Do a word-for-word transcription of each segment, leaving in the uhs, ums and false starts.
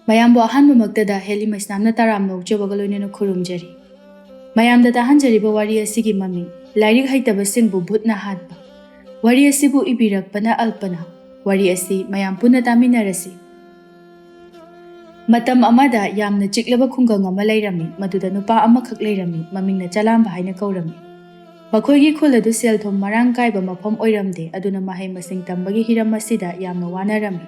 ꯃꯌꯥꯝꯕꯨ ꯑꯍꯥꯟꯕꯃꯛꯇꯗ ꯍꯦꯂꯤ ꯃꯩꯁꯅꯥꯝꯅ ꯇꯔꯥꯝꯅ ꯑꯣꯛꯆꯕꯒ ꯂꯣꯏꯅꯅ ꯈꯨꯔꯨꯝꯖꯔꯤ꯫ ꯃꯌꯥꯝꯗ ꯇꯥꯍꯟꯖꯔꯤꯕ ꯋꯥꯔꯤ ꯑꯁꯤꯒꯤ ꯃꯃꯤꯡ ꯂꯥꯏꯔꯤꯛ ꯍꯩꯇꯕꯁꯤꯡꯕꯨ ꯚꯨꯠꯅ ꯍꯥꯠꯄ꯫ ꯋꯥꯔꯤ ꯑꯁꯤꯕꯨ ꯏꯕꯤꯔꯛꯄꯅ ꯑꯜꯄꯅ꯫ ꯋꯥꯔꯤ ꯑꯁꯤ ꯃꯌꯥꯝ ꯄꯨꯟꯅ ꯇꯥꯃꯤꯟꯅꯔꯁꯤ꯫ ꯃꯇꯝ ꯑꯃꯗ ꯌꯥꯝꯅ ꯆꯤꯛꯂꯕ ꯈꯨꯡꯒꯪ ꯑꯃ ꯂꯩꯔꯝꯃꯤ꯫ ꯃꯗꯨꯗ ꯅꯨꯄꯥ ꯑꯃꯈꯛ ꯂꯩꯔꯝꯃꯤ꯫ ꯃꯃꯤꯡꯅ ꯆꯂꯥꯝꯕ ꯍꯥꯏꯅ ꯀꯧꯔꯝꯃꯤ꯫ ꯃꯈꯣꯏꯒꯤ ꯈꯨꯜ ꯑꯗꯨ ꯁꯦꯜ ꯊꯨꯝ ꯃꯔꯥꯡ ꯀꯥꯏꯕ ꯃꯐꯝ ꯑꯣꯏꯔꯝꯗꯦ, ꯑꯗꯨꯅ ꯃꯍꯩ ꯃꯁꯤꯡ ꯇꯝꯕꯒꯤ ꯍꯤꯔꯝ ꯑꯁꯤꯗ ꯌꯥꯝꯅ ꯋꯥꯅꯔꯝꯃꯤ꯫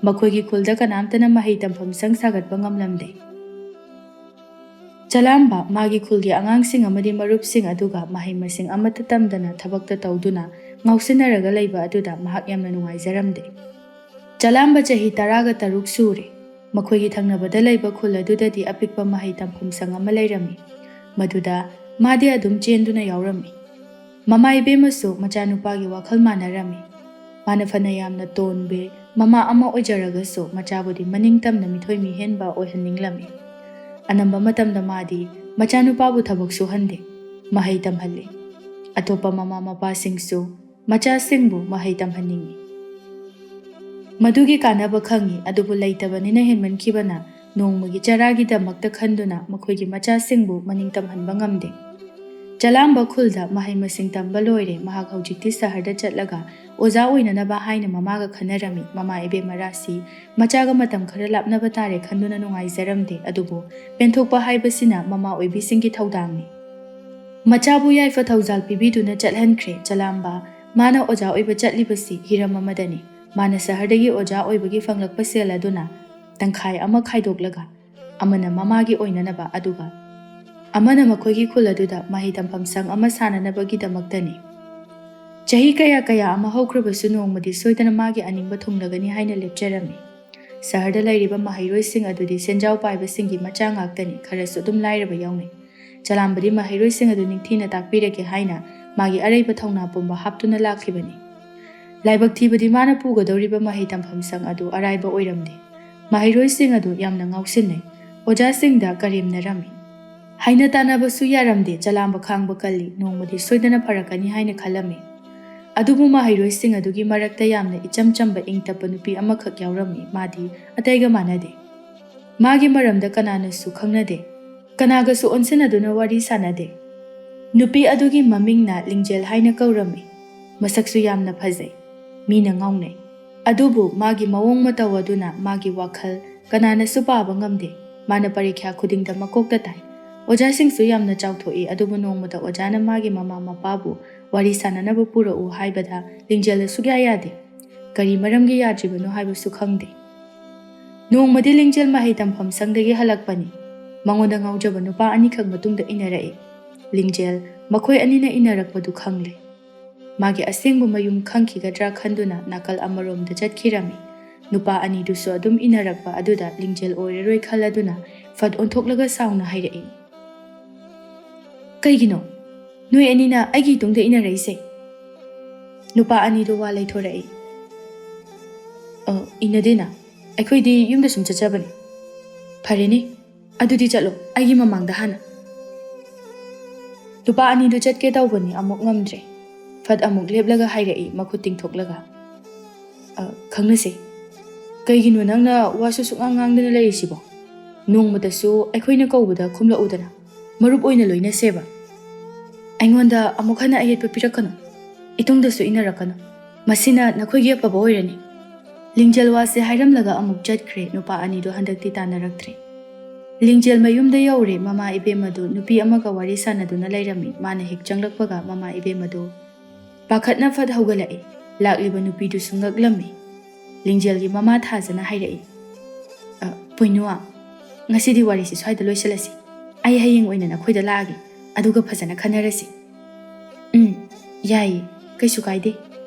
ꯃꯈꯣꯏꯒꯤ ꯈꯨꯜꯗ ꯀꯅꯥꯝꯇꯅ ꯃꯍꯩ ꯇꯝꯐꯝ ꯁꯪ ꯁꯥꯒꯠꯄ ꯉꯝꯂꯝꯗꯦ꯫ ꯆꯂꯥꯝꯕ ꯃꯥꯒꯤ ꯈꯨꯜꯒꯤ ꯑꯉꯥꯡꯁꯤꯡ ꯑꯃꯗꯤ ꯃꯔꯨꯞꯁꯤꯡ ꯑꯗꯨꯒ ꯃꯍꯩ ꯃꯁꯤꯡ ꯑꯃꯠꯇ ꯇꯝꯗꯅ ꯊꯕꯛꯇ ꯇꯧꯗꯨꯅ ꯉꯥꯎꯁꯤꯟꯅꯔꯒ ꯂꯩꯕ ꯑꯗꯨꯗ ꯃꯍꯥꯛ ꯌꯥꯝꯅ ꯅꯨꯡꯉꯥꯏꯖꯔꯝꯗꯦ꯫ ꯆꯂꯥꯝꯕ ꯆꯍꯤ ꯇꯔꯥꯒ ꯇꯔꯨꯛ ꯁꯨꯔꯦ꯫ ꯃꯈꯣꯏꯒꯤ ꯊꯪꯅꯕꯗ ꯂꯩꯕ ꯈꯨꯜ ꯑꯗꯨꯗꯗꯤ ꯑꯄꯤꯛꯄ ꯃꯍꯩ ꯇꯝꯐꯝ ꯁꯪ ꯑꯃ ꯂꯩꯔꯝꯃꯤ꯫ ꯃꯗꯨꯗ ꯃꯥꯗꯤ ꯑꯗꯨꯝ ꯆꯦꯟꯗꯨꯅ ꯌꯥꯎꯔꯝꯃꯤ꯫ ꯃꯃꯥ ꯏꯕꯦꯝꯃꯁꯨ ꯃꯆꯥꯅꯨꯄꯥꯒꯤ ꯋꯥꯈꯜ ꯃꯥꯟꯅꯔꯝꯃꯤ꯫ ꯃꯥꯅ ꯐꯅ ꯌꯥꯝꯅ ꯇꯣꯟꯕꯦ ꯃꯃꯥ ꯑꯃ ꯑꯣꯏꯖꯔꯒꯁꯨ ꯃꯆꯥꯕꯨꯗꯤ ꯃꯅꯤꯡ ꯇꯝꯅ ꯃꯤꯊꯣꯏ ꯃꯤꯍꯦꯟꯕ ꯑꯣꯏꯍꯟꯅꯤꯡꯂꯝꯃꯤ꯫ ꯑꯅꯝꯕ ꯃꯇꯝꯗ ꯃꯥꯗꯤ ꯃꯆꯥꯅꯨꯄꯥꯕꯨ ꯊꯕꯛ ꯁꯨꯍꯟꯗꯦ, ꯃꯍꯩ ꯇꯝꯍꯜꯂꯤ꯫ ꯑꯇꯣꯞꯄ ꯃꯃꯥ ꯃꯄꯥꯁꯤꯡꯁꯨ ꯃꯆꯥꯁꯤꯡꯕꯨ ꯃꯍꯩ ꯇꯝꯍꯟꯅꯤꯡꯏ꯫ ꯃꯗꯨꯒꯤ ꯀꯥꯟꯅꯕ ꯈꯪꯏ, ꯑꯗꯨꯕꯨ ꯂꯩꯇꯕꯅꯤꯅ ꯍꯦꯟꯃꯟꯈꯤꯕꯅ ꯅꯣꯡꯃꯒꯤ ꯆꯔꯥꯒꯤꯗꯃꯛꯇ ꯈꯟꯗꯨꯅ ꯃꯈꯣꯏꯒꯤ ꯃꯆꯥꯁꯤꯡꯕꯨ ꯃꯅꯤꯡ ꯇꯝꯍꯟꯕ ꯉꯝꯗꯦ꯫ ꯆꯂꯥꯝꯕ ꯈꯨꯜꯗ ꯃꯍꯩ ꯃꯁꯤꯡ ꯇꯝꯕ ꯂꯣꯏꯔꯦ꯫ ꯃꯍꯥꯛ ꯍꯧꯖꯤꯛꯇꯤ ꯁꯍꯔꯗ ꯆꯠꯂꯒ ꯑꯣꯖꯥ ꯑꯣꯏꯅꯅꯕ ꯍꯥꯏꯅ ꯃꯃꯥꯒ ꯈꯟꯅꯔꯝꯃꯤ꯫ ꯃꯃꯥ ꯏꯕꯦꯝꯃ ꯔꯥꯁꯤ ꯃꯆꯥꯒ ꯃꯇꯝ ꯈꯔ ꯂꯥꯞꯅꯕ ꯇꯥꯔꯦ ꯈꯟꯗꯨꯅ ꯅꯨꯡꯉꯥꯏꯖꯔꯝꯗꯦ, ꯑꯗꯨꯕꯨ ꯄꯦꯟꯊꯣꯛꯄ ꯍꯥꯏꯕꯁꯤꯅ ꯃꯃꯥ ꯑꯣꯏꯕꯤꯁꯤꯡꯒꯤ ꯊꯧꯗꯥꯡꯅꯤ꯫ ꯃꯆꯥꯕꯨ ꯌꯥꯏꯐ ꯊꯧꯖꯥꯜ ꯄꯤꯕꯤꯗꯨꯅ ꯆꯠꯍꯟꯈ꯭ꯔꯦ꯫ ꯆꯂꯥꯝꯕ ꯃꯥꯅ ꯑꯣꯖꯥ ꯑꯣꯏꯕ ꯆꯠꯂꯤꯕꯁꯤ ꯍꯤꯔꯝ ꯑꯃꯗꯅꯤ꯫ ꯃꯥꯅ ꯁꯍꯔꯗꯒꯤ ꯑꯣꯖꯥ ꯑꯣꯏꯕꯒꯤ ꯐꯪꯂꯛꯄ ꯁꯦꯜ ꯑꯗꯨꯅ ꯇꯪꯈꯥꯏ ꯑꯃ ꯈꯥꯏꯗꯣꯛꯂꯒ ꯑꯃꯅ ꯃꯃꯥꯒꯤ ꯑꯣꯏꯅꯅꯕ, ꯑꯗꯨꯒ ꯑꯃꯅ ꯃꯈꯣꯏꯒꯤ ꯈꯨꯜ ꯑꯗꯨꯗ ꯃꯍꯩ ꯇꯝꯐꯝ ꯁꯪ ꯑꯃ ꯁꯥꯅꯅꯕꯒꯤꯗꯃꯛꯇꯅꯤ꯫ ꯆꯍꯤ ꯀꯌꯥ ꯀꯌꯥ ꯑꯃ ꯍꯧꯈ꯭ꯔꯕꯁꯨ ꯅꯣꯡꯃꯗꯤ ꯁꯣꯏꯗꯅ ꯃꯥꯒꯤ ꯑꯅꯤꯡꯕ ꯊꯨꯡꯂꯒꯅꯤ ꯍꯥꯏꯅ ꯂꯦꯞꯆꯔꯝꯃꯤ꯫ ꯁꯍꯔꯗ ꯂꯩꯔꯤꯕ ꯃꯍꯩꯔꯣꯏꯁꯤꯡ ꯑꯗꯨꯗꯤ ꯁꯦꯟꯖꯥꯎ ꯄꯥꯏꯕꯁꯤꯡꯒꯤ ꯃꯆꯥ ꯉꯥꯛꯇꯅꯤ, ꯈꯔꯁꯨ ꯑꯗꯨꯝ ꯂꯥꯏꯔꯕ ꯌꯥꯎꯅꯩ꯫ ꯆꯂꯥꯝꯕꯗꯤ ꯃꯍꯩꯔꯣꯏꯁꯤꯡ ꯑꯗꯨ ꯅꯤꯡꯊꯤꯅ ꯇꯥꯛꯄꯤꯔꯒꯦ ꯍꯥꯏꯅ ꯃꯥꯒꯤ ꯑꯔꯩꯕ ꯊꯧꯅꯥ ꯄꯨꯝꯕ ꯍꯥꯞꯇꯨꯅ ꯂꯥꯛꯈꯤꯕꯅꯤ꯫ ꯂꯥꯏꯕꯛ ꯊꯤꯕꯗꯤ ꯃꯥꯅ ꯄꯨꯒꯗꯧꯔꯤꯕ ꯃꯍꯩ ꯇꯝꯐꯝ ꯁꯪ ꯑꯗꯨ ꯑꯔꯥꯏꯕ ꯑꯣꯏꯔꯝꯗꯦ꯫ ꯃꯍꯩꯔꯣꯏꯁꯤꯡ ꯑꯗꯨ ꯌꯥꯝꯅ ꯉꯥꯎꯁꯤꯟꯅꯩ꯫ ꯑꯣꯖꯥꯁꯤꯡꯗ ꯀꯔꯦꯝꯅꯔꯝꯃꯤ꯫ ꯍꯥꯏꯅ ꯇꯥꯟꯅꯕꯁꯨ ꯌꯥꯔꯝꯗꯦ꯫ ꯆꯂꯥꯝꯕ ꯈꯥꯡꯕ ꯀꯜꯂꯤ, ꯅꯣꯡꯃꯗꯤ ꯁꯣꯏꯗꯅ ꯐꯔꯛꯀꯅꯤ ꯍꯥꯏꯅ ꯈꯜꯂꯝꯃꯤ꯫ ꯑꯗꯨꯕꯨ ꯃꯍꯩꯔꯣꯏꯁꯤꯡ ꯑꯗꯨꯒꯤ ꯃꯔꯛꯇ ꯌꯥꯝꯅ ꯏꯆꯝ ꯆꯝꯕ ꯏꯪ ꯇꯞꯄ ꯅꯨꯄꯤ ꯑꯃꯈꯛ ꯌꯥꯎꯔꯝꯃꯤ꯫ ꯃꯥꯗꯤ ꯑꯇꯩꯒ ꯃꯥꯟꯅꯗꯦ꯫ ꯃꯥꯒꯤ ꯃꯔꯝꯗ ꯀꯅꯥꯅꯁꯨ ꯈꯪꯅꯗꯦ꯫ ꯀꯅꯥꯒꯁꯨ ꯑꯣꯟꯁꯤꯟꯅꯗꯨꯅ ꯋꯥꯔꯤ ꯁꯥꯅꯗꯦ꯫ ꯅꯨꯄꯤ ꯑꯗꯨꯒꯤ ꯃꯃꯤꯡꯅ ꯂꯤꯡꯖꯦꯜ ꯍꯥꯏꯅ ꯀꯧꯔꯝꯃꯤ꯫ ꯃꯁꯛꯁꯨ ꯌꯥꯝꯅ ꯐꯖꯩ꯫ ꯃꯤꯅ ꯉꯥꯎꯅꯩ꯫ ꯑꯗꯨꯕꯨ ꯃꯥꯒꯤ ꯃꯑꯣꯡ ꯃꯇꯧ ꯑꯗꯨꯅ ꯃꯥꯒꯤ ꯋꯥꯈꯜ ꯀꯅꯥꯅꯁꯨ ꯄꯥꯕ ꯉꯝꯗꯦ꯫ ꯃꯥꯅ ꯄꯔꯤꯈ꯭ꯌꯥ ꯈꯨꯗꯤꯡꯗ ꯃꯀꯣꯛꯇ ꯇꯥꯏ꯫ ꯑꯣꯖꯥꯁꯤꯡꯁꯨ ꯌꯥꯝꯅ ꯆꯥꯎꯊꯣꯛꯏ, ꯑꯗꯨꯕꯨ ꯅꯣꯡꯃꯇ ꯑꯣꯖꯥꯅ ꯃꯥꯒꯤ ꯃꯃꯥ ꯃꯄꯥꯕꯨ ꯋꯥꯔꯤ ꯁꯥꯅꯅꯕ ꯄꯨꯔꯛꯎ ꯍꯥꯏꯕꯗ ꯂꯤꯡꯖꯦꯜꯗ ꯁꯨꯛꯌꯥ ꯌꯥꯗꯦ꯫ ꯀꯔꯤ ꯃꯔꯝꯒꯤ ꯌꯥꯗ꯭ꯔꯤꯕꯅꯣ ꯍꯥꯏꯕꯁꯨ ꯈꯪꯗꯦ꯫ ꯅꯣꯡꯃꯗꯤ ꯂꯤꯡꯖꯦꯜ ꯃꯍꯩ ꯇꯝꯐꯝ ꯁꯪꯗꯒꯤ ꯍꯜꯂꯛꯄꯅꯤ꯫ ꯃꯉꯣꯟꯗ ꯉꯥꯎꯖꯕ ꯅꯨꯄꯥ ꯑꯅꯤꯈꯛ ꯃꯇꯨꯡꯗ ꯏꯟꯅꯔꯛꯏ꯫ ꯂꯤꯡꯖꯦꯜ ꯃꯈꯣꯏ ꯑꯅꯤꯅ ꯏꯟꯅꯔꯛꯄꯗꯨ ꯈꯪꯂꯦ꯫ ꯃꯥꯒꯤ ꯑꯁꯦꯡꯕ ꯃꯌꯨꯝ ꯈꯪꯈꯤꯒꯗ꯭ꯔꯥ ꯈꯟꯗꯨꯅ ꯅꯥꯀꯜ ꯑꯃꯔꯣꯝꯗ ꯆꯠꯈꯤꯔꯝꯃꯤ꯫ ꯅꯨꯄꯥ ꯑꯅꯤꯗꯨꯁꯨ ꯑꯗꯨꯝ ꯏꯟꯅꯔꯛꯄ ꯑꯗꯨꯗ ꯂꯤꯡꯖꯦꯜ ꯑꯣꯏꯔꯔꯣꯏ ꯈꯜꯂꯗꯨꯅ ꯐꯠ ꯑꯣꯟꯊꯣꯛꯂꯒ ꯁꯥꯎꯅ ꯍꯥꯏꯔꯛꯏ, "ꯀꯩꯒꯤꯅꯣ ꯅꯣꯏ ꯑꯅꯤꯅ ꯑꯩꯒꯤ ꯏꯇꯨꯡꯗ ꯏꯟꯅꯔꯛꯏꯁꯦ?" ꯅꯨꯄꯥ ꯑꯅꯤꯗꯨ ꯋꯥ ꯂꯩꯊꯣꯔꯛꯏ, "ꯑ, ꯏꯟꯅꯗꯦꯅ, ꯑꯩꯈꯣꯏꯗꯤ ꯌꯨꯝꯗ ꯁꯨꯝ ꯆꯠꯆꯕꯅꯤ꯫ ꯐꯔꯦꯅꯦ, ꯑꯗꯨꯗꯤ ꯆꯠꯂꯣ, ꯑꯩꯒꯤ ꯃꯃꯥꯡꯗ ꯍꯥꯟꯅ꯫" ꯅꯨꯄꯥ ꯑꯅꯤꯗꯨ ꯆꯠꯀꯦ ꯇꯧꯕꯅꯤ, ꯑꯃꯨꯛ ꯉꯝꯗ꯭ꯔꯦ꯫ ꯐꯠ ꯑꯃꯨꯛ ꯂꯦꯞꯂꯒ ꯍꯥꯏꯔꯛꯏ, ꯃꯈꯨꯠ ꯇꯤꯡꯊꯣꯛꯂꯒ, "ꯑ, ꯈꯪꯅꯁꯦ꯫ ꯀꯩꯒꯤꯅꯣ ꯅꯪꯅ ꯋꯥꯁꯨ ꯁꯨꯛꯉꯥꯡ ꯉꯥꯡꯗꯅ ꯂꯩꯔꯤꯁꯤꯕꯣ? ꯅꯣꯡꯃꯇꯁꯨ ꯑꯩꯈꯣꯏꯅ ꯀꯧꯕꯗ ꯈꯨꯝꯂꯛꯎꯗꯅ, ꯃꯔꯨꯞ ꯑꯣꯏꯅ ꯂꯣꯏꯅꯁꯦꯕ꯫ ꯑꯩꯉꯣꯟꯗ ꯑꯃꯨꯛ ꯍꯟꯅ ꯑꯌꯦꯠꯄ ꯄꯤꯔꯛꯀꯅꯨ, ꯏꯇꯨꯡꯗꯁꯨ ꯏꯟꯅꯔꯛꯀꯅꯨ꯫ ꯃꯁꯤꯅ ꯅꯈꯣꯏꯒꯤ ꯑꯐꯕ ꯑꯣꯏꯔꯅꯤ꯫" ꯂꯤꯡꯖꯦꯜ ꯋꯥꯁꯦ ꯍꯥꯏꯔꯝꯂꯒ ꯑꯃꯨꯛ ꯆꯠꯈ꯭ꯔꯦ꯫ ꯅꯨꯄꯥ ꯑꯅꯤꯗꯣ ꯍꯟꯗꯛꯇꯤ ꯇꯥꯟꯅꯔꯛꯇ꯭ꯔꯦ꯫ ꯂꯤꯡꯖꯦꯜ ꯃꯌꯨꯝꯗ ꯌꯧꯔꯦ꯫ ꯃꯃꯥ ꯏꯕꯦꯝꯃꯗꯨ ꯅꯨꯄꯤ ꯑꯃꯒ ꯋꯥꯔꯤ ꯁꯥꯟꯅꯗꯨꯅ ꯂꯩꯔꯝꯃꯤ꯫ ꯃꯥꯅ ꯍꯦꯛ ꯆꯪꯂꯛꯄꯒ ꯃꯃꯥ ꯏꯕꯦꯝꯃꯗꯨ ꯄꯥꯈꯠꯅ ꯐꯠ ꯍꯧꯒꯠꯂꯛꯏ꯫ ꯂꯥꯛꯂꯤꯕ ꯅꯨꯄꯤꯗꯨꯁꯨ ꯉꯛꯂꯝꯃꯤ꯫ ꯂꯤꯡꯖꯦꯜꯒꯤ ꯃꯃꯥ ꯊꯥꯖꯅ ꯍꯥꯏꯔꯛꯏ, "ꯑ, ꯄꯣꯏꯅꯨ, ꯉꯁꯤꯗꯤ ꯋꯥꯔꯤꯁꯤ ꯁ꯭ꯋꯥꯏꯗ ꯂꯣꯏꯁꯤꯜꯂꯁꯤ꯫ ꯑꯩ ꯍꯌꯦꯡ ꯑꯣꯏꯅ ꯅꯈꯣꯏꯗ ꯂꯥꯛꯑꯒꯦ, ꯑꯗꯨꯒ ꯐꯖꯅ ꯈꯟꯅꯔꯁꯤ꯫" "ꯎꯝ, ꯌꯥꯏꯌꯦ, ꯀꯩꯁꯨ ꯀꯥꯏꯗꯦ꯫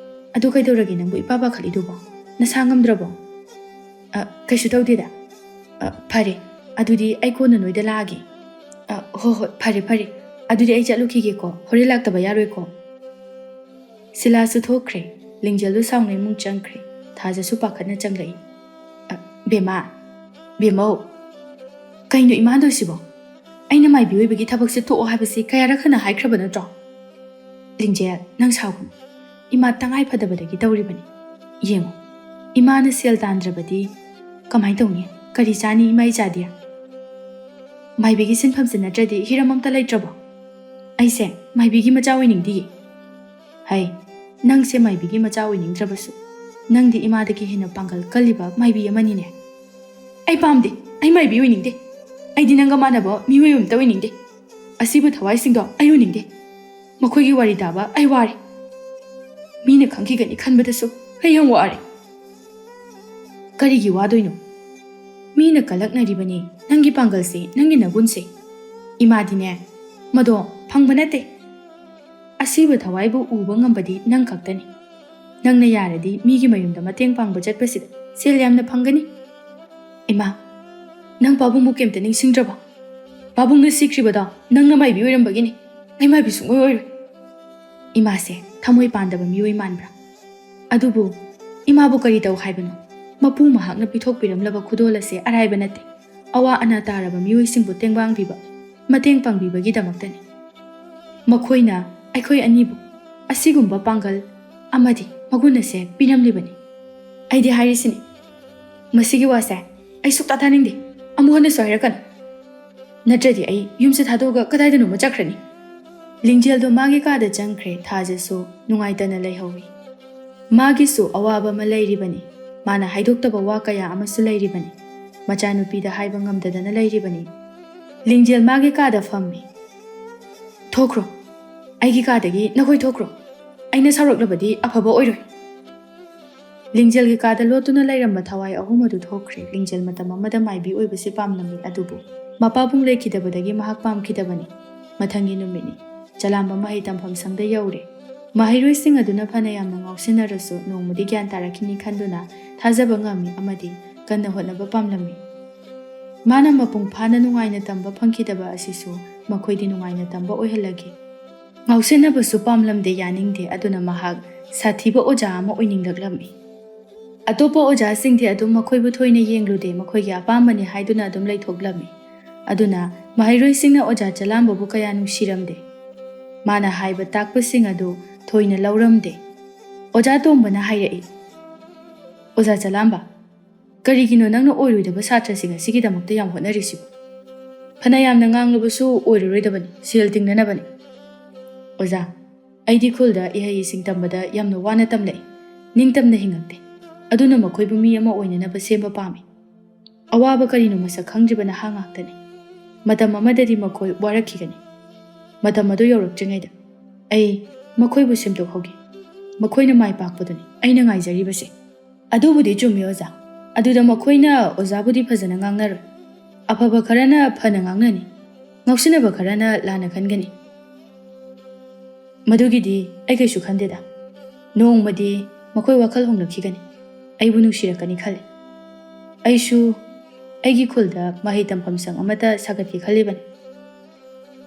ꯑꯗꯨ ꯀꯩꯗꯧꯔꯒꯦ ꯅꯪꯕꯨ ꯏꯄꯥ ꯄꯥꯈꯠꯂꯤꯗꯨꯕꯣ? ꯅꯁꯥ ꯉꯝꯗ꯭ꯔꯕꯣ?" "ꯑ, ꯀꯩꯁꯨ ꯇꯧꯗꯦꯗ꯫ ꯑ, ꯐꯔꯦ, ꯑꯗꯨꯗꯤ ꯑꯩ ꯀꯣꯟꯅ ꯅꯣꯏꯗ ꯂꯥꯛꯑꯒꯦ꯫" "ꯑ, ꯍꯣ ꯍꯣꯏ, ꯐꯔꯦ ꯐꯔꯦ꯫ ꯑꯗꯨꯗꯤ ꯑꯩ ꯆꯠꯂꯨꯈꯤꯒꯦꯀꯣ, ꯍꯣꯔꯦꯟ ꯂꯥꯛꯇꯕ ꯌꯥꯔꯣꯏꯀꯣ꯫" ꯁꯤꯂꯥꯁꯨ ꯊꯣꯛꯈ꯭ꯔꯦ꯫ ꯂꯤꯡꯖꯦꯜꯗꯨ ꯁꯥꯎꯅ ꯏꯃꯨꯡ ꯆꯪꯈ꯭ꯔꯦ꯫ ꯊꯥꯖꯁꯨ ꯄꯥꯈꯠꯅ ꯆꯪꯂꯛꯏ꯫ "ꯑ, ꯕꯦꯝꯃ, ꯕꯦꯝꯃꯧ, ꯀꯩꯅꯣ ꯏꯃꯥꯟꯗꯣꯏꯁꯤꯕꯣ? ꯑꯩꯅ ꯃꯥꯏꯕꯤ ꯑꯣꯏꯕꯒꯤ ꯊꯕꯛꯁꯦ ꯇꯣꯛꯑꯣ ꯍꯥꯏꯕꯁꯤ ꯀꯌꯥꯔꯛ ꯍꯟꯅ ꯍꯥꯏꯈ꯭ꯔꯕ ꯅꯠꯇ꯭ꯔꯣ?" "ꯂꯤꯡꯖꯦꯜ, ꯅꯪ ꯁꯥꯎꯒꯅꯨ꯫ ꯏꯃꯥ ꯇꯉꯥꯏ ꯐꯗꯕꯗꯒꯤ ꯇꯧꯔꯤꯕꯅꯤ꯫ ꯌꯦꯡꯉꯨ, ꯏꯃꯥꯅ ꯁꯦꯜ ꯇꯥꯟꯗ꯭ꯔꯕꯗꯤ ꯀꯃꯥꯏꯅ ꯇꯧꯅꯤ? "ꯀꯔꯤ ꯆꯥꯅꯤ ꯏꯃꯥ ꯏꯆꯥꯗꯤ? ꯃꯥꯏꯕꯤꯒꯤ ꯁꯤꯟꯐꯝꯁꯦ ꯅꯠꯇ꯭ꯔꯗꯤ ꯍꯤꯔꯝ ꯑꯝꯇ ꯂꯩꯇ꯭ꯔꯕꯣ? ꯑꯩꯁꯦ ꯃꯥꯏꯕꯤꯒꯤ ꯃꯆꯥ ꯑꯣꯏꯅꯤꯡꯗꯤꯌꯦ"꯫ "ꯍꯩ, ꯅꯪꯁꯦ ꯃꯥꯏꯕꯤꯒꯤ ꯃꯆꯥ ꯑꯣꯏꯅꯤꯡꯗ꯭ꯔꯕꯁꯨ, ꯅꯪꯗꯤ ꯏꯃꯥꯗꯒꯤ ꯍꯦꯟꯅ ꯄꯥꯡꯒꯜ ꯀꯜꯂꯤꯕ ꯃꯥꯏꯕꯤ ꯑꯃꯅꯤꯅꯦ"꯫ "ꯑꯩ ꯄꯥꯝꯗꯦ, ꯑꯩ ꯃꯥꯏꯕꯤ ꯑꯣꯏꯅꯤꯡꯗꯦ꯫ ꯑꯩꯗꯤ ꯅꯪꯒ ꯃꯥꯟꯅꯕ ꯃꯤꯑꯣꯏ ꯑꯃꯇ ꯑꯣꯏꯅꯤꯡꯗꯦ꯫ ꯑꯁꯤꯕ ꯊꯋꯥꯏꯁꯤꯡꯗꯣ ꯑꯩ ꯎꯅꯤꯡꯗꯦ꯫ ꯃꯈꯣꯏꯒꯤ ꯋꯥꯔꯤ ꯇꯥꯕ ꯑꯩ ꯋꯥꯔꯦ꯫ ꯃꯤꯅ ꯈꯪꯈꯤꯒꯅꯤ ꯈꯟꯕꯗꯁꯨ ꯑꯩ ꯌꯥꯝ ꯋꯥꯔꯦ"꯫ "ꯀꯔꯤꯒꯤ ꯋꯥꯗꯣꯏꯅꯣ? ꯃꯤꯅ ꯀꯂꯛꯅꯔꯤꯕꯅꯤ ꯅꯪꯒꯤ ꯄꯥꯡꯒꯜꯁꯦ, ꯅꯪꯒꯤ ꯅꯒꯨꯟꯁꯦ꯫ ꯏꯃꯥꯗꯤꯅꯦ, ꯃꯗꯣ ꯐꯪꯕ ꯅꯠꯇꯦ꯫ ꯑꯁꯤꯕ ꯊꯋꯥꯏꯕꯨ ꯎꯕ ꯉꯝꯕꯗꯤ ꯅꯪ ꯈꯛꯇꯅꯤ꯫ ꯅꯪꯅ ꯌꯥꯔꯗꯤ ꯃꯤꯒꯤ ꯃꯌꯨꯝꯗ ꯃꯇꯦꯡ ꯄꯥꯡꯕ ꯆꯠꯄꯁꯤꯗ ꯁꯦꯜ ꯌꯥꯝꯅ ꯐꯪꯒꯅꯤ"꯫ "ꯏꯃꯥ, ꯅꯪ ꯄꯥꯕꯨꯡꯕꯨ ꯀꯩꯝꯇ ꯅꯤꯡꯁꯤꯡꯗ꯭ꯔꯕꯣ? ꯄꯥꯕꯨꯡꯅ ꯁꯤꯈ꯭ꯔꯤꯕꯗꯣ ꯅꯪꯅ ꯃꯥꯏꯕꯤ ꯑꯣꯏꯔꯝꯕꯒꯤꯅꯤ꯫ ꯑꯩ ꯃꯥꯏꯕꯤ ꯁꯨꯡꯑꯣꯏ ꯑꯣꯏꯔꯣꯏ"꯫ ꯏꯃꯥꯁꯦ ꯊꯃꯣꯏ ꯄꯥꯟꯗꯕ ꯃꯤꯑꯣꯏ ꯃꯥꯟꯕ꯭ꯔꯥ? ꯑꯗꯨꯕꯨ ꯏꯃꯥꯕꯨ ꯀꯔꯤ ꯇꯧ ꯍꯥꯏꯕꯅꯣ? ꯃꯄꯨ ꯃꯍꯥꯛꯅ ꯄꯤꯊꯣꯛꯄꯤꯔꯝꯂꯕ ꯈꯨꯗꯣꯜ ꯑꯁꯦ ꯑꯔꯥꯏꯕ ꯅꯠꯇꯦ꯫ ꯑꯋꯥ ꯑꯅꯥ ꯇꯥꯔꯕ ꯃꯤꯑꯣꯏꯁꯤꯡꯕꯨ ꯇꯦꯡꯕꯥꯡꯕꯤꯕ, ꯃꯇꯦꯡ ꯄꯥꯡꯕꯤꯕꯒꯤꯗꯃꯛꯇꯅꯤ꯫ ꯃꯈꯣꯏꯅ ꯑꯩꯈꯣꯏ ꯑꯅꯤꯕꯨ ꯑꯁꯤꯒꯨꯝꯕ ꯄꯥꯡꯒꯜ ꯑꯃꯗꯤ ꯃꯒꯨꯟ ꯑꯁꯦ ꯄꯤꯔꯝꯂꯤꯕꯅꯤ꯫ ꯑꯩꯗꯤ ꯍꯥꯏꯔꯤꯁꯤꯅꯤ, ꯃꯁꯤꯒꯤ ꯋꯥꯁꯦ ꯑꯩ ꯁꯨꯛꯇꯥ ꯇꯥꯅꯤꯡꯗꯦ꯫ ꯑꯃꯨꯛ ꯍꯟꯅꯁꯨ ꯍꯥꯏꯔꯛꯀꯅꯨ꯫ ꯅꯠꯇ꯭ꯔꯗꯤ ꯑꯩ ꯌꯨꯝꯁꯦ ꯊꯥꯗꯣꯛꯑꯒ ꯀꯗꯥꯏꯗꯅꯣꯃ ꯆꯠꯈ꯭ꯔꯅꯤ꯫ ꯂꯤꯡꯖꯦꯜꯗꯣ ꯃꯥꯒꯤ ꯀꯥꯗ ꯆꯪꯈ꯭ꯔꯦ꯫ ꯊꯥꯖꯁꯨ ꯅꯨꯡꯉꯥꯏꯇꯅ ꯂꯩꯍꯧꯏ꯫ ꯃꯥꯒꯤꯁꯨ ꯑꯋꯥꯕ ꯑꯃ ꯂꯩꯔꯤꯕꯅꯤ꯫ ꯃꯥꯅ ꯍꯥꯏꯗꯣꯛꯇꯕ ꯋꯥ ꯀꯌꯥ ꯑꯃꯁꯨ ꯂꯩꯔꯤꯕꯅꯤ꯫ ꯃꯆꯥꯅꯨꯄꯤꯗ ꯍꯥꯏꯕ ꯉꯝꯗꯗꯅ ꯂꯩꯔꯤꯕꯅꯤ꯫ ꯂꯤꯡꯖꯦꯜ ꯃꯥꯒꯤ ꯀꯥꯗ ꯐꯝꯃꯤ꯫ "ꯊꯣꯛꯈ꯭ꯔꯣ꯫ ꯑꯩꯒꯤ ꯀꯥꯗꯒꯤ ꯅꯈꯣꯏ ꯊꯣꯛꯈ꯭ꯔꯣ꯫ ꯑꯩꯅ ꯁꯥꯎꯔꯛꯂꯕꯗꯤ ꯑꯐꯕ ꯑꯣꯏꯔꯣꯏ"꯫ ꯂꯤꯡꯖꯦꯜꯒꯤ ꯀꯥꯗ ꯂꯣꯠꯇꯨꯅ ꯂꯩꯔꯝꯕ ꯊꯋꯥꯏ ꯑꯍꯨꯝ ꯑꯗꯨ ꯊꯣꯛꯈ꯭ꯔꯦ꯫ ꯂꯤꯡꯖꯦꯜ ꯃꯇꯝ ꯑꯃꯗ ꯃꯥꯏꯕꯤ ꯑꯣꯏꯕꯁꯤ ꯄꯥꯝꯂꯝꯃꯤ, ꯑꯗꯨꯕꯨ ꯃꯄꯥꯕꯨꯡ ꯂꯩꯈꯤꯗꯕꯗꯒꯤ ꯃꯍꯥꯛ ꯄꯥꯝꯈꯤꯗꯕꯅꯤ꯫ ꯃꯊꯪꯒꯤ ꯅꯨꯃꯤꯠꯅꯤ꯫ ꯆꯂꯥꯝꯕ ꯃꯍꯩ ꯇꯝꯐꯝ ꯁꯪꯗ ꯌꯧꯔꯦ꯫ ꯃꯍꯩꯔꯣꯏꯁꯤꯡ ꯑꯗꯨꯅ ꯐꯅ ꯌꯥꯝꯅ ꯉꯥꯎꯁꯤꯟꯅꯔꯁꯨ ꯅꯣꯡꯃꯗꯤ ꯒ꯭ꯌꯥꯟ ꯇꯥꯔꯛꯈꯤꯅꯤ ꯈꯟꯗꯨꯅ ꯊꯥꯖꯕ ꯉꯝꯃꯤ ꯑꯃꯗꯤ ꯀꯟꯅ ꯍꯣꯠꯅꯕ ꯄꯥꯝꯂꯝꯃꯤ꯫ ꯃꯥꯅ ꯃꯄꯨꯡ ꯐꯥꯅ ꯅꯨꯡꯉꯥꯏꯅ ꯇꯝꯕ ꯐꯪꯈꯤꯗꯕ ꯑꯁꯤꯁꯨ ꯃꯈꯣꯏꯗꯤ ꯅꯨꯡꯉꯥꯏꯅ ꯇꯝꯕ ꯑꯣꯏꯍꯜꯂꯒꯦ꯫ ꯉꯥꯎꯁꯤꯟꯅꯕꯁꯨ ꯄꯥꯝꯂꯝꯗꯦ, ꯌꯥꯅꯤꯡꯗꯦ, ꯑꯗꯨꯅ ꯃꯍꯥꯛ ꯁꯥꯊꯤꯕ ꯑꯣꯖꯥ ꯑꯃ ꯑꯣꯏꯅꯤꯡꯂꯛꯂꯝꯃꯤ꯫ ꯑꯇꯣꯞꯄ ꯑꯣꯖꯥꯁꯤꯡꯗꯤ ꯑꯗꯨꯝ ꯃꯈꯣꯏꯕꯨ ꯊꯣꯏꯅ ꯌꯦꯡꯂꯨꯗꯦ, ꯃꯈꯣꯏꯒꯤ ꯑꯄꯥꯝꯕꯅꯤ ꯍꯥꯏꯗꯨꯅ ꯑꯗꯨꯝ ꯂꯩꯊꯣꯛꯂꯝꯃꯤ꯫ ꯑꯗꯨꯅ ꯃꯍꯩꯔꯣꯏꯁꯤꯡꯅ ꯑꯣꯖꯥ ꯆꯂꯥꯝꯕꯕꯨ ꯀꯌꯥ ꯅꯨꯡꯁꯤꯔꯝꯗꯦ꯫ ꯃꯥꯅ ꯍꯥꯏꯕ ꯇꯥꯛꯄꯁꯤꯡ ꯑꯗꯨ ꯊꯣꯏꯅ ꯂꯧꯔꯝꯗꯦ꯫ ꯑꯣꯖꯥ ꯇꯣꯝꯕꯅ ꯍꯥꯏꯔꯛꯏ, "ꯑꯣꯖꯥ ꯆꯂꯥꯝꯕ, "ꯀꯔꯤꯒꯤꯅꯣ ꯅꯪꯅ ꯑꯣꯏꯔꯣꯏꯗꯕ ꯁꯥꯇ꯭ꯔꯁꯤꯡ ꯑꯁꯤꯒꯤꯗꯃꯛꯇ ꯌꯥꯝ ꯍꯣꯠꯅꯔꯤꯁꯤꯕꯣ? ꯐꯅ ꯌꯥꯝꯅ ꯉꯥꯡꯂꯕꯁꯨ ꯑꯣꯏꯔꯔꯣꯏꯗꯕꯅꯤ, ꯁꯦꯜ ꯇꯤꯡꯅꯅꯕꯅꯤ꯫" "ꯑꯣꯖꯥ, ꯑꯩꯗꯤ ꯈꯨꯜꯗ ꯏꯍꯩ ꯏꯁꯤꯡ ꯇꯝꯕꯗ ꯌꯥꯝꯅ ꯋꯥꯅ ꯇꯝꯂꯛꯏ꯫ ꯅꯤꯡꯇꯝꯅ ꯍꯤꯡꯉꯛꯇꯦ꯫ ꯑꯗꯨꯅ ꯃꯈꯣꯏꯕꯨ ꯃꯤ ꯑꯃ ꯑꯣꯏꯅꯅꯕ ꯁꯦꯝꯕ ꯄꯥꯝꯃꯤ꯫ ꯑꯋꯥꯕ ꯀꯔꯤꯅꯣ ꯃꯁꯛ ꯈꯪꯗ꯭ꯔꯤꯕ ꯅꯍꯥ ꯉꯥꯛꯇꯅꯤ꯫ ꯃꯇꯝ ꯑꯃꯗꯗꯤ ꯃꯈꯣꯏ ꯋꯥꯔꯛꯈꯤꯒꯅꯤ꯫ ꯃꯇꯝ ꯑꯗꯨ ꯌꯧꯔꯛꯇ꯭ꯔꯤꯉꯩꯗ ꯑꯩ ꯃꯈꯣꯏꯕꯨ ꯁꯦꯝꯗꯣꯛꯍꯧꯒꯦ꯫ ꯃꯈꯣꯏꯅ ꯃꯥꯏ ꯄꯥꯛꯄꯗꯨꯅꯤ ꯑꯩꯅ ꯉꯥꯏꯖꯔꯤꯕꯁꯦ꯫" "ꯑꯗꯨꯕꯨꯗꯤ ꯆꯨꯝꯃꯤ ꯑꯣꯖꯥ꯫ ꯑꯗꯨꯗ ꯃꯈꯣꯏꯅ ꯑꯣꯖꯥꯕꯨꯗꯤ ꯐꯖꯅ ꯉꯥꯡꯅꯔꯣꯏ꯫ ꯑꯐꯕ ꯈꯔꯅ ꯐꯅ ꯉꯥꯡꯅꯅꯤ, ꯉꯥꯎꯁꯤꯟꯅꯕ ꯈꯔꯅ ꯂꯥꯟꯅ ꯈꯟꯒꯅꯤ꯫ ꯃꯗꯨꯒꯤꯗꯤ ꯑꯩ ꯀꯩꯁꯨ ꯈꯟꯗꯦꯗ꯫ ꯅꯣꯡꯃꯗꯤ ꯃꯈꯣꯏ ꯋꯥꯈꯜ ꯍꯣꯡꯂꯛꯈꯤꯒꯅꯤ, ꯑꯩꯕꯨ ꯅꯨꯡꯁꯤꯔꯛꯀꯅꯤ ꯈꯜꯂꯤ꯫ ꯑꯩꯁꯨ ꯑꯩꯒꯤ ꯈꯨꯜꯗ ꯃꯍꯩ ꯇꯝꯐꯝ ꯁꯪ ꯑꯃꯠꯇ ꯁꯥꯒꯠꯀꯦ ꯈꯜꯂꯤꯕꯅꯤ꯫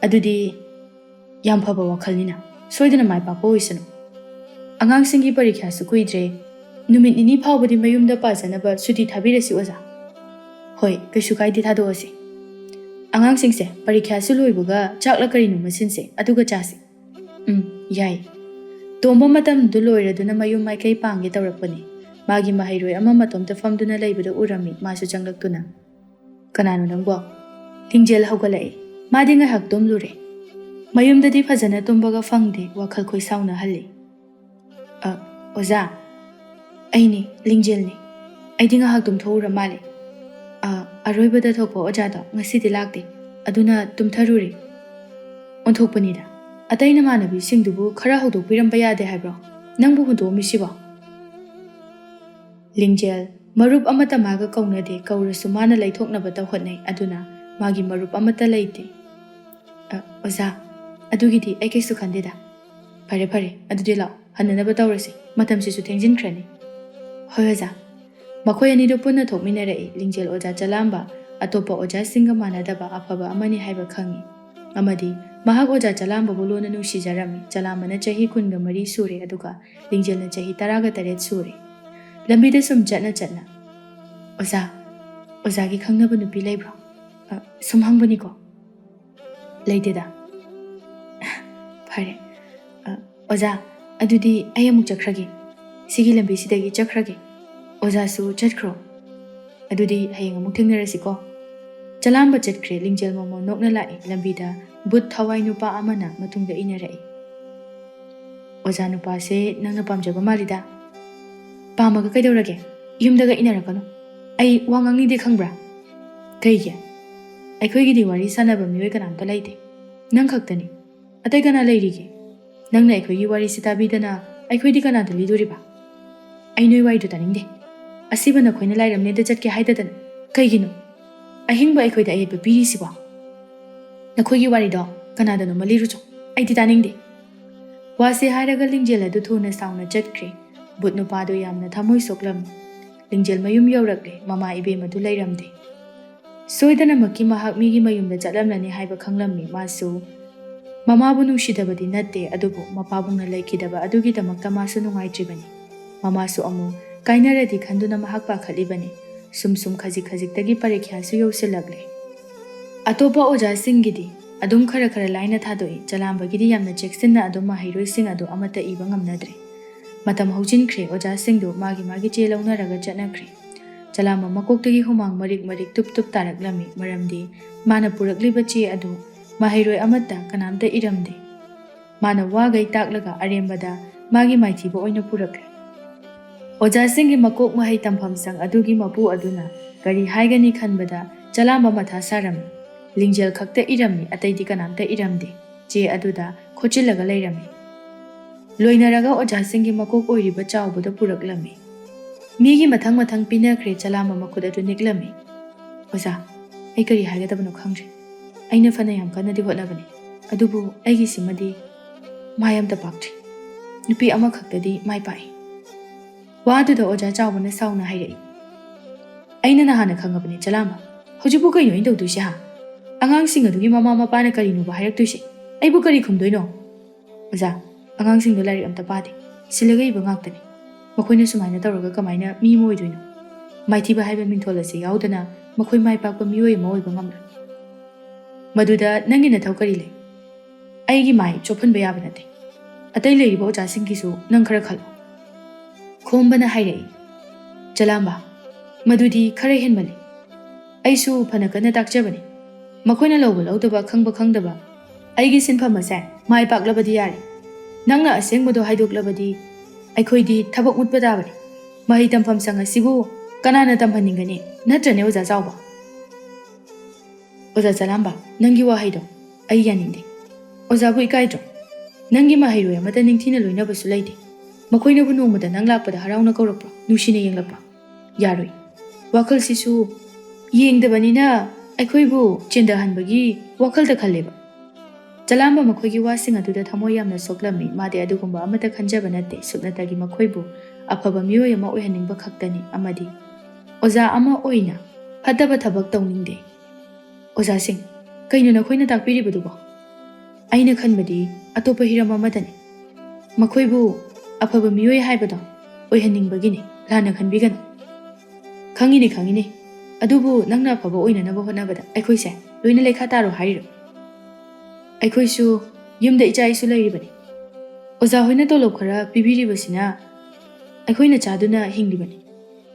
ꯑꯗꯨꯗꯤ ꯌꯥꯝ ꯐꯕ ꯋꯥꯈꯜꯅꯤꯅ, ꯁꯣꯏꯗꯅ ꯃꯥꯏ ꯄꯥꯛꯄ ꯑꯣꯏꯁꯅꯨ꯫ ꯑꯉꯥꯡꯁꯤꯡꯒꯤ ꯄꯔꯤꯈ꯭ꯌꯥꯁꯨ ꯀꯨꯏꯗ꯭ꯔꯦ꯫ ꯅꯨꯃꯤꯠ ꯅꯤꯅꯤ ꯐꯥꯎꯕꯗꯤ ꯃꯌꯨꯝꯗ ꯄꯥꯖꯅꯕ ꯁꯨꯇꯤ ꯊꯥꯕꯤꯔꯁꯤ ꯑꯣꯖꯥ꯫" "ꯍꯣꯏ, ꯀꯩꯁꯨ ꯀꯥꯏꯗꯦ, ꯊꯥꯗꯣꯛꯑꯁꯤ꯫ ꯑꯉꯥꯡꯁꯤꯡꯁꯦ, ꯄꯔꯤꯈ꯭ꯌꯥꯁꯨ ꯂꯣꯏꯕꯒ ꯆꯥꯛꯂ ꯀꯔꯤꯅꯣꯃ ꯁꯤꯟꯁꯦ, ꯑꯗꯨꯒ ꯆꯥꯁꯤ꯫" "ꯎꯝ, ꯌꯥꯏ꯫" ꯇꯣꯝꯕ ꯃꯇꯝꯗꯨ ꯂꯣꯏꯔꯗꯨꯅ ꯃꯌꯨꯝ ꯃꯥꯏꯀꯩ ꯄꯥꯡꯒꯦ ꯇꯧꯔꯛꯄꯅꯤ꯫ ꯃꯥꯒꯤ ꯃꯍꯩꯔꯣꯏ ꯑꯃ ꯃꯇꯣꯝꯇ ꯐꯝꯗꯨꯅ ꯂꯩꯕꯗꯨ ꯎꯔꯝꯃꯤ꯫ ꯃꯥꯁꯨ ꯆꯪꯂꯛꯇꯨꯅ, "ꯀꯅꯥꯅꯣ ꯅꯪꯕꯣ?" "ꯂꯤꯡꯖꯦꯜ ꯍꯧꯒꯠꯂꯛꯏ꯫ ꯃꯥꯗꯤ ꯉꯥꯏꯍꯥꯛ ꯇꯨꯝꯂꯨꯔꯦ꯫ ꯃꯌꯨꯝꯗꯗꯤ ꯐꯖꯅ ꯇꯨꯝꯕꯒ ꯐꯪꯗꯦ, ꯋꯥꯈꯜ ꯈꯣꯏ ꯁꯥꯎꯅꯍꯜꯂꯤ꯫" "ꯑ, ꯑꯣꯖꯥ, ꯑꯩꯅꯤ, ꯂꯤꯡꯖꯦꯜꯅꯤ꯫ ꯑꯩꯗꯤ ꯉꯥꯏꯍꯥꯛ ꯇꯨꯝꯊꯣꯛꯎꯔ ꯃꯥꯜꯂꯦ꯫ ꯑ, ꯑꯔꯣꯏꯕꯗ ꯊꯣꯛꯄ ꯑꯣꯖꯥꯗꯣ ꯉꯁꯤꯗꯤ ꯂꯥꯛꯇꯦ, ꯑꯗꯨꯅ ꯇꯨꯝꯊꯔꯨꯔꯦ꯫" "ꯑꯣꯟꯊꯣꯛꯄꯅꯤꯗ, ꯑꯇꯩ ꯅꯃꯥꯟꯅꯕꯤꯁꯤꯡꯗꯨꯕꯨ ꯈꯔ ꯍꯧꯗꯣꯛꯄꯤꯔꯝꯕ ꯌꯥꯗꯦ ꯍꯥꯏꯕ꯭ꯔꯣ? ꯅꯪꯕꯨ ꯍꯨꯟꯗꯣꯛꯑꯝꯃꯤꯁꯤꯕꯣ?" ꯂꯤꯡꯖꯦꯜ, ꯃꯔꯨꯞ ꯑꯃꯠꯇ ꯃꯥꯒ ꯀꯧꯅꯗꯦ, ꯀꯧꯔꯁꯨ ꯃꯥꯅ ꯂꯩꯊꯣꯛꯅꯕꯇ ꯍꯣꯠꯅꯩ, ꯑꯗꯨꯅ ꯃꯥꯒꯤ ꯃꯔꯨꯞ ꯑꯃꯠꯇ ꯂꯩꯇꯦ꯫ "ꯑ, ꯑꯣꯖꯥ, ꯑꯗꯨꯒꯤꯗꯤ ꯑꯩ ꯀꯩꯁꯨ ꯈꯟꯗꯦꯗ꯫ ꯐꯔꯦ, ꯐꯔꯦ, ꯑꯗꯨꯗꯤ ꯂꯥꯛꯑꯣ, ꯍꯟꯅꯅꯕ ꯇꯧꯔꯁꯤ, ꯃꯇꯝꯁꯤꯁꯨ ꯊꯦꯡꯖꯤꯟꯈ꯭ꯔꯅꯤ꯫" "ꯍꯣꯏ, ꯑꯣꯖꯥ꯫" ꯃꯈꯣꯏ ꯑꯅꯤꯗꯨ ꯄꯨꯟꯅ ꯊꯣꯛꯃꯤꯟꯅꯔꯛꯏ꯫ ꯂꯤꯡꯖꯦꯜ ꯑꯣꯖꯥ ꯆꯂꯥꯝꯕ ꯑꯇꯣꯞꯄ ꯑꯣꯖꯥꯁꯤꯡꯒ ꯃꯥꯟꯅꯗꯕ ꯑꯐꯕ ꯑꯃꯅꯤ ꯍꯥꯏꯕ ꯈꯪꯉꯤ, ꯑꯃꯗꯤ ꯃꯍꯥꯛ ꯑꯣꯖꯥ ꯆꯂꯥꯝꯕꯕꯨ ꯂꯣꯟꯅ ꯅꯨꯡꯁꯤꯖꯔꯝꯃꯤ꯫ ꯆꯂꯥꯝꯕꯅ ꯆꯍꯤ ꯀꯨꯟꯒ ꯃꯔꯤ ꯁꯨꯔꯦ, ꯑꯗꯨꯒ ꯂꯤꯡꯖꯦꯜꯅ ꯆꯍꯤ ꯇꯔꯥꯒ ꯇꯔꯦꯠ ꯁꯨꯔꯦ꯫ ꯂꯝꯕꯤꯗ ꯁꯨꯝ ꯆꯠꯅ ꯆꯠꯅ, "ꯑꯣꯖꯥ, ꯑꯣꯖꯥꯒꯤ ꯈꯪꯅꯕ ꯅꯨꯄꯤ ꯂꯩꯕ꯭ꯔꯣ? ꯑ, ꯁꯨꯝ ꯍꯪꯕꯅꯤꯀꯣ꯫" "ꯂꯩꯇꯦꯗ꯫" "ꯐꯔꯦ꯫ ꯑ, ꯑꯣꯖꯥ, ꯑꯗꯨꯗꯤ ꯑꯩ ꯑꯃꯨꯛ ꯆꯠꯈ꯭ꯔꯒꯦ꯫ ꯁꯤꯒꯤ ꯂꯝꯕꯤꯁꯤꯗꯒꯤ ꯆꯠꯈ꯭ꯔꯒꯦ꯫ ꯑꯣꯖꯥꯁꯨ ꯆꯠꯈ꯭ꯔꯣ꯫" ꯑꯗꯨꯗꯤ ꯍꯌꯦꯡ ꯑꯃꯨꯛ ꯊꯦꯡꯅꯔꯁꯤꯀꯣ꯫ ꯆꯂꯥꯝꯕ ꯆꯠꯈ꯭ꯔꯦ꯫ ꯂꯤꯡꯖꯦꯜ ꯃꯃꯣꯟ ꯅꯣꯛꯅ ꯂꯥꯛꯏ꯫ ꯂꯝꯕꯤꯗ ꯕꯨꯠ ꯊꯋꯥꯏ ꯅꯨꯄꯥ ꯑꯃꯅ ꯃꯇꯨꯡꯗ ꯏꯟꯅꯔꯛꯏ꯫ "ꯑꯣꯖꯥ ꯅꯨꯄꯥꯁꯦ ꯅꯪꯅ ꯄꯥꯝꯖꯕ ꯃꯥꯜꯂꯤꯗ꯫ ꯄꯥꯝꯃꯒ ꯀꯩꯗꯧꯔꯒꯦ? ꯌꯨꯝꯗꯒ ꯏꯟꯅꯔꯛꯀꯅꯨ꯫ ꯑꯩ ꯋꯥ ꯉꯥꯡꯅꯤꯡꯗꯦ ꯈꯪꯕ꯭ꯔꯥ?" "ꯀꯩꯒꯤ? ꯑꯩꯈꯣꯏꯒꯤꯗꯤ ꯋꯥꯔꯤ ꯁꯥꯟꯅꯕ ꯃꯤꯑꯣꯏ ꯀꯅꯥꯝꯇ ꯂꯩꯇꯦ꯫ ꯅꯪ ꯈꯛꯇꯅꯤ꯫ ꯑꯇꯩ ꯀꯅꯥ ꯂꯩꯔꯤꯒꯦ? ꯅꯪꯅ ꯑꯩꯈꯣꯏꯒꯤ ꯋꯥꯔꯤꯁꯤ ꯇꯥꯕꯤꯗꯅ ꯑꯩꯈꯣꯏꯗꯤ ꯀꯅꯥꯗ ꯂꯤꯗꯣꯔꯤꯕ?" "ꯑꯩ ꯅꯣꯏ ꯋꯥꯔꯤꯗꯣ ꯇꯥꯅꯤꯡꯗꯦ꯫ ꯑꯁꯤꯕ ꯅꯈꯣꯏꯅ ꯂꯥꯏꯔꯝꯅꯦꯗ ꯆꯠꯀꯦ ꯍꯥꯏꯗꯗꯅ꯫ ꯀꯩꯒꯤꯅꯣ ꯑꯍꯤꯡꯕ ꯑꯩꯈꯣꯏꯗ ꯑꯌꯦꯠꯄ ꯄꯤꯔꯤꯁꯤꯕꯣ? ꯅꯈꯣꯏꯒꯤ ꯋꯥꯔꯤꯗꯣ ꯀꯅꯥꯗꯅꯣꯃ ꯂꯤꯔꯨꯆꯣ꯫ ꯑꯩꯗꯤ ꯇꯥꯅꯤꯡꯗꯦ꯫" ꯋꯥꯁꯤ ꯍꯥꯏꯔꯒ ꯂꯤꯡꯖꯦꯜ ꯑꯗꯨ ꯊꯨꯅ ꯁꯥꯎꯅ ꯆꯠꯈ꯭ꯔꯦ꯫ ꯕꯨꯠ ꯅꯨꯄꯥꯗꯨ ꯌꯥꯝꯅ ꯊꯃꯣꯏ ꯁꯣꯛꯂꯝꯃꯤ꯫ ꯂꯤꯡꯖꯦꯜ ꯃꯌꯨꯝ ꯌꯧꯔꯛꯂꯦ꯫ ꯃꯃꯥ ꯏꯕꯦꯝ ꯑꯗꯨ ꯂꯩꯔꯝꯗꯦ꯫ ꯁꯣꯏꯗꯅꯃꯛꯀꯤ ꯃꯍꯥꯛ ꯃꯤꯒꯤ ꯃꯌꯨꯝꯗ ꯆꯠꯂꯝꯂꯅꯤ ꯍꯥꯏꯕ ꯈꯪꯂꯝꯃꯤ꯫ ꯃꯥꯁꯨ ꯃꯃꯥꯕꯨ ꯅꯨꯡꯁꯤꯗꯕꯗꯤ ꯅꯠꯇꯦ, ꯑꯗꯨꯕꯨ ꯃꯄꯥꯕꯨꯡꯅ ꯂꯩꯈꯤꯗꯕ ꯑꯗꯨꯒꯤꯗꯃꯛꯇ ꯃꯥꯁꯨ ꯅꯨꯡꯉꯥꯏꯇ꯭ꯔꯤꯕꯅꯤ꯫ ꯃꯃꯥꯁꯨ ꯑꯃꯨꯛ ꯀꯥꯏꯅꯔꯗꯤ ꯈꯟꯗꯨꯅ ꯃꯍꯥꯛ ꯄꯥꯈꯠꯂꯤꯕꯅꯤ꯫ ꯁꯨꯝ ꯁꯨꯝ ꯈꯖꯤꯛ ꯈꯖꯤꯛꯇꯒꯤ ꯄꯔꯤꯈ꯭ꯌꯥꯁꯨ ꯌꯧꯁꯤꯜꯂꯛꯂꯦ꯫ ꯑꯇꯣꯞꯄ ꯑꯣꯖꯥꯁꯤꯡꯒꯤꯗꯤ ꯑꯗꯨꯝ ꯈꯔ ꯈꯔ ꯂꯥꯏꯅ ꯊꯥꯗꯣꯛꯏ꯫ ꯆꯂꯥꯝꯕꯒꯤꯗꯤ ꯌꯥꯝꯅ ꯆꯦꯛꯁꯤꯟꯅ ꯑꯗꯨꯝ ꯃꯍꯩꯔꯣꯏꯁꯤꯡ ꯑꯗꯨ ꯑꯃꯠꯇ ꯏꯕ ꯉꯝꯅꯗ꯭ꯔꯦ꯫ ꯃꯇꯝ ꯍꯧꯖꯤꯟꯈ꯭ꯔꯦ꯫ ꯑꯣꯖꯥꯁꯤꯡꯗꯨ ꯃꯥꯒꯤ ꯃꯥꯒꯤ ꯆꯦ ꯂꯧꯅꯔꯒ ꯆꯠꯅꯈ꯭ꯔꯦ꯫ ꯆꯂꯥꯝꯕ ꯃꯀꯣꯛꯇꯒꯤ ꯍꯨꯃꯥꯡ ꯃꯔꯤꯛ ꯃꯔꯤꯛ ꯇꯨꯞ ꯇꯨꯞ ꯇꯥꯔꯛꯂꯝꯃꯤ꯫ ꯃꯔꯝꯗꯤ ꯃꯥꯅ ꯄꯨꯔꯛꯂꯤꯕ ꯆꯦ ꯑꯗꯨ ꯃꯍꯩꯔꯣꯏ ꯑꯃꯠꯇ ꯀꯅꯥꯝꯇ ꯏꯔꯝꯗꯦ꯫ ꯃꯥꯅ ꯋꯥꯒꯩ ꯇꯥꯛꯂꯒ ꯑꯔꯦꯝꯕꯗ ꯃꯥꯒꯤ ꯃꯥꯏꯊꯤꯕ ꯑꯣꯏꯅ ꯄꯨꯔꯛꯂꯦ꯫ ꯑꯣꯖꯥꯁꯤꯡꯒꯤ ꯃꯀꯣꯛ ꯃꯍꯩ ꯇꯝꯐꯝ ꯁꯪ ꯑꯗꯨꯒꯤ ꯃꯄꯨ ꯑꯗꯨꯅ ꯀꯔꯤ ꯍꯥꯏꯒꯅꯤ ꯈꯟꯕꯗ ꯆꯂꯥꯝꯕ ꯃꯊꯥ ꯁꯥꯔꯝꯃꯤ꯫ ꯂꯤꯡꯖꯦꯜ ꯈꯛꯇ ꯏꯔꯝꯃꯤ, ꯑꯇꯩꯗꯤ ꯀꯅꯥꯝꯇ ꯏꯔꯝꯗꯦ꯫ ꯆꯦ ꯑꯗꯨꯗ ꯈꯣꯠꯆꯤꯜꯂꯒ ꯂꯩꯔꯝꯃꯤ꯫ ꯂꯣꯏꯅꯔꯒ ꯑꯣꯖꯥꯁꯤꯡꯒꯤ ꯃꯀꯣꯛ ꯑꯣꯏꯔꯤꯕ ꯆꯥꯎꯕꯗ ꯄꯨꯔꯛꯂꯝꯃꯤ꯫ ꯃꯤꯒꯤ ꯃꯊꯪ ꯃꯊꯪ ꯄꯤꯅꯈ꯭ꯔꯦ꯫ ꯆꯂꯥꯝꯕ ꯃꯈꯨꯠ ꯑꯗꯨ ꯅꯤꯛꯂꯝꯃꯤ꯫ "ꯑꯣꯖꯥ, ꯑꯩ ꯀꯔꯤ ꯍꯥꯏꯒꯗꯕꯅꯣ ꯈꯪꯗ꯭ꯔꯦ꯫ ꯑꯩꯅ ꯐꯅ ꯌꯥꯝ ꯀꯟꯅꯗꯤ ꯍꯣꯠꯅꯕꯅꯤ, ꯑꯗꯨꯕꯨ ꯑꯩꯒꯤꯁꯤꯃꯗꯤ ꯃꯥꯏ ꯑꯝꯇ ꯄꯥꯛꯇ꯭ꯔꯤ꯫ ꯅꯨꯄꯤ ꯑꯃꯈꯛꯇꯗꯤ ꯃꯥꯏ ꯄꯥꯛꯏ꯫" ꯋꯥꯗꯨꯗ ꯑꯣꯖꯥ ꯆꯥꯎꯕꯅ ꯁꯥꯎꯅ ꯍꯥꯏꯔꯛꯏ꯫ "ꯑꯩꯅ ꯅꯍꯥꯟꯅ ꯈꯪꯉꯕꯅꯤ ꯆꯂꯥꯝꯕ꯫ ꯍꯧꯖꯤꯛꯄꯨ ꯀꯩꯅꯣ ꯑꯩꯅ ꯇꯧꯗꯣꯏꯁꯦ, ꯍꯥ? ꯑꯉꯥꯡꯁꯤꯡ ꯑꯗꯨꯒꯤ ꯃꯃꯥ ꯃꯄꯥꯅ ꯀꯔꯤꯅꯣꯕ ꯍꯥꯏꯔꯛꯇꯣꯏꯁꯦ? ꯑꯩꯕꯨ ꯀꯔꯤ ꯈꯨꯝꯗꯣꯏꯅꯣ?" "ꯑꯣꯖꯥ, ꯑꯉꯥꯡꯁꯤꯡꯗꯣ ꯂꯥꯏꯔꯤꯛ ꯑꯝꯇ ꯄꯥꯗꯦ꯫ ꯁꯤꯜꯂꯒ ꯏꯕ ꯉꯥꯛꯇꯅꯤ꯫ ꯃꯈꯣꯏꯅ ꯁꯨꯃꯥꯏꯅ ꯇꯧꯔꯒ ꯀꯃꯥꯏꯅ ꯃꯤ ꯑꯃ ꯑꯣꯏꯗꯣꯏꯅꯣ? ꯃꯥꯏꯊꯤꯕ ꯍꯥꯏꯕ ꯃꯤꯡꯊꯣꯜ ꯑꯁꯤ ꯌꯥꯎꯗꯅ ꯃꯈꯣꯏ ꯃꯥꯏ ꯄꯥꯛꯄ ꯃꯤꯑꯣꯏ ꯑꯃ ꯑꯣꯏꯕ ꯉꯝꯂꯣꯏ꯫" "ꯃꯗꯨꯗ ꯅꯪꯒꯤ ꯅꯊꯧ ꯀꯔꯤ ꯂꯩ? ꯑꯩꯒꯤ ꯃꯥꯏ ꯆꯣꯞꯍꯟꯕ ꯌꯥꯕ ꯅꯠꯇꯦ꯫ ꯑꯇꯩ ꯂꯩꯔꯤꯕ ꯑꯣꯖꯥꯁꯤꯡꯒꯤꯁꯨ ꯅꯪ ꯈꯔ ꯈꯜꯂꯨ꯫" ꯈꯣꯝꯕꯅ ꯍꯥꯏꯔꯛꯏ꯫ "ꯆꯂꯥꯝꯕ, "ꯃꯗꯨꯗꯤ ꯈꯔ ꯍꯦꯟꯃꯜꯂꯤ꯫ ꯑꯩꯁꯨ ꯐꯅ ꯀꯟꯅ ꯇꯥꯛꯆꯕꯅꯤ꯫ ꯃꯈꯣꯏꯅ ꯂꯧꯕ ꯂꯧꯗꯕ, ꯈꯪꯕ ꯈꯪꯗꯕ, ꯑꯩꯒꯤ ꯁꯤꯟꯐꯝ ꯑꯁꯦ ꯃꯥꯏ ꯄꯥꯛꯂꯕꯗꯤ ꯌꯥꯔꯦ꯫ ꯅꯪꯅ ꯑꯁꯦꯡꯕꯗꯣ ꯍꯥꯏꯗꯣꯛꯂꯕꯗꯤ ꯑꯩꯈꯣꯏꯗꯤ ꯊꯕꯛ ꯃꯨꯠꯄ ꯇꯥꯕꯅꯤ꯫ ꯃꯍꯩ ꯇꯝꯐꯝ ꯁꯪ ꯑꯁꯤꯕꯨ ꯀꯅꯥꯅ ꯇꯝꯍꯟꯅꯤꯡꯒꯅꯤ? ꯅꯠꯇ꯭ꯔꯅꯦ, ꯑꯣꯖꯥ ꯆꯥꯎꯕ?" "ꯑꯣꯖꯥ ꯆꯂꯥꯝꯕ, ꯅꯪꯒꯤ ꯋꯥꯍꯩꯗꯣ ꯑꯩ ꯌꯥꯅꯤꯡꯗꯦ꯫ ꯑꯣꯖꯥꯕꯨ ꯏꯀꯥꯏꯗ꯭ꯔꯣ? ꯅꯪꯒꯤ ꯃꯍꯩꯔꯣꯏ ꯑꯃꯠꯇ ꯅꯤꯡꯊꯤꯅ ꯂꯣꯏꯅꯕꯁꯨ ꯂꯩꯇꯦ꯫ ꯃꯈꯣꯏꯅꯕꯨ ꯅꯣꯡꯃꯇ ꯅꯪ ꯂꯥꯛꯄꯗ ꯍꯔꯥꯎꯅ ꯀꯧꯔꯛꯄ꯭ꯔꯣ? ꯅꯨꯡꯁꯤꯅ ꯌꯦꯡꯂꯛꯄ꯭ꯔꯣ? ꯌꯥꯔꯣꯏ꯫ ꯋꯥꯈꯜꯁꯤꯁꯨ ꯌꯦꯡꯗꯕꯅꯤꯅ ꯑꯩꯈꯣꯏꯕꯨ ꯆꯦꯟꯊꯍꯟꯕꯒꯤ ꯋꯥꯈꯜꯗ ꯈꯜꯂꯦꯕ꯫" ꯆꯂꯥꯝꯕ ꯃꯈꯣꯏꯒꯤ ꯋꯥꯁꯤꯡ ꯑꯗꯨꯗ ꯊꯃꯣꯏ ꯌꯥꯝꯅ ꯁꯣꯛꯂꯝꯃꯤ꯫ ꯃꯥꯗꯤ ꯑꯗꯨꯒꯨꯝꯕ ꯑꯃꯠꯇ ꯈꯟꯖꯕ ꯅꯠꯇꯦ꯫ ꯁꯨꯞꯅꯇꯒꯤ ꯃꯈꯣꯏꯕꯨ ꯑꯐꯕ ꯃꯤꯑꯣꯏ ꯑꯃ ꯑꯣꯏꯍꯟꯅꯤꯡꯕ ꯈꯛꯇꯅꯤ꯫ ꯑꯃꯗꯤ ꯑꯣꯖꯥ ꯑꯃ ꯑꯣꯏꯅ ꯐꯠꯇꯕ ꯊꯕꯛ ꯇꯧꯅꯤꯡꯗꯦ꯫ "ꯑꯣꯖꯥꯁꯤꯡ, ꯀꯩꯅꯣ ꯅꯈꯣꯏꯅ ꯇꯥꯛꯄꯤꯔꯤꯕꯗꯨꯕꯣ? ꯑꯩꯅ ꯈꯟꯕꯗꯤ ꯑꯇꯣꯞꯄ ꯍꯤꯔꯝ ꯑꯃꯗꯅꯤ꯫ ꯃꯈꯣꯏꯕꯨ ꯑꯐꯕ ꯃꯤꯑꯣꯏ ꯍꯥꯏꯕꯗꯣ ꯑꯣꯏꯍꯟꯅꯤꯡꯕꯒꯤꯅꯤ, ꯂꯥꯟꯅ ꯈꯟꯕꯤꯒꯅꯨ꯫" "ꯈꯪꯉꯤꯅꯦ, ꯈꯪꯉꯤꯅꯦ꯫ ꯑꯗꯨꯕꯨ ꯅꯪꯅ ꯑꯐꯕ ꯑꯣꯏꯅꯅꯕ ꯍꯣꯠꯅꯕꯗ ꯑꯩꯈꯣꯏꯁꯦ ꯂꯣꯏꯅ ꯂꯩꯈꯥ ꯇꯥꯔꯣ ꯍꯥꯏꯔꯤꯔꯣ? ꯑꯩꯈꯣꯏꯁꯨ ꯌꯨꯝꯗ ꯏꯆꯥ ꯏꯁꯨ ꯂꯩꯔꯤꯕꯅꯤ꯫ ꯑꯣꯖꯥ ꯍꯣꯏꯅ ꯇꯣꯂꯣꯞ ꯈꯔ ꯄꯤꯕꯤꯔꯤꯕꯁꯤꯅ ꯑꯩꯈꯣꯏꯅ ꯆꯥꯗꯨꯅ ꯍꯤꯡꯂꯤꯕꯅꯤ꯫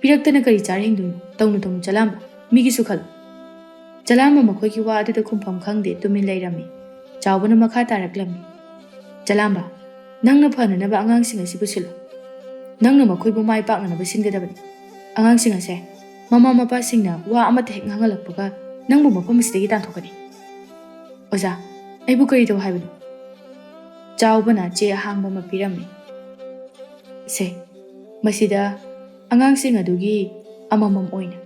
ꯄꯤꯔꯛꯇꯅ ꯀꯔꯤ ꯆꯥꯔ ꯍꯤꯡꯗꯣꯏꯅꯣ? ꯇꯧꯅꯨ, ꯇꯧꯅꯨ, ꯆꯂꯥꯝꯕ꯫ ꯃꯤꯒꯤꯁꯨ ꯈꯜꯂꯨ꯫" ꯆꯂꯥꯝꯕ ꯃꯈꯣꯏꯒꯤ ꯋꯥ ꯑꯗꯨꯗ ꯈꯨꯝꯐꯝ ꯈꯪꯗꯦ ꯇꯨꯃꯤꯟ ꯂꯩꯔꯝꯃꯤ꯫ ꯆꯥꯎꯕꯅ ꯃꯈꯥ ꯇꯥꯔꯛꯂꯝꯃꯤ, "ꯆꯂꯥꯝꯕ, ꯅꯪꯅ ꯐꯅꯅꯕ ꯑꯉꯥꯡꯁꯤꯡ ꯑꯁꯤꯕꯨ ꯁꯤꯜꯂꯨ꯫ ꯅꯪꯅ ꯃꯈꯣꯏꯕꯨ ꯃꯥꯏ ꯄꯥꯛꯅꯅꯕ ꯁꯤꯟꯒꯗꯕꯅꯤ꯫ ꯑꯉꯥꯡꯁꯤꯡ ꯑꯁꯦ ꯃꯃꯥ ꯃꯄꯥꯁꯤꯡꯅ ꯋꯥ ꯑꯃꯠꯇ ꯍꯦꯛ ꯉꯥꯡꯍꯜꯂꯛꯄꯒ ꯅꯪꯕꯨ ꯃꯐꯝ ꯑꯁꯤꯗꯒꯤ ꯇꯥꯟꯊꯣꯛꯀꯅꯤ꯫" "ꯑꯣꯖꯥ, ꯑꯩꯕꯨ ꯀꯔꯤ ꯇꯧ ꯍꯥꯏꯕꯅꯣ?" ꯆꯥꯎꯕꯅ ꯆꯦ ꯑꯍꯥꯡꯕ ꯑꯃ ꯄꯤꯔꯝꯃꯤ꯫ "ꯁꯦ, ꯃꯁꯤꯗ ꯑꯉꯥꯡꯁꯤꯡ ꯑꯗꯨꯒꯤ ꯑꯃꯃꯝ ꯑꯣꯏꯅ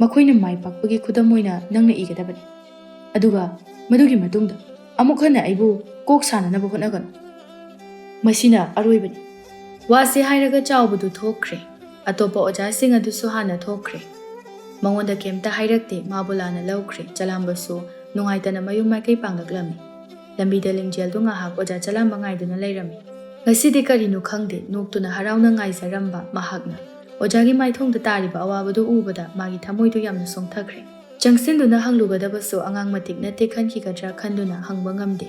ꯃꯈꯣꯏꯅ ꯃꯥꯏ ꯄꯥꯛꯄꯒꯤ ꯈꯨꯗꯝ ꯑꯣꯏꯅ ꯅꯪꯅ ꯏꯒꯗꯕꯅꯤ꯫ ꯑꯗꯨꯒ ꯃꯗꯨꯒꯤ ꯃꯇꯨꯡꯗ ꯑꯃꯨꯛ ꯍꯟꯅ ꯑꯩꯕꯨ ꯀꯣꯛ ꯁꯥꯅꯅꯕ ꯍꯣꯠꯅꯒꯅꯨ꯫ ꯃꯁꯤꯅ ꯑꯔꯣꯏꯕꯅꯤ꯫" ꯋꯥꯁꯤ ꯍꯥꯏꯔꯒ ꯆꯥꯎꯕꯗꯨ ꯊꯣꯛꯈ꯭ꯔꯦ꯫ ꯑꯇꯣꯞꯄ ꯑꯣꯖꯥꯁꯤꯡ ꯑꯗꯨꯁꯨ ꯍꯥꯟꯅ ꯊꯣꯛꯈ꯭ꯔꯦ꯫ ꯃꯉꯣꯟꯗ ꯀꯩꯝꯇ ꯍꯥꯏꯔꯛꯇꯦ, ꯃꯥꯕꯨ ꯂꯥꯟꯅ ꯂꯧꯈ꯭ꯔꯦ꯫ ꯆꯂꯥꯝꯕꯁꯨ ꯅꯨꯡꯉꯥꯏꯇꯅ ꯃꯌꯨꯝ ꯃꯥꯏꯀꯩ ꯄꯥꯡꯂꯛꯂꯝꯃꯤ꯫ ꯂꯝꯕꯤꯗ ꯂꯤꯡꯖꯦꯜꯗꯨ ꯉꯥꯏꯍꯥꯛ ꯑꯣꯖꯥ ꯆꯂꯥꯝꯕ ꯉꯥꯏꯗꯨꯅ ꯂꯩꯔꯝꯃꯤ꯫ ꯉꯁꯤꯗꯤ ꯀꯔꯤꯅꯣ ꯈꯪꯗꯦ, ꯅꯣꯛꯇꯨꯅ ꯍꯔꯥꯎꯅ ꯉꯥꯏꯖꯔꯝꯕ ꯃꯍꯥꯛꯅ ꯑꯣꯖꯥꯒꯤ ꯃꯥꯏꯊꯣꯡꯗ ꯇꯥꯔꯤꯕ ꯑꯋꯥꯕꯗꯨ ꯎꯕꯗ ꯃꯥꯒꯤ ꯊꯃꯣꯏꯗꯨ ꯌꯥꯝꯅ ꯁꯣꯛꯊꯈ꯭ꯔꯦ꯫ ꯆꯪꯁꯤꯟꯗꯨꯅ ꯍꯪꯂꯨꯒꯗꯕꯁꯨ ꯑꯉꯥꯡ ꯃꯇꯤꯛ ꯅꯠꯇꯦ ꯈꯟꯈꯤꯒꯗ꯭ꯔꯥ ꯈꯟꯗꯨꯅ ꯍꯪꯕ ꯉꯝꯗꯦ꯫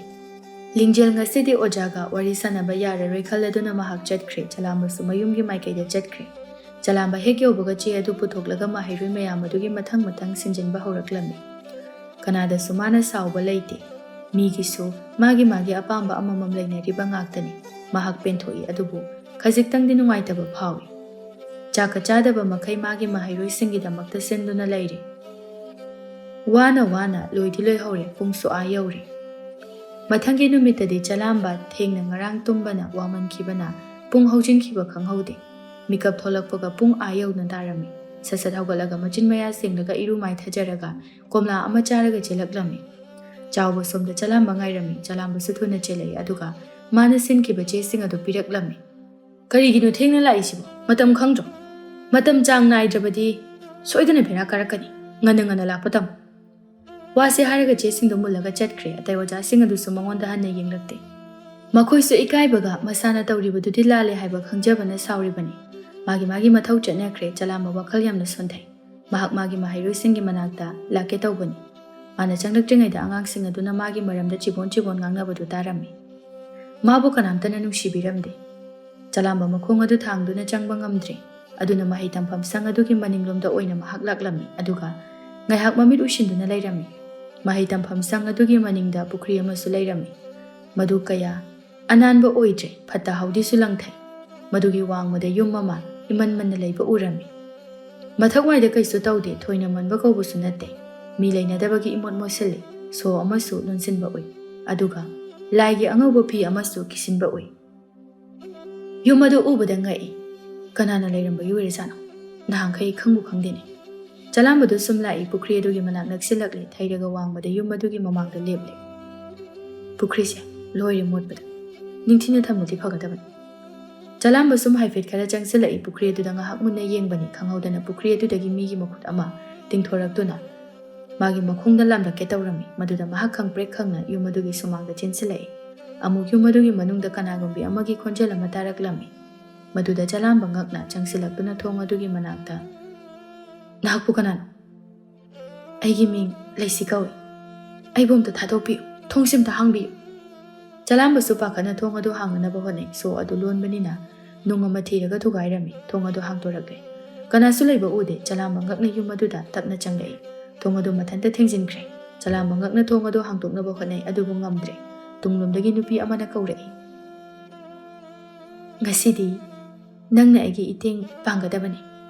ꯂꯤꯡꯖꯦꯜ ꯉꯁꯤꯗꯤ ꯑꯣꯖꯥꯒ ꯋꯥꯔꯤ ꯁꯥꯟꯅꯕ ꯌꯥꯔꯔꯣꯏ ꯈꯜꯂꯗꯨꯅ ꯃꯍꯥꯛ ꯆꯠꯈ꯭ꯔꯦ꯫ ꯆꯂꯥꯝꯕꯁꯨ ꯃꯌꯨꯝꯒꯤ ꯃꯥꯏꯀꯩꯗ ꯆꯠꯈ꯭ꯔꯦ꯫ ꯆꯂꯥꯝꯕ ꯍꯦꯛ ꯌꯧꯕꯒ ꯆꯦ ꯑꯗꯨ ꯄꯨꯊꯣꯛꯂꯒ ꯃꯍꯩꯔꯣꯏ ꯃꯌꯥꯝ ꯑꯗꯨꯒꯤ ꯃꯊꯪ ꯃꯊꯪ ꯁꯤꯟꯖꯤꯟꯕ ꯍꯧꯔꯛꯂꯝꯃꯤ꯫ ꯀꯅꯥꯗꯁꯨ ꯃꯥꯅ ꯁꯥꯎꯕ ꯂꯩꯇꯦ꯫ ꯃꯤꯒꯤꯁꯨ ꯃꯥꯒꯤ ꯃꯥꯒꯤ ꯑꯄꯥꯝꯕ ꯑꯃꯃꯝ ꯂꯩꯅꯔꯤꯕ ꯉꯥꯛꯇꯅꯤ꯫ ꯃꯍꯥꯛ ꯄꯦꯟꯊꯣꯛꯏ, ꯑꯗꯨꯕꯨ ꯈꯖꯤꯛꯇꯪꯗꯤ ꯅꯨꯡꯉꯥꯏꯇꯕ ꯐꯥꯎꯏ꯫ ꯆꯥꯛꯀ ꯆꯥꯗꯕ ꯃꯈꯩ ꯃꯥꯒꯤ ꯃꯍꯩꯔꯣꯏꯁꯤꯡꯒꯤꯗꯃꯛꯇ ꯁꯤꯟꯗꯨꯅ ꯂꯩꯔꯤ꯫ ꯋꯥꯅ ꯋꯥꯅ ꯂꯣꯏꯗꯤ ꯂꯣꯏꯍꯧꯔꯦ, ꯄꯨꯡꯁꯨ ꯑꯥ ꯌꯧꯔꯦ꯫ ꯃꯊꯪꯒꯤ ꯅꯨꯃꯤꯠꯇꯗꯤ ꯆꯂꯥꯝꯕ ꯊꯦꯡꯅ ꯉꯔꯥꯡ ꯇꯨꯝꯕꯅ ꯋꯥꯃꯟꯈꯤꯕꯅ ꯄꯨꯡ ꯍꯧꯖꯤꯟꯈꯤꯕ ꯈꯪꯍꯧꯗꯦ꯫ ꯃꯤꯀꯞ ꯊꯣꯛꯂꯛꯄꯒ ꯄꯨꯡ ꯑꯥ ꯌꯧꯅ ꯇꯥꯔꯝꯃꯤ꯫ ꯁꯠ ꯁꯠ ꯍꯧꯒꯠꯂꯒ ꯃꯆꯤꯟ ꯃꯌꯥ ꯁꯦꯡꯂꯒ ꯏꯔꯨ ꯃꯥꯏꯊꯖꯔꯒ ꯀꯣꯝꯂꯥ ꯑꯃ ꯆꯥꯔꯒ ꯆꯦꯜꯂꯛꯂꯝꯃꯤ꯫ ꯆꯥꯎꯕ ꯁꯣꯝꯗ ꯆꯂꯥꯝꯕ ꯉꯥꯏꯔꯝꯃꯤ꯫ ꯆꯂꯥꯝꯕꯁꯨ ꯊꯨꯅ ꯆꯦꯜꯂꯛꯏ, ꯑꯗꯨꯒ ꯃꯥꯅ ꯁꯤꯟꯈꯤꯕ ꯆꯦꯁꯤꯡ ꯑꯗꯨ ꯄꯤꯔꯛꯂꯝꯃꯤ꯫ "ꯀꯔꯤꯒꯤꯅꯣ ꯊꯦꯡꯅ ꯂꯥꯛꯏꯁꯤꯕꯣ? ꯃꯇꯝ ꯈꯪꯗ꯭ꯔꯣ? ꯃꯇꯝ ꯆꯥꯡ ꯅꯥꯏꯗ꯭ꯔꯕꯗꯤ ꯁꯣꯏꯗꯅ ꯕꯦꯔꯥ ꯀꯥꯔꯛꯀꯅꯤ꯫ ꯉꯟꯅ ꯉꯟꯅ ꯂꯥꯛꯄ ꯇꯝꯃꯨ꯫" ꯋꯥꯁꯦ ꯍꯥꯏꯔꯒ ꯆꯦꯁꯤꯡꯗꯨ ꯃꯨꯜꯂꯒ ꯆꯠꯈ꯭ꯔꯦ꯫ ꯑꯇꯩ ꯑꯣꯖꯥꯁꯤꯡ ꯑꯗꯨꯁꯨ ꯃꯉꯣꯟꯗ ꯍꯟꯅ ꯌꯦꯡꯂꯛꯇꯦ꯫ ꯃꯈꯣꯏꯁꯨ ꯏꯀꯥꯏꯕꯒ ꯃꯁꯥꯅ ꯇꯧꯔꯤꯕꯗꯨꯗꯤ ꯂꯥꯜꯂꯦ ꯍꯥꯏꯕ ꯈꯪꯖꯕꯅ ꯁꯥꯎꯔꯤꯕꯅꯤ꯫ ꯃꯥꯒꯤ ꯃꯥꯒꯤ ꯃꯊꯧ ꯆꯠꯅꯈ꯭ꯔꯦ꯫ ꯆꯂꯥꯝꯕ ꯋꯥꯈꯜ ꯌꯥꯝꯅ ꯁꯣꯟꯊꯩ꯫ ꯃꯍꯥꯛ ꯃꯥꯒꯤ ꯃꯍꯩꯔꯣꯏꯁꯤꯡꯒꯤ ꯃꯅꯥꯛꯇ ꯂꯥꯛꯀꯦ ꯇꯧꯕꯅꯤ꯫ ꯃꯥꯅ ꯆꯪꯂꯛꯇ꯭ꯔꯤꯉꯩꯗ ꯑꯉꯥꯡꯁꯤꯡ ꯑꯗꯨꯅ ꯃꯥꯒꯤ ꯃꯔꯝꯗ ꯆꯤꯕꯣꯟ ꯆꯤꯕꯣꯟ ꯉꯥꯡꯅꯕꯗꯨ ꯇꯥꯔꯝꯃꯤ꯫ ꯃꯥꯕꯨ ꯀꯅꯥꯝꯇꯅ ꯅꯨꯡꯁꯤꯕꯤꯔꯝꯗꯦ꯫ ꯆꯂꯥꯝꯕ ꯃꯈꯣꯡ ꯑꯗꯨ ꯊꯥꯡꯗꯨꯅ ꯆꯪꯕ ꯉꯝꯗ꯭ꯔꯦ꯫ ꯑꯗꯨꯅ ꯃꯍꯩ ꯇꯝꯐꯝ ꯁꯪ ꯑꯗꯨꯒꯤ ꯃꯅꯤꯡꯂꯣꯝꯗ ꯑꯣꯏꯅ ꯃꯍꯥꯛ ꯂꯥꯛꯂꯝꯃꯤ, ꯑꯗꯨꯒ ꯉꯥꯏꯍꯥꯛ ꯃꯃꯤꯠ ꯎꯏꯁꯤꯟꯗꯨꯅ ꯂꯩꯔꯝꯃꯤ꯫ ꯃꯍꯩ ꯇꯝꯐꯝ ꯁꯪ ꯑꯗꯨꯒꯤ ꯃꯅꯤꯡꯗ ꯄꯨꯈ꯭ꯔꯤ ꯑꯃꯁꯨ ꯂꯩꯔꯝꯃꯤ꯫ ꯃꯗꯨ ꯀꯌꯥ ꯑꯅꯥꯟꯕ ꯑꯣꯏꯗ꯭ꯔꯦ, ꯐꯠꯇ ꯍꯥꯎꯗꯤꯁꯨ ꯂꯪꯊꯩ꯫ ꯃꯗꯨꯒꯤ ꯋꯥꯡꯃꯗ ꯌꯨꯝ ꯑꯃ ꯏꯃꯟ ꯃꯟꯅ ꯂꯩꯕ ꯎꯔꯝꯃꯤ꯫ ꯃꯊꯛ ꯋꯥꯏꯗ ꯀꯩꯁꯨ ꯇꯧꯗꯦ, ꯊꯣꯏꯅ ꯃꯟꯕ ꯀꯧꯕꯁꯨ ꯅꯠꯇꯦ꯫ ꯃꯤ ꯂꯩꯅꯗꯕꯒꯤ ꯏꯃꯣꯠ ꯃꯣꯠꯁꯤꯜꯂꯤ꯫ ꯁꯣ ꯑꯃꯁꯨ ꯂꯣꯟꯁꯤꯟꯕ ꯎꯏ, ꯑꯗꯨꯒ ꯂꯥꯏꯒꯤ ꯑꯉꯧꯕ ꯐꯤ ꯑꯃꯁꯨ ꯀꯤꯁꯤꯟꯕ ꯎꯏ꯫ ꯌꯨꯝ ꯑꯗꯨ ꯎꯕꯗ ꯉꯛꯏ꯫ ꯀꯅꯥꯅ ꯂꯩꯔꯝꯕꯒꯤ ꯑꯣꯏꯔꯖꯥꯠꯅꯣ? ꯅꯍꯥꯟꯈꯩ ꯈꯪꯕꯨ ꯈꯪꯗꯦꯅꯦ꯫ ꯆꯂꯥꯝꯕꯗꯨ ꯁꯨꯝ ꯂꯥꯛꯏ, ꯄꯨꯈ꯭ꯔꯤ ꯑꯗꯨꯒꯤ ꯃꯅꯥꯛ ꯅꯛꯁꯤꯜꯂꯛꯂꯦ, ꯊꯩꯔꯒ ꯋꯥꯡꯃꯗ ꯌꯨꯝ ꯑꯗꯨꯒꯤ ꯃꯃꯥꯡꯗ ꯂꯦꯞꯂꯦ꯫ ꯄꯨꯈ꯭ꯔꯤꯁꯦ ꯂꯣꯏꯔꯦ ꯃꯣꯠꯄꯗ꯫ ꯅꯤꯡꯊꯤꯅ ꯊꯝꯃꯗꯤ ꯐꯒꯗꯕꯅꯤ꯫ ꯆꯂꯥꯝꯕ ꯁꯨꯝ ꯍꯥꯏꯐꯦꯠ ꯈꯔ ꯆꯪꯁꯤꯜꯂꯛꯏ, ꯄꯨꯈ꯭ꯔꯤ ꯑꯗꯨꯗ ꯉꯥꯏꯍꯥꯛ ꯃꯨꯟꯅ ꯌꯦꯡꯕꯅꯤ, ꯈꯪꯍꯧꯗꯅ ꯄꯨꯈ꯭ꯔꯤ ꯑꯗꯨꯗꯒꯤ ꯃꯤꯒꯤ ꯃꯈꯨꯠ ꯑꯃ ꯇꯤꯡꯊꯣꯔꯛꯇꯨꯅ ꯃꯥꯒꯤ ꯃꯈꯣꯡꯗ ꯂꯥꯝꯂꯛꯀꯦ ꯇꯧꯔꯝꯃꯤ꯫ ꯃꯗꯨꯗ ꯃꯍꯥꯛ ꯈꯪꯄ꯭ꯔꯦꯛ ꯈꯪꯅ ꯌꯨꯝ ꯑꯗꯨꯒꯤ ꯁꯨꯃꯥꯡꯗ ꯆꯦꯟꯁꯤꯜꯂꯛꯏ꯫ ꯑꯃꯨꯛ ꯌꯨꯝ ꯑꯗꯨꯒꯤ ꯃꯅꯨꯡꯗ ꯀꯅꯥꯒꯨꯝꯕꯤ ꯑꯃꯒꯤ ꯈꯣꯟꯖꯦꯜ ꯑꯃ ꯇꯥꯔꯛꯂꯝꯃꯤ꯫ ꯃꯗꯨꯗ ꯆꯂꯥꯝꯕ ꯉꯛꯅ ꯆꯪꯁꯤꯜꯂꯛꯇꯨꯅ ꯊꯣꯡ ꯑꯗꯨꯒꯤ ꯃꯅꯥꯛꯇ, "ꯅꯍꯥꯛꯄꯨ ꯀꯅꯥꯅꯣ?" "ꯑꯩꯒꯤ ꯃꯤꯡ ꯂꯩꯁꯤ ꯀꯧꯏ꯫ ꯑꯩꯕꯨ ꯑꯝꯇ ꯊꯥꯗꯣꯛꯄꯤꯌꯨ, ꯊꯣꯡꯁꯤ ꯑꯝꯇ ꯍꯥꯡꯕꯤꯌꯨ꯫" ꯆꯂꯥꯝꯕꯁꯨ ꯄꯥꯈꯠꯅ ꯊꯣꯡ ꯑꯗꯨ ꯍꯥꯡꯅꯅꯕ ꯍꯣꯠꯅꯩ꯫ ꯁꯣ ꯑꯗꯨ ꯂꯣꯟꯕꯅꯤꯅ ꯅꯨꯡ ꯑꯃ ꯊꯤꯔꯒ ꯊꯨꯒꯥꯏꯔꯝꯃꯤ꯫ ꯊꯣꯡ ꯑꯗꯨ ꯍꯥꯡꯗꯣꯔꯛꯂꯦ꯫ ꯀꯅꯥꯁꯨ ꯂꯩꯕ ꯎꯗꯦ꯫ ꯆꯂꯥꯝꯕ ꯉꯛꯅ ꯌꯨꯝ ꯑꯗꯨꯗ ꯇꯞꯅ ꯆꯪꯂꯛꯏ꯫ ꯊꯣꯡ ꯑꯗꯨ ꯃꯊꯟꯇ ꯊꯤꯡꯖꯤꯟꯈ꯭ꯔꯦ꯫ ꯆꯂꯥꯝꯕ ꯉꯛꯅ ꯊꯣꯡ ꯑꯗꯨ ꯍꯥꯡꯗꯣꯛꯅꯕ ꯍꯣꯠꯅꯩ, ꯑꯗꯨꯕꯨ ꯉꯝꯗ꯭ꯔꯦ꯫ ꯇꯨꯡꯂꯣꯝꯗꯒꯤ ꯅꯨꯄꯤ ꯑꯃꯅ ꯀꯧꯔꯛꯏ, "ꯉꯁꯤꯗꯤ ꯅꯪꯅ ꯑꯩꯒꯤ ꯏꯇꯦꯡ ꯄꯥꯡꯒꯗꯕꯅꯤ꯫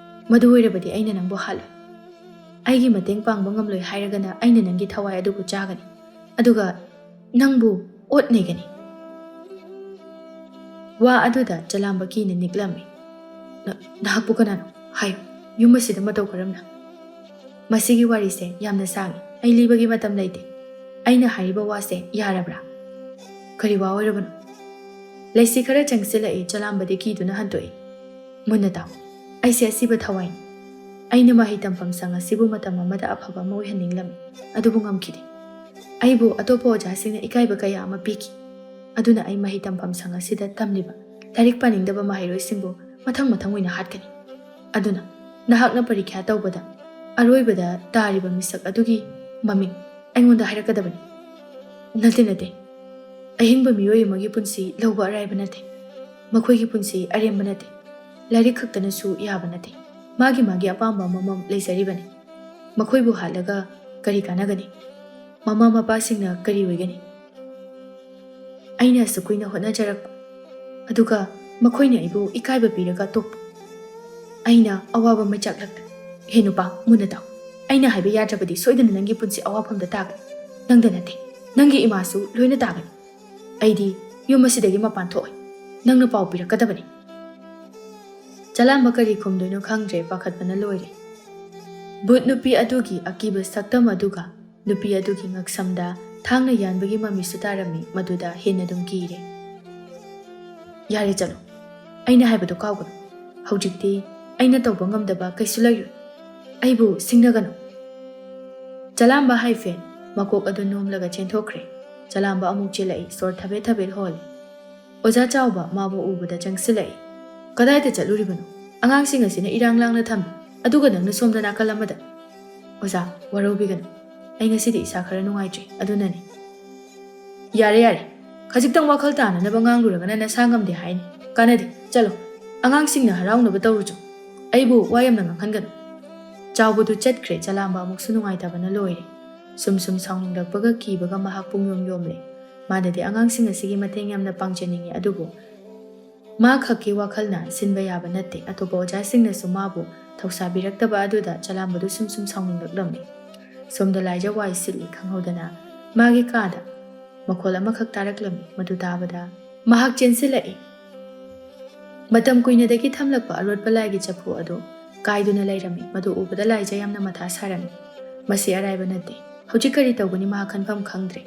ꯃꯗꯨ ꯑꯣꯏꯔꯕꯗꯤ ꯑꯩꯅ ꯅꯪꯕꯨ ꯍꯥꯠꯂꯣꯏ꯫ ꯑꯩꯒꯤ ꯃꯇꯦꯡ ꯄꯥꯡꯕ ꯉꯝꯂꯣꯏ ꯍꯥꯏꯔꯒꯅ ꯑꯩꯅ ꯅꯪꯒꯤ ꯊꯋꯥꯏ ꯑꯗꯨꯕꯨ ꯆꯥꯒꯅꯤ, ꯑꯗꯨꯒ ꯅꯪꯕꯨ ꯑꯣꯠ ꯅꯩꯒꯅꯤ꯫" ꯋꯥ ꯑꯗꯨꯗ ꯆꯂꯥꯝꯕ ꯀꯤꯅ ꯅꯤꯛꯂꯝꯃꯤ꯫ "ꯅ-, ꯅꯍꯥꯛꯄꯨ ꯀꯅꯥꯅꯣ? ꯍꯥꯏꯌꯨ, ꯌꯨꯝ ꯑꯁꯤꯗ ꯃꯇꯧ ꯀꯔꯝꯅ?" "ꯃꯁꯤꯒꯤ ꯋꯥꯔꯤꯁꯦ ꯌꯥꯝꯅ ꯁꯥꯡꯉꯤ, ꯑꯩ ꯂꯤꯕꯒꯤ ꯃꯇꯝ ꯂꯩꯇꯦ꯫ ꯑꯩꯅ ꯍꯥꯏꯔꯤꯕ ꯋꯥꯁꯦ ꯌꯥꯔꯕ꯭ꯔꯥ?" "ꯀꯔꯤ ꯋꯥ ꯑꯣꯏꯔꯕꯅꯣ?" ꯂꯩꯁꯤ ꯈꯔ ꯆꯪꯁꯤꯜꯂꯛꯏ꯫ ꯆꯂꯥꯝꯕꯗꯤ ꯀꯤꯗꯨꯅ ꯍꯟꯗꯣꯛꯏ꯫ "ꯃꯨꯟꯅ ꯇꯥꯎ, ꯑꯩꯁꯦ ꯑꯁꯤꯕ ꯊꯋꯥꯏꯅꯤ꯫ ꯑꯩꯅ ꯃꯍꯩ ꯇꯝꯐꯝ ꯁꯪ ꯑꯁꯤꯕꯨ ꯃꯇꯝ ꯑꯃꯗ ꯑꯐꯕ ꯑꯃ ꯑꯣꯏꯍꯟꯅꯤꯡꯂꯝꯃꯤ, ꯑꯗꯨꯕꯨ ꯉꯝꯈꯤꯗꯦ꯫ ꯑꯩꯕꯨ ꯑꯇꯣꯞꯄ ꯑꯣꯖꯥꯁꯤꯡꯅ ꯏꯀꯥꯏꯕ ꯀꯌꯥ ꯑꯃ ꯄꯤꯈꯤ꯫ ꯑꯗꯨꯅ ꯑꯩ ꯃꯍꯩ ꯇꯝꯐꯝ ꯁꯪ ꯑꯁꯤꯗ ꯇꯝꯂꯤꯕ ꯂꯥꯏꯔꯤꯛ ꯄꯥꯅꯤꯡꯗꯕ ꯃꯍꯩꯔꯣꯏꯁꯤꯡꯕꯨ ꯃꯊꯪ ꯃꯊꯪ ꯑꯣꯏꯅ ꯍꯥꯠꯀꯅꯤ꯫ ꯑꯗꯨꯅ ꯅꯍꯥꯛꯅ ꯄꯔꯤꯈ꯭ꯌꯥ ꯇꯧꯕꯗ ꯑꯔꯣꯏꯕꯗ ꯇꯥꯔꯤꯕ ꯃꯤꯁꯛ ꯑꯗꯨꯒꯤ ꯃꯃꯤꯡ ꯑꯩꯉꯣꯟꯗ ꯍꯥꯏꯔꯛꯀꯗꯕꯅꯤ꯫" "ꯅꯠꯇꯦ, ꯅꯠꯇꯦ꯫ ꯑꯍꯤꯡꯕ ꯃꯤꯑꯣꯏ ꯑꯃꯒꯤ ꯄꯨꯟꯁꯤ ꯂꯧꯕ ꯑꯔꯥꯏꯕ ꯅꯠꯇꯦ꯫ ꯃꯈꯣꯏꯒꯤ ꯄꯨꯟꯁꯤ ꯑꯔꯦꯝꯕ ꯅꯠꯇꯦ꯫ ꯂꯥꯏꯔꯤꯛ ꯈꯛꯇꯅꯁꯨ ꯌꯥꯕ ꯅꯠꯇꯦ꯫ ꯃꯥꯒꯤ ꯃꯥꯒꯤ ꯑꯄꯥꯝꯕ ꯑꯃꯃꯝ ꯂꯩꯖꯔꯤꯕꯅꯤ꯫ ꯃꯈꯣꯏꯕꯨ ꯍꯥꯠꯂꯒ ꯀꯔꯤ ꯀꯥꯟꯅꯒꯅꯤ? ꯃꯃꯥ ꯃꯄꯥꯁꯤꯡꯅ ꯀꯔꯤ ꯑꯣꯏꯒꯅꯤ? ꯑꯩꯅ ꯑꯁꯨꯛ ꯀꯨꯏꯅ ꯍꯣꯠꯅꯖꯔꯛꯄ, ꯑꯗꯨꯒ ꯃꯈꯣꯏꯅ ꯑꯩꯕꯨ ꯏꯀꯥꯏꯕ ꯄꯤꯔꯒ ꯇꯣꯛꯄ꯫ ꯑꯩꯅ ꯑꯋꯥꯕ ꯃꯩꯆꯥꯛ ꯂꯛꯇ꯫ ꯍꯦ ꯅꯨꯄꯥ, ꯃꯨꯟꯅ ꯇꯥꯎ꯫ ꯑꯩꯅ ꯍꯥꯏꯕ ꯌꯥꯗ꯭ꯔꯕꯗꯤ ꯁꯣꯏꯗꯅ ꯅꯪꯒꯤ ꯄꯨꯟꯁꯤ ꯑꯋꯥꯐꯝꯗ ꯇꯥꯒꯅꯤ꯫ ꯅꯪꯗ ꯅꯠꯇꯦ, ꯅꯪꯒꯤ ꯏꯃꯥꯁꯨ ꯂꯣꯏꯅ ꯇꯥꯒꯅꯤ꯫ ꯑꯩꯗꯤ ꯌꯨꯝ ꯑꯁꯤꯗꯒꯤ ꯃꯄꯥꯟ ꯊꯣꯛꯑꯣꯏ꯫ ꯅꯪꯅ ꯄꯥꯎ ꯄꯤꯔꯛꯀꯗꯕꯅꯤ꯫" ꯆꯂꯥꯝꯕ ꯀꯔꯤ ꯈꯨꯝꯗꯣꯏꯅꯣ ꯈꯪꯗ꯭ꯔꯦ, ꯄꯥꯈꯠꯄꯅ ꯂꯣꯏꯔꯦ꯫ ꯚꯨꯠ ꯅꯨꯄꯤ ꯑꯗꯨꯒꯤ ꯑꯀꯤꯕ ꯁꯛꯇꯝ ꯑꯗꯨꯒ ꯅꯨꯄꯤ ꯑꯗꯨꯒꯤ ꯉꯛꯁꯝꯗ ꯊꯥꯡꯅ ꯌꯥꯟꯕꯒꯤ ꯃꯃꯤꯁꯨ ꯇꯥꯔꯝꯃꯤ, ꯃꯗꯨꯗ ꯍꯦꯟꯅ ꯑꯗꯨꯝ ꯀꯤꯔꯦ꯫ "ꯌꯥꯔꯦ, ꯆꯠꯂꯣ꯫ ꯑꯩꯅ ꯍꯥꯏꯕꯗꯣ ꯀꯥꯎꯒꯅꯨ꯫ ꯍꯧꯖꯤꯛꯇꯤ ꯑꯩꯅ ꯇꯧꯕ ꯉꯝꯗꯕ ꯀꯩꯁꯨ ꯂꯩꯔꯣꯏ꯫ ꯑꯩꯕꯨ ꯁꯤꯡꯅꯒꯅꯨ꯫" ꯆꯂꯥꯝꯕ ꯍꯥꯏꯐꯦꯠ ꯃꯀꯣꯛ ꯑꯗꯨ ꯅꯣꯝꯂꯒ ꯆꯦꯟꯊꯣꯛꯈ꯭ꯔꯦ꯫ ꯆꯂꯥꯝꯕ ꯑꯃꯨꯛ ꯆꯦꯜꯂꯛꯏ, ꯁꯣꯔ ꯊꯕꯦꯠ ꯊꯕꯦꯠ ꯍꯣꯜꯂꯤ꯫ ꯑꯣꯖꯥ ꯆꯥꯎꯕ ꯃꯥꯕꯨ ꯎꯕꯗ ꯆꯪꯁꯤꯜꯂꯛꯏ꯫ "ꯀꯗꯥꯏꯗ ꯆꯠꯂꯨꯔꯤꯕꯅꯣ? ꯑꯉꯥꯡꯁꯤꯡ ꯑꯁꯤꯅ ꯏꯔꯥꯡ ꯂꯥꯡꯅ ꯊꯝꯃꯤ, ꯑꯗꯨꯒ ꯅꯪꯅ ꯁꯣꯝꯗ ꯅꯥꯀꯜ ꯑꯃꯗ꯫" "ꯑꯣꯖꯥ, ꯋꯥꯔꯧꯕꯤꯒꯅꯨ꯫ ꯑꯩ ꯉꯁꯤꯗꯤ ꯏꯁꯥ ꯈꯔ ꯅꯨꯡꯉꯥꯏꯇ꯭ꯔꯤ, ꯑꯗꯨꯅꯅꯤ꯫" "ꯌꯥꯔꯦ, ꯌꯥꯔꯦ꯫ ꯈꯖꯤꯛꯇꯪ ꯋꯥꯈꯜ ꯇꯥꯅꯅꯕ ꯉꯥꯡꯂꯨꯔꯒꯅ ꯅꯁꯥ ꯉꯝꯗꯦ ꯍꯥꯏꯅꯤ꯫ "ꯀꯥꯟꯅꯗꯦ, ꯆꯠꯂꯣ꯫ ꯑꯉꯥꯡꯁꯤꯡꯅ ꯍꯔꯥꯎꯅꯕ ꯇꯧꯔꯨꯆꯣ꯫ ꯑꯩꯕꯨ ꯋꯥ ꯌꯥꯝꯅ ꯉꯥꯡꯍꯟꯒꯅꯨ꯫" ꯆꯥꯎꯕꯗꯨ ꯆꯠꯈ꯭ꯔꯦ꯫ ꯆꯂꯥꯝꯕ ꯑꯃꯨꯛꯁꯨ ꯅꯨꯡꯉꯥꯏꯇꯕꯅ ꯂꯣꯏꯔꯦ꯫ ꯁꯨꯝ ꯁꯨꯝ ꯁꯥꯎꯅꯤꯡꯂꯛꯄꯒ ꯀꯤꯕꯒ ꯃꯍꯥꯛ ꯄꯨꯡꯌꯣꯝ ꯌꯣꯝꯂꯦ꯫ ꯃꯥꯅꯗꯤ ꯑꯉꯥꯡꯁꯤꯡ ꯑꯁꯤꯒꯤ ꯃꯇꯦꯡ ꯌꯥꯝꯅ ꯄꯥꯡꯖꯅꯤꯡꯉꯤ, ꯑꯗꯨꯕꯨ ꯃꯥ ꯈꯛꯀꯤ ꯋꯥꯈꯜꯅ ꯁꯤꯟꯕ ꯌꯥꯕ ꯅꯠꯇꯦ꯫ ꯑꯇꯣꯞꯄ ꯑꯣꯖꯥꯁꯤꯡꯅꯁꯨ ꯃꯥꯕꯨ ꯊꯧꯁꯥꯕꯤꯔꯛꯇꯕ ꯑꯗꯨꯗ ꯆꯂꯥꯝꯕꯗꯨ ꯁꯨꯝ ꯁꯨꯝ ꯁꯥꯎꯅꯤꯡꯂꯛꯂꯝꯃꯤ꯫ ꯁꯣꯝꯗ ꯂꯥꯏꯖ ꯋꯥꯏ ꯁꯤꯠꯂꯤ꯫ ꯈꯪꯍꯧꯗꯅ ꯃꯥꯒꯤ ꯀꯥꯗ ꯃꯈꯣꯜ ꯑꯃꯈꯛ ꯇꯥꯔꯛꯂꯝꯃꯤ꯫ ꯃꯗꯨ ꯇꯥꯕꯗ ꯃꯍꯥꯛ ꯆꯦꯟꯁꯤꯜꯂꯛꯏ꯫ ꯃꯇꯝ ꯀꯨꯏꯅꯗꯒꯤ ꯊꯝꯂꯛꯄ ꯑꯔꯣꯠꯄ ꯂꯥꯏꯒꯤ ꯆꯐꯨ ꯑꯗꯨ ꯀꯥꯏꯗꯨꯅ ꯂꯩꯔꯝꯃꯤ꯫ ꯃꯗꯨ ꯎꯕꯗ ꯂꯥꯏꯖ ꯌꯥꯝꯅ ꯃꯊꯥ ꯁꯥꯔꯝꯃꯤ꯫ ꯃꯁꯤ ꯑꯔꯥꯏꯕ ꯅꯠꯇꯦ꯫ ꯍꯧꯖꯤꯛ ꯀꯔꯤ ꯇꯧꯒꯅꯤ ꯃꯍꯥꯛ ꯈꯟꯐꯝ ꯈꯪꯗ꯭ꯔꯦ꯫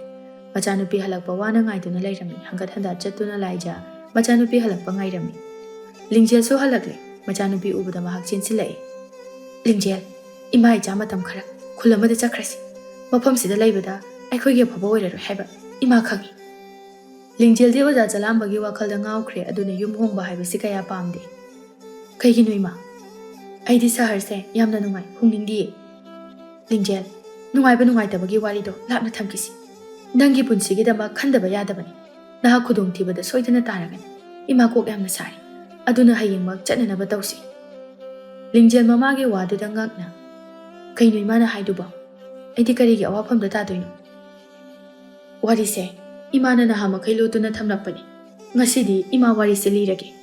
ꯃꯆꯥꯅꯨꯄꯤ ꯍꯜꯂꯛꯄ ꯋꯥꯅ ꯉꯥꯏꯗꯨꯅ ꯂꯩꯔꯝꯃꯤ꯫ ꯍꯪꯒꯠ ꯍꯟꯗꯥ ꯆꯠꯇꯨꯅ ꯂꯥꯏꯖ ꯃꯆꯥꯅꯨꯄꯤ ꯍꯜꯂꯛꯄ ꯉꯥꯏꯔꯝꯃꯤ꯫ ꯂꯤꯡꯖꯦꯜꯁꯨ ꯍꯜꯂꯛꯂꯦ꯫ ꯃꯆꯥꯅꯨꯄꯤ ꯎꯕꯗ ꯃꯍꯥꯛ ꯆꯦꯟꯁꯤꯜꯂꯛꯏ꯫ "ꯂꯤꯡꯖꯦꯜ, ꯏꯃꯥ ꯏꯆꯥ ꯃꯇꯝ ꯈꯔ ꯈꯨꯜ ꯑꯃꯗ ꯆꯠꯈ꯭ꯔꯁꯤ꯫ ꯃꯐꯝꯁꯤꯗ ꯂꯩꯕꯗ ꯑꯩꯈꯣꯏꯒꯤ ꯑꯐꯕ ꯑꯣꯏꯔꯔꯣꯏ ꯍꯥꯏꯕ ꯏꯃꯥ ꯈꯪꯏ꯫" ꯂꯤꯡꯖꯦꯜꯗꯤ ꯑꯣꯖꯥ ꯆꯂꯥꯝꯕꯒꯤ ꯋꯥꯈꯜꯗ ꯉꯥꯎꯈ꯭ꯔꯦ, ꯑꯗꯨꯅ ꯌꯨꯝ ꯍꯣꯡꯕ ꯍꯥꯏꯕꯁꯤ ꯀꯌꯥ ꯄꯥꯝꯗꯦ꯫ "ꯀꯩꯒꯤꯅꯣ ꯏꯃꯥ? ꯑꯩꯗꯤ ꯁꯍꯔꯁꯦ ꯌꯥꯝꯅ ꯅꯨꯡꯉꯥꯏ, ꯍꯣꯡꯅꯤꯡꯗꯤꯌꯦ꯫" "ꯂꯤꯡꯖꯦꯜ, ꯅꯨꯡꯉꯥꯏꯕ ꯅꯨꯡꯉꯥꯏꯇꯕꯒꯤ ꯋꯥꯔꯤꯗꯣ ꯂꯥꯞꯅ ꯊꯝꯈꯤꯁꯤ꯫ ꯅꯪꯒꯤ ꯄꯨꯟꯁꯤꯒꯤꯗꯃꯛ ꯈꯟꯗꯕ ꯌꯥꯗꯕꯅꯤ꯫ ꯅꯍꯥꯛ ꯈꯨꯗꯣꯡꯊꯤꯕꯗ ꯁꯣꯏꯗꯅ ꯇꯥꯔꯒꯅꯤ꯫ ꯏꯃꯥ ꯀꯣꯛ ꯌꯥꯝꯅ ꯁꯥꯔꯤ꯫ ꯑꯗꯨꯅ ꯍꯌꯦꯡꯃꯛ ꯆꯠꯅꯅꯕ ꯇꯧꯁꯤ꯫" ꯂꯤꯡꯖꯦꯜ ꯃꯃꯥꯒꯤ ꯋꯥꯗꯨꯗ ꯉꯛꯅ, "ꯀꯩꯅꯣ ꯏꯃꯥꯅ ꯍꯥꯏꯗꯨꯕꯣ? ꯑꯩꯗꯤ ꯀꯔꯤꯒꯤ ꯑꯋꯥꯐꯝꯗ ꯇꯥꯗꯣꯏꯅꯣ? ꯋꯥꯔꯤꯁꯦ ꯏꯃꯥꯅ ꯅꯍꯥ ꯃꯈꯩ ꯂꯣꯠꯇꯨꯅ ꯊꯝꯂꯛꯄꯅꯤ꯫ ꯉꯁꯤꯗꯤ ꯏꯃꯥ ꯋꯥꯔꯤꯁꯦ ꯂꯤꯔꯒꯦ꯫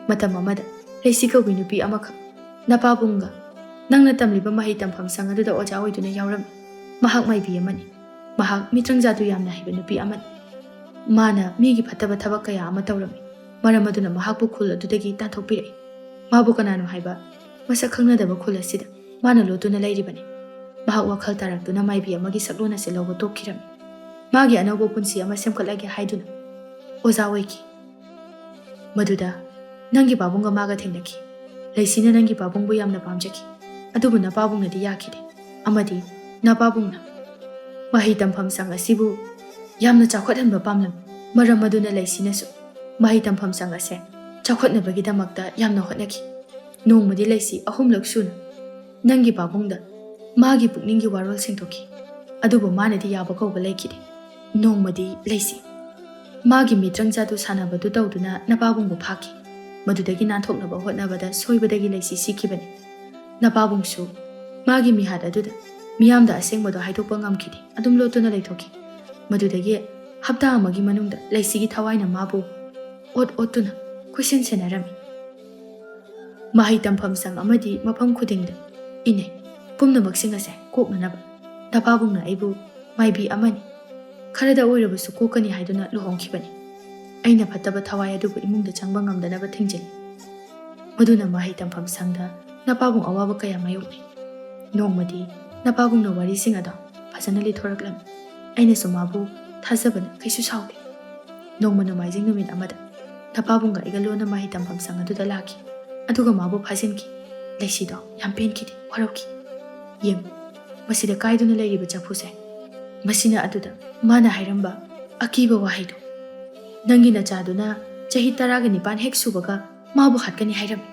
ꯃꯇꯝ ꯑꯃꯗ ꯂꯩꯁꯤ ꯀꯧꯕꯤ ꯅꯨꯄꯤ ꯑꯃꯈꯛ ꯅꯄꯥꯕꯨꯡꯒ ꯅꯪꯅ ꯇꯝꯂꯤꯕ ꯃꯍꯩ ꯇꯝꯐꯝ ꯁꯪ ꯑꯗꯨꯗ ꯑꯣꯖꯥ ꯑꯣꯏꯗꯨꯅ ꯌꯥꯎꯔꯝꯃꯤ꯫ ꯃꯍꯥꯛ ꯃꯥꯏꯕꯤ ꯑꯃꯅꯤ꯫ ꯃꯍꯥꯛ ꯃꯤꯇ꯭ꯔꯪꯖꯥꯗꯨ ꯌꯥꯝꯅ ꯍꯩꯕ ꯅꯨꯄꯤ ꯑꯃꯅꯤ꯫ ꯃꯥꯅ ꯃꯤꯒꯤ ꯐꯠꯇꯕ ꯊꯕꯛ ꯀꯌꯥ ꯑꯃ ꯇꯧꯔꯝꯃꯤ꯫ ꯃꯔꯝ ꯑꯗꯨꯅ ꯃꯍꯥꯛꯄꯨ ꯈꯨꯜ ꯑꯗꯨꯗꯒꯤ ꯇꯥꯟꯊꯣꯛꯄꯤꯔꯛꯏ꯫ ꯃꯥꯕꯨ ꯀꯅꯥꯅꯣ ꯍꯥꯏꯕ ꯃꯁꯛ ꯈꯪꯅꯗꯕ ꯈꯨꯜ ꯑꯁꯤꯗ ꯃꯥꯅ ꯂꯣꯠꯇꯨꯅ ꯂꯩꯔꯤꯕꯅꯤ꯫ ꯃꯍꯥꯛ ꯋꯥꯈꯜ ꯇꯥꯔꯛꯇꯨꯅ ꯃꯥꯏꯕꯤ ꯑꯃꯒꯤ ꯁꯛꯂꯣꯟ ꯑꯁꯤ ꯂꯧꯕ ꯇꯣꯛꯈꯤꯔꯝꯃꯤ꯫ ꯃꯥꯒꯤ ꯑꯅꯧꯕ ꯄꯨꯟꯁꯤ ꯑꯃ ꯁꯦꯝꯒꯠꯂꯒꯦ ꯍꯥꯏꯗꯨꯅ ꯑꯣꯖꯥ ꯑꯣꯏꯈꯤ꯫ ꯃꯗꯨꯗ ꯅꯪꯒꯤ ꯄꯥꯕꯨꯡꯒ ꯃꯥꯒ ꯊꯦꯡꯅꯈꯤ꯫ ꯂꯩꯁꯤꯅ ꯅꯪꯒꯤ ꯄꯥꯕꯨꯡꯕꯨ ꯌꯥꯝꯅ ꯄꯥꯝꯖꯈꯤ, ꯑꯗꯨꯕꯨ ꯅꯄꯥꯕꯨꯡꯅꯗꯤ ꯌꯥꯈꯤꯗꯦ꯫ ꯑꯃꯗꯤ ꯅꯄꯥꯕꯨꯡꯅ ꯃꯍꯩ ꯇꯝꯐꯝ ꯁꯪ ꯑꯁꯤꯕꯨ ꯌꯥꯝꯅ ꯆꯥꯎꯈꯠꯍꯟꯕ ꯄꯥꯝꯂꯝꯃꯤ꯫ ꯃꯔꯝ ꯑꯗꯨꯅ ꯂꯩꯁꯤꯅꯁꯨ ꯃꯍꯩ ꯇꯝꯐꯝ ꯁꯪ ꯑꯁꯦ ꯆꯥꯎꯈꯠꯅꯕꯒꯤꯗꯃꯛꯇ ꯌꯥꯝꯅ ꯍꯣꯠꯅꯈꯤ꯫ ꯅꯣꯡꯃꯗꯤ ꯂꯩꯁꯤ ꯑꯍꯨꯝꯂꯛ ꯁꯨꯅ ꯅꯪꯒꯤ ꯄꯥꯕꯨꯡꯗ ꯃꯥꯒꯤ ꯄꯨꯛꯅꯤꯡꯒꯤ ꯋꯥꯔꯣꯜ ꯁꯦꯡꯗꯣꯛꯈꯤ꯫ ꯑꯗꯨꯕꯨ ꯃꯥꯅꯗꯤ ꯌꯥꯕ ꯀꯧꯕ ꯂꯩꯈꯤꯗꯦ꯫ ꯅꯣꯡꯃꯗꯤ ꯂꯩꯁꯤ ꯃꯥꯒꯤ ꯃꯤꯇ꯭ꯔꯪ ꯖꯥꯗꯨ ꯁꯥꯟꯅꯕꯗꯨ ꯇꯧꯗꯨꯅ ꯅꯄꯥꯕꯨꯡꯕꯨ ꯐꯥꯈꯤ꯫ ꯃꯗꯨꯗꯒꯤ ꯅꯥꯟꯊꯣꯛꯅꯕ ꯍꯣꯠꯅꯕꯗ ꯁꯣꯏꯕꯗꯒꯤ ꯂꯩꯁꯤ ꯁꯤꯈꯤꯕꯅꯤ꯫ ꯅꯄꯥꯕꯨꯡꯁꯨ ꯃꯥꯒꯤ ꯃꯤꯍꯥꯠ ꯑꯗꯨꯗ ꯃꯤꯌꯥꯝꯗ ꯑꯁꯦꯡꯕꯗꯣ ꯍꯥꯏꯗꯣꯛꯄ ꯉꯝꯈꯤꯗꯦ꯫ ꯑꯗꯨꯝ ꯂꯣꯠꯇꯨꯅ ꯂꯩꯊꯣꯛꯈꯤ꯫ ꯃꯗꯨꯗꯒꯤ ꯍꯞꯇꯥ ꯑꯃꯒꯤ ꯃꯅꯨꯡꯗ ꯂꯩꯁꯤꯒꯤ ꯊꯋꯥꯏꯅ ꯃꯥꯕꯨ ꯑꯣꯠ ꯑꯣꯠꯇꯨꯅ ꯀꯣꯏꯁꯦꯟ ꯁꯦꯟꯅꯔꯝꯃꯤ꯫ ꯃꯍꯩ ꯇꯝꯐꯝ ꯁꯪ ꯑꯃꯗꯤ ꯃꯐꯝ ꯈꯨꯗꯤꯡꯗ ꯏꯅꯩ꯫ ꯄꯨꯝꯅꯃꯛꯁꯤꯡ ꯑꯁꯦ ꯀꯣꯛꯅꯅꯕ ꯅꯄꯥꯕꯨꯡꯅ ꯑꯩꯕꯨ ꯃꯥꯏꯕꯤ ꯑꯃꯅꯤ, ꯈꯔꯗ ꯑꯣꯏꯔꯕꯁꯨ ꯀꯣꯛꯀꯅꯤ ꯍꯥꯏꯗꯨꯅ ꯂꯨꯍꯣꯡꯈꯤꯕꯅꯤ꯫ ꯑꯩꯅ ꯐꯠꯇꯕ ꯊꯋꯥꯏ ꯑꯗꯨꯕꯨ ꯏꯃꯨꯡꯗ ꯆꯪꯕ ꯉꯝꯗꯅꯕ ꯊꯤꯡꯖꯤꯜꯂꯤ꯫ ꯃꯗꯨꯅ ꯃꯍꯩ ꯇꯝꯐꯝ ꯁꯪꯗ ꯅꯄꯥꯕꯨꯡ ꯑꯋꯥꯕ ꯀꯌꯥ ꯃꯥꯌꯣꯛꯅꯩ꯫ ꯅꯣꯡꯃꯗꯤ ꯅꯄꯥꯕꯨꯡꯅ ꯋꯥꯔꯤꯁꯤꯡ ꯑꯗꯣ ꯐꯖꯅ ꯂꯤꯊꯣꯔꯛꯂꯝꯃꯤ꯫ ꯑꯩꯅꯁꯨ ꯃꯥꯕꯨ ꯊꯥꯖꯕꯅ ꯀꯩꯁꯨ ꯁꯥꯎꯗꯦ꯫ ꯅꯣꯡꯃ ꯅꯣꯡꯃꯥꯏꯖꯤꯡ ꯅꯨꯃꯤꯠ ꯑꯃꯗ ꯅꯄꯥꯕꯨꯡꯒ ꯑꯩꯒ ꯂꯣꯟꯅ ꯃꯍꯩ ꯇꯝꯐꯝ ꯁꯪ ꯑꯗꯨꯗ ꯂꯥꯛꯈꯤ꯫ ꯑꯗꯨꯒ ꯃꯥꯕꯨ ꯐꯥꯖꯤꯟꯈꯤ꯫ ꯂꯩꯁꯤꯗꯣ ꯌꯥꯝ ꯄꯦꯟꯈꯤꯗꯦ, ꯋꯥꯔꯧꯈꯤ꯫ ꯌꯦꯡꯉꯨ, ꯃꯁꯤꯗ ꯀꯥꯏꯗꯨꯅ ꯂꯩꯔꯤꯕ ꯆꯐꯨꯁꯦ꯫ ꯃꯁꯤꯅ ꯑꯗꯨꯗ ꯃꯥꯅ ꯍꯥꯏꯔꯝꯕ ꯑꯀꯤꯕ ꯋꯥꯍꯩꯗꯣ, "ꯅꯪꯒꯤ ꯅꯆꯥꯗꯨꯅ ꯆꯍꯤ ꯇꯔꯥꯒ ꯅꯤꯄꯥꯟ ꯍꯦꯛ ꯁꯨꯕꯒ ꯃꯥꯕꯨ ꯍꯥꯠꯀꯅꯤ ꯍꯥꯏꯔꯝꯃꯤ"꯫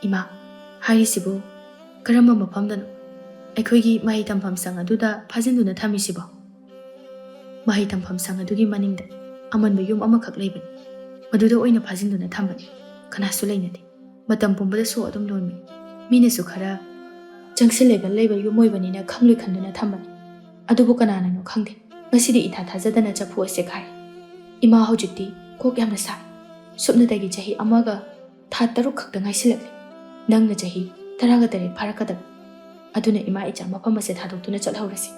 ꯏꯃꯥ, ꯍꯥꯏꯔꯤꯁꯤꯕꯨ ꯀꯔꯝꯕ ꯃꯐꯝꯗꯅꯣ? ꯑꯩꯈꯣꯏꯒꯤ ꯃꯍꯩ ꯇꯝꯐꯝ ꯁꯪ ꯑꯗꯨꯗ ꯐꯥꯖꯤꯟꯗꯨꯅ ꯊꯝꯃꯤꯁꯤꯕꯣ? ꯃꯍꯩ ꯇꯝꯐꯝ ꯁꯪ ꯑꯗꯨꯒꯤ ꯃꯅꯤꯡꯗ ꯑꯃꯟꯕ ꯌꯨꯝ ꯑꯃꯈꯛ ꯂꯩꯕꯅꯤ꯫ ꯃꯗꯨꯗ ꯑꯣꯏꯅ ꯐꯥꯖꯤꯟꯗꯨꯅ ꯊꯝꯕꯅꯤ꯫ ꯀꯅꯥꯁꯨ ꯂꯩꯅꯗꯦ꯫ ꯃꯇꯝ ꯄꯨꯝꯕꯗ ꯁꯣ ꯑꯗꯨꯝ ꯂꯣꯟꯕꯅꯤ꯫ ꯃꯤꯅꯁꯨ ꯈꯔ ꯆꯪꯁꯤꯜꯂꯒ ꯂꯩꯕ ꯌꯨꯝ ꯑꯣꯏꯕꯅꯤꯅ ꯈꯪꯂꯣꯏ ꯈꯟꯗꯨꯅ ꯊꯝꯕꯅꯤ꯫ ꯑꯗꯨꯕꯨ ꯀꯅꯥꯅꯅꯣ ꯈꯪꯗꯦ, ꯉꯁꯤꯗꯤ ꯏꯊꯥ ꯊꯥꯖꯗꯅ ꯆꯐꯨ ꯑꯁꯦ ꯀꯥꯏꯔꯦ꯫ ꯏꯃꯥ ꯍꯧꯖꯤꯛꯇꯤ ꯀꯣꯛ ꯌꯥꯝꯅ ꯁꯥꯏ꯫ ꯁꯨꯞꯅꯇꯒꯤ ꯆꯍꯤ ꯑꯃꯒ ꯊꯥ ꯇꯔꯨꯛ ꯈꯛꯇ ꯉꯥꯏꯁꯤꯜꯂꯛꯂꯦ꯫ ꯅꯪꯅ ꯆꯍꯤ ꯇꯔꯥꯒ ꯇꯔꯦꯠ ꯐꯥꯔꯛꯀꯗꯕ꯫ ꯑꯗꯨꯅ ꯏꯃꯥ ꯏꯆꯥ ꯃꯐꯝ ꯑꯁꯦ ꯊꯥꯗꯣꯛꯇꯨꯅ ꯆꯠꯍꯧꯔꯁꯤ꯫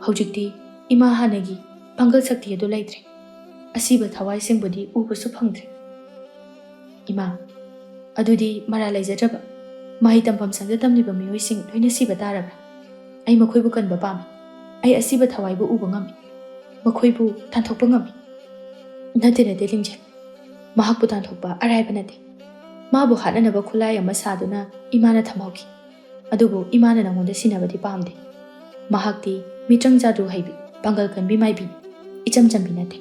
ꯍꯧꯖꯤꯛꯇꯤ ꯏꯃꯥ ꯍꯥꯟꯅꯒꯤ ꯄꯥꯡꯒꯜ ꯁꯛꯇꯤ ꯑꯗꯨ ꯂꯩꯇ꯭ꯔꯦ꯫ ꯑꯁꯤꯕ ꯊꯋꯥꯏꯁꯤꯡꯕꯨꯗꯤ ꯎꯕꯁꯨ ꯐꯪꯗ꯭ꯔꯦ꯫ ꯏꯃꯥ, ꯑꯗꯨꯗꯤ ꯃꯔꯥ ꯂꯩꯖꯗ꯭ꯔꯕ ꯃꯍꯩ ꯇꯝꯐꯝ ꯁꯪꯗ ꯇꯝꯂꯤꯕ ꯃꯤꯑꯣꯏꯁꯤꯡ ꯂꯣꯏꯅ ꯁꯤꯕ ꯇꯥꯔꯕ꯭ꯔꯥ? ꯑꯩ ꯃꯈꯣꯏꯕꯨ ꯀꯟꯕ ꯄꯥꯝꯃꯤ꯫ ꯑꯩ ꯑꯁꯤꯕ ꯊꯋꯥꯏꯕꯨ ꯎꯕ ꯉꯝꯃꯤ꯫ ꯃꯈꯣꯏꯕꯨ ꯇꯥꯟꯊꯣꯛꯄ ꯉꯝꯃꯤ꯫ ꯅꯠꯇꯦ, ꯅꯠꯇꯦ, ꯂꯤꯡꯖꯦꯜ꯫ ꯃꯍꯥꯛꯄꯨ ꯇꯥꯟꯊꯣꯛꯄ ꯑꯔꯥꯏꯕ ꯅꯠꯇꯦ꯫ ꯃꯥꯕꯨ ꯍꯥꯠꯅꯅꯕ ꯈꯨꯠꯂꯥꯏ ꯑꯃ ꯁꯥꯗꯨꯅ ꯏꯃꯥꯅ ꯊꯝꯍꯧꯈꯤ꯫ ꯑꯗꯨꯕꯨ ꯏꯃꯥꯅ ꯅꯉꯣꯟꯗ ꯁꯤꯟꯅꯕꯗꯤ ꯄꯥꯝꯗꯦ꯫ ꯃꯍꯥꯛꯇꯤ ꯃꯤꯇ꯭ꯔꯪ ꯖꯥꯗꯨ ꯍꯩꯕꯤ, ꯄꯥꯡꯒꯜ ꯀꯟꯕꯤ ꯃꯥꯏꯕꯤꯅꯤ꯫ ꯏꯆꯝ ꯆꯝꯕꯤ ꯅꯠꯇꯦ꯫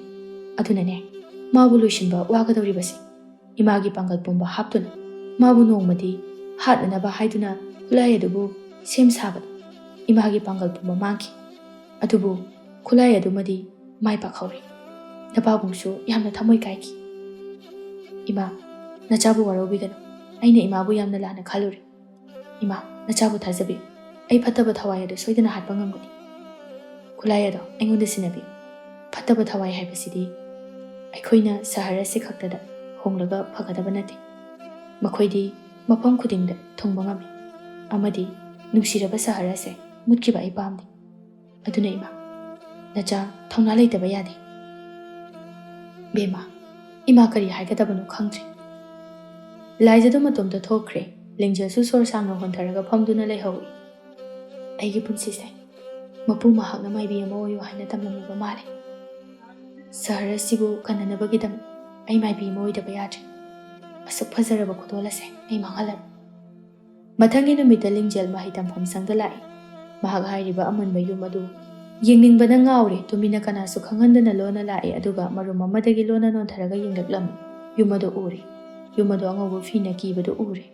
ꯑꯗꯨꯅꯅꯦ, ꯃꯥꯕꯨ ꯂꯣꯏꯁꯤꯟꯕ ꯋꯥꯒꯗꯧꯔꯤꯕꯁꯦ꯫ ꯏꯃꯥꯒꯤ ꯄꯥꯡꯒꯜ ꯄꯨꯝꯕ ꯍꯥꯞꯇꯨꯅ ꯃꯥꯕꯨ ꯅꯣꯡꯃꯗꯤ ꯍꯥꯠꯅꯅꯕ ꯍꯥꯏꯗꯨꯅ ꯈꯨꯠꯂꯥꯏ ꯑꯗꯨꯕꯨ ꯁꯦꯝ ꯁꯥꯕꯗ ꯏꯃꯥꯒꯤ ꯄꯥꯡꯒꯜ ꯄꯨꯝꯕ ꯃꯥꯡꯈꯤ꯫ ꯑꯗꯨꯕꯨ ꯈꯨꯠꯂꯥꯏ ꯑꯗꯨꯃꯗꯤ ꯃꯥꯏ ꯄꯥꯛꯍꯧꯔꯦ꯫ ꯅꯄꯥꯕꯨꯡꯁꯨ ꯌꯥꯝꯅ ꯊꯃꯣꯏ ꯀꯥꯏꯈꯤ꯫ "ꯏꯃꯥ, ꯅꯆꯥꯕꯨ ꯋꯥꯔꯧꯕꯤꯒꯅꯨ꯫ ꯑꯩꯅ ꯏꯃꯥꯕꯨ ꯌꯥꯝꯅ ꯂꯥꯟꯅ ꯈꯜꯂꯨꯔꯦ꯫ ꯏꯃꯥ, ꯅꯆꯥꯕꯨ ꯊꯥꯖꯕꯤꯌꯨ꯫ ꯑꯩ ꯐꯠꯇꯕ ꯊꯋꯥꯏ ꯑꯗꯨ ꯁꯣꯏꯗꯅ ꯍꯥꯠꯄ ꯉꯝꯒꯅꯤ꯫ ꯈꯨꯠꯂꯥꯏ ꯑꯗꯣ ꯑꯩꯉꯣꯟꯗ ꯁꯤꯟꯅꯕꯤꯌꯨ꯫ ꯐꯠꯇꯕ ꯊꯋꯥꯏ ꯍꯥꯏꯕꯁꯤꯗꯤ ꯑꯩꯈꯣꯏꯅ ꯁꯍꯔ ꯑꯁꯤ ꯈꯛꯇꯗ ꯍꯣꯡꯂꯒ ꯐꯒꯗꯕ ꯅꯠꯇꯦ꯫ ꯃꯈꯣꯏꯗꯤ ꯃꯐꯝ ꯈꯨꯗꯤꯡꯗ ꯊꯨꯡꯕ ꯉꯝꯃꯤ꯫ ꯑꯃꯗꯤ ꯅꯨꯡꯁꯤꯔꯕ ꯁꯍꯔ ꯑꯁꯦ ꯃꯨꯠꯈꯤꯕ ꯑꯩ ꯄꯥꯝꯗꯦ꯫ ꯑꯗꯨꯅ ꯏꯃꯥ, ꯅꯆꯥ ꯊꯧꯅꯥ ꯂꯩꯇꯕ ꯌꯥꯗꯦ꯫" ꯕꯦꯝꯃ, ꯏꯃꯥ ꯀꯔꯤ ꯍꯥꯏꯒꯗꯕꯅꯣ ꯈꯪꯗ꯭ꯔꯦ꯫ ꯂꯥꯏꯖꯗꯨ ꯃꯇꯣꯝꯇ ꯊꯣꯛꯈ꯭ꯔꯦ꯫ ꯂꯤꯡꯖꯦꯜꯁꯨ ꯁꯣꯔ ꯁꯥꯡꯅ ꯍꯣꯟꯊꯔꯒ ꯐꯝꯗꯨꯅ ꯂꯩꯍꯧꯏ꯫ ꯑꯩꯒꯤ ꯄꯨꯟꯁꯤꯁꯦ ꯃꯄꯨ ꯃꯍꯥꯛꯅ ꯃꯥꯏꯕꯤ ꯑꯃ ꯑꯣꯏꯌꯨ ꯍꯥꯏꯅ ꯇꯝꯂꯝꯂꯕ ꯃꯥꯜꯂꯦ꯫ ꯁꯍꯔ ꯑꯁꯤꯕꯨ ꯀꯟꯅꯅꯕꯒꯤꯗꯃꯛ ꯑꯩ ꯃꯥꯏꯕꯤ ꯑꯃ ꯑꯣꯏꯗꯕ ꯌꯥꯗ꯭ꯔꯦ꯫ ꯑꯁꯨꯛ ꯐꯖꯔꯕ ꯈꯨꯗꯣꯜ ꯑꯁꯦ ꯑꯩ ꯃꯥꯡꯍꯜꯂꯔꯣꯏ꯫ ꯃꯊꯪꯒꯤ ꯅꯨꯃꯤꯠꯇ ꯂꯤꯡꯖꯦꯜ ꯃꯍꯩ ꯇꯝꯐꯝ ꯁꯪꯗ ꯂꯥꯛꯏ꯫ ꯃꯍꯥꯛ ꯍꯥꯏꯔꯤꯕ ꯑꯃꯨꯟꯕ ꯌꯨꯝ ꯑꯗꯨ ꯌꯦꯡꯅꯤꯡꯕꯅ ꯉꯥꯎꯔꯦ꯫ ꯇꯨꯃꯤꯟꯅ ꯀꯅꯥꯁꯨ ꯈꯪꯍꯟꯗꯅ ꯂꯣꯟꯅ ꯂꯥꯛꯏ, ꯑꯗꯨꯒ ꯃꯔꯨꯝ ꯑꯃꯗꯒꯤ ꯂꯣꯟꯅ ꯅꯣꯟꯊꯔꯒ ꯌꯦꯡꯂꯛꯂꯝꯃꯤ꯫ ꯌꯨꯝ ꯑꯗꯨ ꯎꯔꯦ꯫ ꯌꯨꯝ ꯑꯗꯨ ꯑꯉꯧꯕ ꯐꯤꯅ ꯀꯤꯕꯗꯨ ꯎꯔꯦ꯫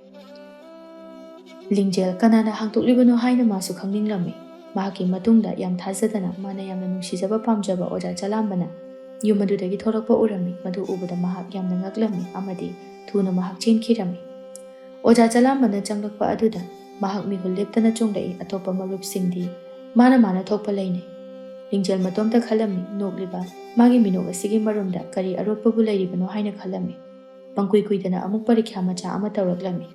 ꯂꯤꯡꯖꯦꯜ ꯀꯅꯥꯅ ꯍꯥꯡꯗꯣꯛꯂꯤꯕꯅꯣ ꯍꯥꯏꯅ ꯃꯥꯁꯨ ꯈꯪꯅꯤꯡꯂꯝꯃꯤ꯫ ꯃꯍꯥꯛꯀꯤ ꯃꯇꯨꯡꯗ ꯌꯥꯝ ꯊꯥꯖꯗꯅ ꯃꯥꯅ ꯌꯥꯝꯅ ꯅꯨꯡꯁꯤꯖꯕ ꯄꯥꯝꯖꯕ ꯑꯣꯖꯥ ꯆꯂꯥꯝꯕꯅ ꯌꯨꯝ ꯑꯗꯨꯗꯒꯤ ꯊꯣꯛꯂꯛꯄ ꯎꯔꯝꯃꯤ꯫ ꯃꯗꯨ ꯎꯕꯗ ꯃꯍꯥꯛ ꯌꯥꯝꯅ ꯉꯛꯂꯝꯃꯤ ꯑꯃꯗꯤ ꯊꯨꯅ ꯃꯍꯥꯛ ꯆꯦꯟꯈꯤꯔꯝꯃꯤ꯫ ꯑꯣꯖꯥ ꯆꯂꯥꯝꯕꯅ ꯆꯪꯂꯛꯄ ꯑꯗꯨꯗ ꯃꯍꯥꯛ ꯃꯤꯍꯨꯜ ꯂꯦꯞꯇꯅ ꯆꯣꯡꯂꯛꯏ꯫ ꯑꯇꯣꯞꯄ ꯃꯔꯨꯞꯁꯤꯡꯗꯤ ꯃꯥꯅ ꯃꯥꯅ ꯊꯣꯛꯄ ꯂꯩꯅꯩ꯫ ꯂꯤꯡꯖꯦꯜ ꯃꯇꯣꯝꯇ ꯈꯜꯂꯝꯃꯤ, ꯅꯣꯛꯂꯤꯕ ꯃꯥꯒꯤ ꯃꯤꯅꯣꯛ ꯑꯁꯤꯒꯤ ꯃꯔꯨꯝꯗ ꯀꯔꯤ ꯑꯔꯣꯠꯄꯕꯨ ꯂꯩꯔꯤꯕꯅꯣ ꯍꯥꯏꯅ ꯈꯜꯂꯝꯃꯤ꯫ ꯄꯪꯀꯨꯏ ꯀꯨꯏꯗꯅ ꯑꯃꯨꯛ ꯄꯔꯤꯈ꯭ꯌꯥ ꯃꯆꯥ ꯑꯃ ꯇꯧꯔꯛꯂꯝꯃꯤ꯫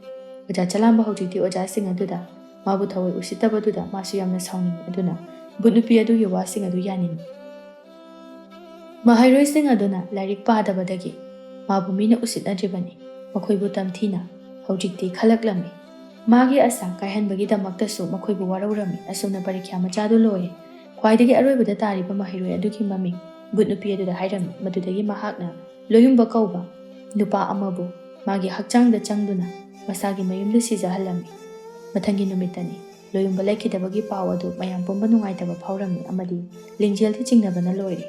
ꯑꯣꯖꯥ ꯆꯂꯥꯝꯕ ꯍꯧꯖꯤꯛꯇꯤ ꯑꯣꯖꯥꯁꯤꯡ ꯑꯗꯨꯗ ꯃꯥꯕꯨ ꯊꯑꯣꯏ ꯎꯁꯤꯠꯇꯕꯗꯨꯗ ꯃꯥꯁꯨ ꯌꯥꯝꯅ ꯁꯥꯎꯅꯤꯡꯉꯤ꯫ ꯑꯗꯨꯅ ꯚꯨꯠ ꯅꯨꯄꯤ ꯑꯗꯨꯒꯤ ꯋꯥꯁꯤꯡ ꯑꯗꯨ ꯌꯥꯅꯤꯡꯉꯤ꯫ ꯃꯍꯩꯔꯣꯏꯁꯤꯡ ꯑꯗꯨꯅ ꯂꯥꯏꯔꯤꯛ ꯄꯥꯗꯕꯗꯒꯤ ꯃꯥꯕꯨ ꯃꯤꯅ ꯎꯁꯤꯠꯅꯗ꯭ꯔꯤꯕꯅꯤ꯫ ꯃꯈꯣꯏꯕꯨ ꯇꯝꯊꯤꯅ ꯍꯧꯖꯤꯛꯇꯤ ꯈꯜꯂꯛꯂꯝꯃꯤ꯫ ꯃꯥꯒꯤ ꯑꯁꯥ ꯀꯥꯏꯍꯟꯕꯒꯤꯗꯃꯛꯇꯁꯨ ꯃꯈꯣꯏꯕꯨ ꯋꯥꯔꯧꯔꯝꯃꯤ꯫ ꯑꯁꯨꯝꯅ ꯄꯔꯤꯈ꯭ꯌꯥ ꯃꯆꯥꯗꯨ ꯂꯣꯏꯔꯦ꯫ ꯈ꯭ꯋꯥꯏꯗꯒꯤ ꯑꯔꯣꯏꯕꯗ ꯇꯥꯔꯤꯕ ꯃꯍꯩꯔꯣꯏ ꯑꯗꯨꯒꯤ ꯃꯃꯤꯡ ꯚꯨꯠ ꯅꯨꯄꯤ ꯑꯗꯨꯗ ꯍꯥꯏꯔꯝꯃꯤ꯫ ꯃꯗꯨꯗꯒꯤ ꯃꯍꯥꯛꯅ ꯂꯣꯌꯨꯝꯕ ꯀꯧꯕ ꯅꯨꯄꯥ ꯑꯃꯕꯨ ꯃꯥꯒꯤ ꯍꯛꯆꯥꯡꯗ ꯆꯪꯗꯨꯅ ꯃꯁꯥꯒꯤ ꯃꯌꯨꯝꯗ ꯁꯤꯖꯍꯜꯂꯝꯃꯤ꯫ ꯃꯊꯪꯒꯤ ꯅꯨꯃꯤꯠꯇꯅꯤ꯫ ꯂꯣꯌꯨꯝꯕ ꯂꯩꯈꯤꯗꯕꯒꯤ ꯄꯥꯎ ꯑꯗꯨ ꯃꯌꯥꯝ ꯄꯨꯝꯕ ꯅꯨꯡꯉꯥꯏꯇꯕ ꯐꯥꯎꯔꯝꯃꯤ ꯑꯃꯗꯤ ꯂꯤꯡꯖꯦꯜꯗꯤ ꯆꯤꯡꯅꯕꯅ ꯂꯣꯏꯔꯦ꯫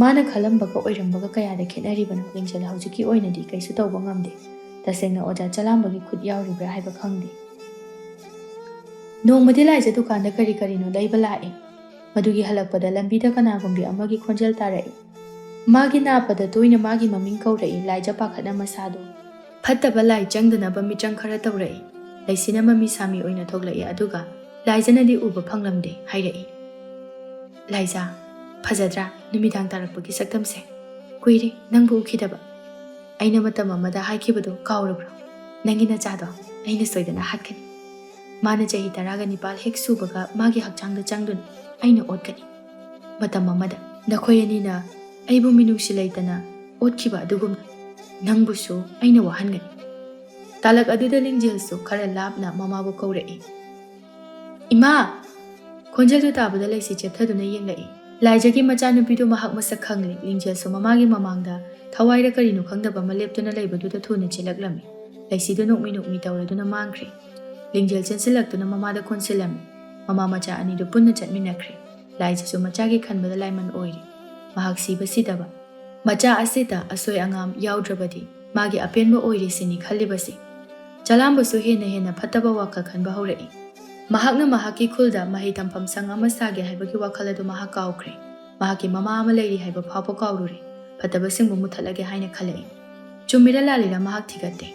ꯃꯥꯅ ꯈꯜꯂꯝꯕꯒ ꯑꯣꯏꯔꯝꯕꯒ ꯀꯌꯥꯗ ꯈꯦꯠꯅꯔꯤꯕꯅꯣ? ꯂꯤꯡꯖꯦꯜ ꯍꯧꯖꯤꯛꯀꯤ ꯑꯣꯏꯅꯗꯤ ꯀꯩꯁꯨ ꯇꯧꯕ ꯉꯝꯗꯦ꯫ ꯇꯁꯦꯡꯅ ꯑꯣꯖꯥ ꯆꯂꯥꯝꯕꯒꯤ ꯈꯨꯠ ꯌꯥꯎꯔꯤꯕ꯭ꯔꯥ ꯍꯥꯏꯕ ꯈꯪꯗꯦ꯫ ꯅꯣꯡꯃꯗꯤ ꯂꯥꯏꯖ ꯗꯨꯀꯥꯟꯗ ꯀꯔꯤ ꯀꯔꯤꯅꯣ ꯂꯩꯕ ꯂꯥꯛꯑꯦ꯫ ꯃꯗꯨꯒꯤ ꯍꯜꯂꯛꯄꯗ ꯂꯝꯕꯤꯗ ꯀꯅꯥꯒꯨꯝꯕꯤ ꯑꯃꯒꯤ ꯈꯣꯟꯖꯦꯜ ꯇꯥꯔꯛꯏ꯫ ꯃꯥꯒꯤ ꯅꯥꯞꯄꯗ ꯇꯣꯏꯅ ꯃꯥꯒꯤ ꯃꯃꯤꯡ ꯀꯧꯔꯛꯏ꯫ ꯂꯥꯏꯖ ꯄꯥꯈꯠꯅ ꯃꯁꯥꯗꯣ ꯐꯠꯇꯕ ꯂꯥꯏ ꯆꯪꯗꯅꯕ ꯃꯤꯇ꯭ꯔꯪ ꯈꯔ ꯇꯧꯔꯛꯏ꯫ ꯂꯩꯁꯤꯅ ꯃꯃꯤ ꯁꯥꯃꯤ ꯑꯣꯏꯅ ꯊꯣꯛꯂꯛꯏ, ꯑꯗꯨꯒ ꯂꯥꯏꯖꯅꯗꯤ ꯎꯕ ꯐꯪꯂꯝꯗꯦ ꯍꯥꯏꯔꯛꯏ꯫ "ꯂꯥꯏꯖ, ꯐꯖꯗ꯭ꯔꯥ ꯅꯨꯃꯤꯗꯥꯡ ꯇꯥꯔꯛꯄꯒꯤ ꯁꯛꯇꯝꯁꯦ? ꯀꯨꯏꯔꯦ ꯅꯪꯕꯨ ꯎꯈꯤꯗꯕ꯫ ꯑꯩꯅ ꯃꯇꯝ ꯑꯃꯗ ꯍꯥꯏꯈꯤꯕꯗꯣ ꯀꯥꯎꯔꯕ꯭ꯔꯣ? ꯅꯪꯒꯤ ꯅꯆꯥꯗꯣ ꯑꯩꯅ ꯁꯣꯏꯗꯅ ꯍꯥꯠꯀꯅꯤ꯫ ꯃꯥꯅ ꯆꯍꯤ ꯇꯔꯥꯒ ꯅꯤꯄꯥꯜ ꯍꯦꯛ ꯁꯨꯕꯒ ꯃꯥꯒꯤ ꯍꯛꯆꯥꯡꯗ ꯆꯪꯗꯨꯅ ꯑꯩꯅ ꯑꯣꯠꯀꯅꯤ꯫ ꯃꯇꯝ ꯑꯃꯗ ꯅꯈꯣꯏ ꯑꯅꯤꯅ ꯑꯩꯕꯨ ꯃꯤꯅꯨꯡꯁꯤ ꯂꯩꯇꯅ ꯑꯣꯠꯈꯤꯕ ꯑꯗꯨꯒꯨꯝꯅ ꯅꯪꯕꯨꯁꯨ ꯑꯩꯅ ꯋꯥꯍꯟꯒꯅꯤ꯫" ꯇꯥꯂꯛ ꯑꯗꯨꯗ ꯂꯤꯡꯖꯦꯜꯁꯨ ꯈꯔ ꯂꯥꯞꯅ ꯃꯃꯥꯕꯨ ꯀꯧꯔꯛꯏ꯫ "ꯏꯃꯥ!" ꯈꯣꯟꯖꯦꯜꯗꯨ ꯇꯥꯕꯗ ꯂꯩꯁꯤ ꯆꯦꯞꯊꯗꯨꯅ ꯌꯦꯡꯂꯛꯏ꯫ ꯂꯥꯏꯖꯒꯤ ꯃꯆꯥꯅꯨꯄꯤꯗꯨ ꯃꯍꯥꯛ ꯃꯁꯛ ꯈꯪꯂꯦ꯫ ꯂꯤꯡꯖꯦꯜꯁꯨ ꯃꯃꯥꯒꯤ ꯃꯃꯥꯡꯗ ꯊꯋꯥꯏꯔ ꯀꯔꯤꯅꯣ ꯈꯪꯗꯕ ꯑꯃ ꯂꯦꯞꯇꯨꯅ ꯂꯩꯕꯗꯨꯗ ꯊꯨꯅ ꯆꯦꯜꯂꯛꯂꯝꯃꯤ꯫ ꯂꯩꯁꯤꯗꯨ ꯅꯣꯛꯃꯤ ꯅꯣꯛꯃꯤ ꯇꯧꯔꯗꯨꯅ ꯃꯥꯡꯈ꯭ꯔꯦ꯫ ꯂꯤꯡꯖꯦꯜ ꯆꯦꯟꯁꯤꯜꯂꯛꯇꯨꯅ ꯃꯃꯥꯗ ꯀꯣꯟꯁꯤꯜꯂꯝꯃꯤ꯫ ꯃꯃꯥ ꯃꯆꯥ ꯑꯅꯤꯗꯨ ꯄꯨꯟꯅ ꯆꯠꯃꯤꯟꯅꯈ꯭ꯔꯦ꯫ ꯂꯥꯏꯖꯁꯨ ꯃꯆꯥꯒꯤ ꯈꯟꯕꯗ ꯂꯥꯏꯃꯟ ꯑꯣꯏꯔꯦ꯫ ꯃꯍꯥꯛ ꯁꯤꯕ ꯁꯤꯗꯕ, ꯃꯆꯥ ꯑꯁꯤꯗ ꯑꯁꯣꯏ ꯑꯉꯥꯝ ꯌꯥꯎꯗ꯭ꯔꯕꯗꯤ ꯃꯥꯒꯤ ꯑꯄꯦꯟꯕ ꯑꯣꯏꯔꯦ ꯁꯤꯅꯤ ꯈꯜꯂꯤꯕꯁꯤ꯫ ꯆꯂꯥꯝꯕꯁꯨ ꯍꯦꯟꯅ ꯍꯦꯟꯅ ꯐꯠꯇꯕ ꯋꯥꯈꯜ ꯈꯟꯕ ꯍꯧꯔꯛꯏ꯫ ꯃꯍꯥꯛꯅ ꯃꯍꯥꯛꯀꯤ ꯈꯨꯜꯗ ꯃꯍꯩ ꯇꯝꯐꯝ ꯁꯪ ꯑꯃ ꯁꯥꯒꯦ ꯍꯥꯏꯕꯒꯤ ꯋꯥꯈꯜ ꯑꯗꯨ ꯃꯍꯥꯛ ꯀꯥꯎꯈ꯭ꯔꯦ꯫ ꯃꯍꯥꯛꯀꯤ ꯃꯃꯥ ꯑꯃ ꯂꯩꯔꯤ ꯍꯥꯏꯕ ꯐꯥꯎꯕ ꯀꯥꯎꯔꯨꯔꯦ꯫ ꯐꯠꯇꯕꯁꯤꯡꯕꯨ ꯃꯨꯊꯠꯂꯒꯦ ꯍꯥꯏꯅ ꯈꯜꯂꯛꯏ꯫ ꯆꯨꯝꯃꯤꯔ ꯂꯥꯜꯂꯤꯔ ꯃꯍꯥꯛ ꯊꯤꯒꯠꯇꯦ꯫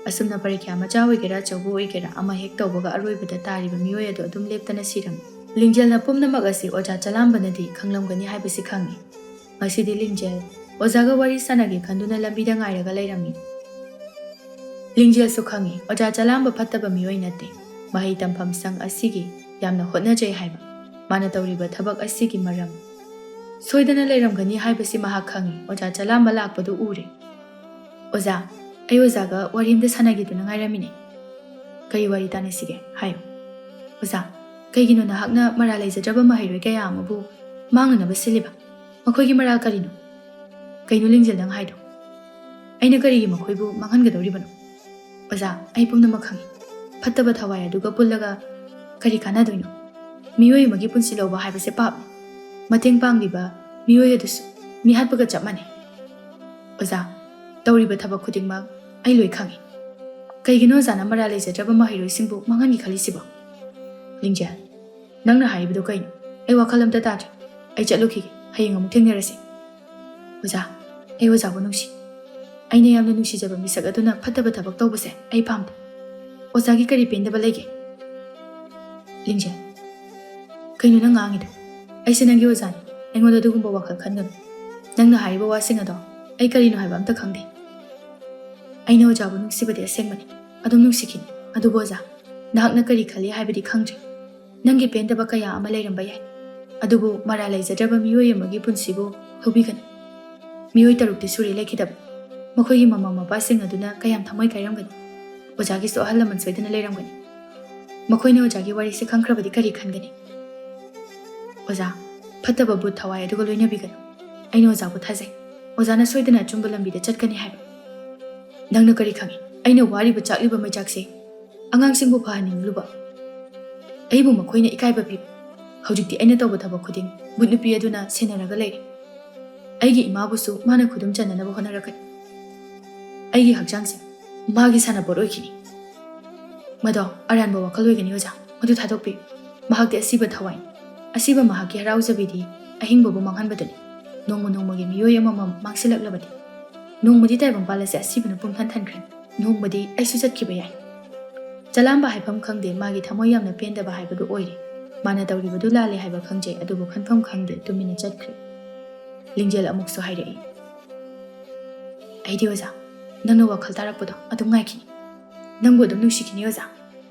ꯑꯁꯨꯝꯅ ꯄꯔꯤꯈ꯭ꯌꯥ ꯃꯆꯥ ꯑꯣꯏꯒꯦꯔꯥ ꯑꯆꯧꯕ ꯑꯣꯏꯒꯦꯔꯥ ꯑꯃ ꯍꯦꯛ ꯇꯧꯕꯒ ꯑꯔꯣꯏꯕꯗ ꯇꯥꯔꯤꯕ ꯃꯤꯑꯣꯏ ꯑꯗꯨ ꯑꯗꯨꯝ ꯂꯦꯞꯇꯅ ꯁꯤꯔꯝꯃꯤ꯫ ꯂꯤꯡꯖꯦꯜꯅ ꯄꯨꯝꯅꯃꯛ ꯑꯁꯤ ꯑꯣꯖꯥ ꯆꯂꯥꯝꯕꯅꯗꯤ ꯈꯪꯂꯝꯒꯅꯤ ꯍꯥꯏꯕꯁꯤ ꯈꯪꯏ꯫ ꯉꯁꯤꯗꯤ ꯂꯤꯡꯖꯦꯜ ꯑꯣꯖꯥꯒ ꯋꯥꯔꯤ ꯁꯥꯟꯅꯒꯦ ꯈꯟꯗꯨꯅ ꯂꯝꯕꯤꯗ ꯉꯥꯏꯔꯒ ꯂꯩꯔꯝꯃꯤ꯫ ꯂꯤꯡꯖꯦꯜꯁꯨ ꯈꯪꯏ ꯑꯣꯖꯥ ꯆꯂꯥꯝꯕ ꯐꯠꯇꯕ ꯃꯤꯑꯣꯏ ꯅꯠꯇꯦ꯫ ꯃꯍꯩ ꯇꯝꯐꯝ ꯁꯪ ꯑꯁꯤꯒꯤ ꯌꯥꯝꯅ ꯍꯣꯠꯅꯖꯩ ꯍꯥꯏꯕ꯫ ꯃꯥꯅ ꯇꯧꯔꯤꯕ ꯊꯕꯛ ꯑꯁꯤꯒꯤ ꯃꯔꯝ ꯁꯣꯏꯗꯅ ꯂꯩꯔꯝꯒꯅꯤ ꯍꯥꯏꯕꯁꯤ ꯃꯍꯥꯛ ꯈꯪꯏ꯫ ꯑꯣꯖꯥ ꯆꯂꯥꯝꯕ ꯂꯥꯛꯄꯗꯨ ꯎꯔꯦ꯫ "ꯑꯣꯖꯥ, ꯑꯩ ꯑꯣꯖꯥꯒ ꯋꯥꯔꯤ ꯑꯃꯇ ꯁꯥꯟꯅꯒꯦꯗꯨꯅ ꯉꯥꯏꯔꯝꯃꯤꯅꯦ꯫" "ꯀꯔꯤ ꯋꯥꯔꯤ ꯇꯥꯟꯅꯁꯤꯒꯦ? ꯍꯥꯏꯌꯨ꯫" "ꯑꯣꯖꯥ, ꯀꯩꯒꯤꯅꯣ ꯅꯍꯥꯛꯅ ꯃꯔꯥꯜ ꯂꯩꯖꯗ꯭ꯔꯕ ꯃꯍꯩꯔꯣꯏ ꯀꯌꯥ ꯑꯃꯕꯨ ꯃꯥꯡꯅꯅꯕ ꯁꯤꯜꯂꯤꯕ? ꯃꯈꯣꯏꯒꯤ ꯃꯔꯥꯜ ꯀꯔꯤꯅꯣ?" "ꯀꯩꯅꯣ ꯂꯤꯡꯖꯦꯜ ꯅꯪ ꯍꯥꯏꯗꯣ? ꯑꯩꯅ ꯀꯔꯤꯒꯤ ꯃꯈꯣꯏꯕꯨ ꯃꯥꯡꯍꯟꯒꯗꯧꯔꯤꯕꯅꯣ?" "ꯑꯣꯖꯥ, ꯑꯩ ꯄꯨꯝꯅꯃꯛ ꯈꯪꯏ꯫ ꯐꯠꯇꯕ ꯊꯋꯥꯏ ꯑꯗꯨꯒ ꯄꯨꯜꯂꯒ ꯀꯔꯤ ꯀꯥꯟꯅꯗꯣꯏꯅꯣ? ꯃꯤꯑꯣꯏ ꯑꯃꯒꯤ ꯄꯨꯟꯁꯤ ꯂꯧꯕ ꯍꯥꯏꯕꯁꯦ ꯄꯥꯞꯅꯤ꯫ ꯃꯇꯦꯡ ꯄꯥꯡꯂꯤꯕ ꯃꯤꯑꯣꯏ ꯑꯗꯨꯁꯨ ꯃꯤ ꯍꯥꯠꯄꯒ ꯆꯞ ꯃꯥꯟꯅꯩ꯫ ꯑꯣꯖꯥ, ꯇꯧꯔꯤꯕ ꯊꯕꯛ ꯈꯨꯗꯤꯡꯃꯛ ꯑꯩ ꯂꯣꯏ ꯈꯪꯏ꯫ ꯀꯩꯒꯤꯅꯣ ꯑꯣꯖꯥꯅ ꯃꯔꯥꯜ ꯂꯩꯖꯗ꯭ꯔꯕ ꯃꯍꯩꯔꯣꯏꯁꯤꯡꯕꯨ ꯃꯥꯡꯍꯟꯒꯦ ꯈꯜꯂꯤꯁꯤꯕꯣ?" "ꯂꯤꯡꯖꯦꯜ, ꯅꯪꯅ ꯍꯥꯏꯔꯤꯕꯗꯣ ꯀꯩꯅꯣ? ꯑꯩ ꯋꯥꯈꯜ ꯑꯝꯇ ꯇꯥꯗ꯭ꯔꯦ꯫ ꯑꯩ ꯆꯠꯂꯨꯈꯤꯒꯦ꯫ ꯍꯌꯦꯡ ꯑꯃꯨꯛ ꯊꯦꯡꯅꯔꯁꯤ꯫" ꯑꯣꯖꯥ, ꯑꯩ ꯑꯣꯖꯥꯕꯨ ꯅꯨꯡꯁꯤ꯫ ꯑꯩꯅ ꯌꯥꯝꯅ ꯅꯨꯡꯁꯤꯖꯕ ꯃꯤꯁꯛ ꯑꯗꯨꯅ ꯐꯠꯇꯕ ꯊꯕꯛ ꯇꯧꯕꯁꯦ ꯑꯩ ꯄꯥꯝꯗꯦ꯫ ꯑꯣꯖꯥꯒꯤ ꯀꯔꯤ ꯄꯦꯟꯗꯕ ꯂꯩꯒꯦ? ꯂꯤꯡꯖꯦꯜ, ꯀꯩꯅꯣ ꯅꯪ ꯉꯥꯡꯉꯤꯗꯣ? ꯑꯩꯁꯦ ꯅꯪꯒꯤ ꯑꯣꯖꯥꯅꯤ꯫ ꯑꯩꯉꯣꯟꯗ ꯑꯗꯨꯒꯨꯝꯕ ꯋꯥꯈꯜ ꯈꯟꯒꯅꯨ꯫ ꯅꯪꯅ ꯍꯥꯏꯔꯤꯕ ꯋꯥꯁꯤꯡ ꯑꯗꯣ ꯑꯩ ꯀꯔꯤꯅꯣ ꯍꯥꯏꯕ ꯑꯝꯇ ꯈꯪꯗꯦ꯫ ꯑꯩꯅ ꯑꯣꯖꯥꯕꯨ ꯅꯨꯡꯁꯤꯕꯗꯤ ꯑꯁꯦꯡꯕꯅꯤ꯫ ꯑꯗꯨꯝ ꯅꯨꯡꯁꯤꯈꯤꯅꯤ꯫ ꯑꯗꯨꯕꯨ ꯑꯣꯖꯥ, ꯅꯍꯥꯛꯅ ꯀꯔꯤ ꯈꯜꯂꯤ ꯍꯥꯏꯕꯗꯤ ꯈꯪꯗ꯭ꯔꯦ꯫ ꯅꯪꯒꯤ ꯄꯦꯟꯗꯕ ꯀꯌꯥ ꯑꯃ ꯂꯩꯔꯝꯕ ꯌꯥꯏ꯫ ꯑꯗꯨꯕꯨ ꯃꯔꯥꯜ ꯂꯩꯖꯗ꯭ꯔꯕ ꯃꯤꯑꯣꯏ ꯑꯃꯒꯤ ꯄꯨꯟꯁꯤꯕꯨ ꯂꯧꯕꯤꯒꯅꯨ꯫ ꯃꯤꯑꯣꯏ ꯇꯔꯨꯛꯇꯤ ꯁꯨꯔꯦ ꯂꯩꯈꯤꯗꯕ꯫ ꯃꯈꯣꯏꯒꯤ ꯃꯃꯥ ꯃꯄꯥꯁꯤꯡ ꯑꯗꯨꯅ ꯀꯌꯥꯝ ꯊꯃꯣꯏ ꯀꯥꯏꯔꯝꯒꯅꯤ꯫ ꯑꯣꯖꯥꯒꯤꯁꯨ ꯑꯍꯜ ꯂꯃꯟ ꯁꯣꯏꯗꯅ ꯂꯩꯔꯝꯒꯅꯤ꯫ ꯃꯈꯣꯏꯅ ꯑꯣꯖꯥꯒꯤ ꯋꯥꯔꯤꯁꯦ ꯈꯪꯈ꯭ꯔꯕꯗꯤ ꯀꯔꯤ ꯈꯟꯒꯅꯤ? ꯑꯣꯖꯥ, ꯐꯠꯇꯕ ꯕꯨꯠ ꯊꯋꯥꯏ ꯑꯗꯨꯒ ꯂꯣꯏꯅꯕꯤꯒꯅꯨ꯫ ꯑꯩꯅ ꯑꯣꯖꯥꯕꯨ ꯊꯥꯖꯩ꯫ ꯑꯣꯖꯥꯅ ꯁꯣꯏꯗꯅ ꯑꯆꯨꯝꯕ ꯂꯝꯕꯤꯗ ꯆꯠꯀꯅꯤ ꯍꯥꯏꯕ꯫ ꯅꯪꯅ ꯀꯔꯤ ꯈꯪꯉꯤ? ꯑꯩꯅ ꯋꯥꯔꯤꯕ ꯆꯥꯛꯂꯤꯕ ꯃꯩꯆꯥꯛꯁꯦ ꯑꯉꯥꯡꯁꯤꯡꯕꯨ ꯐꯍꯟꯅꯤꯡꯂꯨꯕ꯫ ꯑꯩꯕꯨ ꯃꯈꯣꯏꯅ ꯏꯀꯥꯏꯕ ꯄꯤꯕ꯫ ꯍꯧꯖꯤꯛꯇꯤ ꯑꯩꯅ ꯇꯧꯕ ꯊꯕꯛ ꯈꯨꯗꯤꯡ ꯕꯨꯠ ꯅꯨꯄꯤ ꯑꯗꯨꯅ ꯁꯦꯟꯅꯔꯒ ꯂꯩꯔꯦ꯫ ꯑꯩꯒꯤ ꯏꯃꯥꯕꯨꯁꯨ ꯃꯥꯅ ꯈꯨꯗꯨꯝ ꯆꯟꯅꯅꯕ ꯍꯣꯠꯅꯔꯛꯀꯅꯤ꯫ ꯑꯩꯒꯤ ꯍꯛꯆꯥꯡꯁꯦ ꯃꯥꯒꯤ ꯁꯥꯟꯅꯄꯣꯠ ꯑꯣꯏꯈꯤꯅꯤ꯫ ꯃꯗꯣ ꯑꯔꯥꯟꯕ ꯋꯥꯈꯜ ꯑꯣꯏꯒꯅꯤ ꯑꯣꯖꯥ, ꯃꯗꯨ ꯊꯥꯗꯣꯛꯄꯤꯌꯨ꯫ ꯃꯍꯥꯛꯇꯤ ꯑꯁꯤꯕ ꯊꯋꯥꯏꯅꯤ꯫ ꯑꯁꯤꯕ ꯃꯍꯥꯛꯀꯤ ꯍꯔꯥꯎꯖꯕꯤꯗꯤ ꯑꯍꯤꯡꯕꯕꯨ ꯃꯥꯡꯍꯟꯕꯗꯨꯅꯤ꯫ ꯅꯣꯡꯃ ꯅꯣꯡꯃꯒꯤ ꯃꯤꯑꯣꯏ ꯑꯃꯃꯝ ꯃꯥꯡꯁꯤꯜꯂꯛꯂꯕꯗꯤ ꯅꯣꯡꯃꯗꯤ ꯇꯥꯏꯕꯪꯄꯥꯜ ꯑꯁꯦ ꯑꯁꯤꯕꯅ ꯄꯨꯝꯊꯟ ꯊꯟꯈ꯭ꯔꯦ꯫ ꯅꯣꯡꯃꯗꯤ ꯑꯩꯁꯨ ꯆꯠꯈꯤꯕ ꯌꯥꯏ꯫ ꯆꯂꯥꯝꯕ ꯍꯥꯏꯐꯝ ꯈꯪꯗꯦ, ꯃꯥꯒꯤ ꯊꯃꯣꯏ ꯌꯥꯝꯅ ꯄꯦꯟꯗꯕ ꯍꯥꯏꯕꯗꯨ ꯑꯣꯏꯔꯦ꯫ ꯃꯥꯅ ꯇꯧꯔꯤꯕꯗꯨ ꯂꯥꯜꯂꯦ ꯍꯥꯏꯕ ꯈꯪꯖꯩ, ꯑꯗꯨꯕꯨ ꯈꯟꯐꯝ ꯈꯪꯗꯦ, ꯇꯨꯃꯤꯟꯅ ꯆꯠꯈ꯭ꯔꯦ꯫ ꯂꯤꯡꯖꯦꯜ ꯑꯃꯨꯛꯁꯨ ꯍꯥꯏꯔꯛꯏ, "ꯑꯩꯗꯤ ꯑꯣꯖꯥ, ꯅꯪꯅ ꯋꯥꯈꯜ ꯇꯥꯔꯛꯄꯗꯣ ꯑꯗꯨꯝ ꯉꯥꯏꯈꯤꯅꯤ꯫ ꯅꯪꯕꯨ ꯑꯗꯨꯝ ꯅꯨꯡꯁꯤꯈꯤꯅꯤ ꯑꯣꯖꯥ"꯫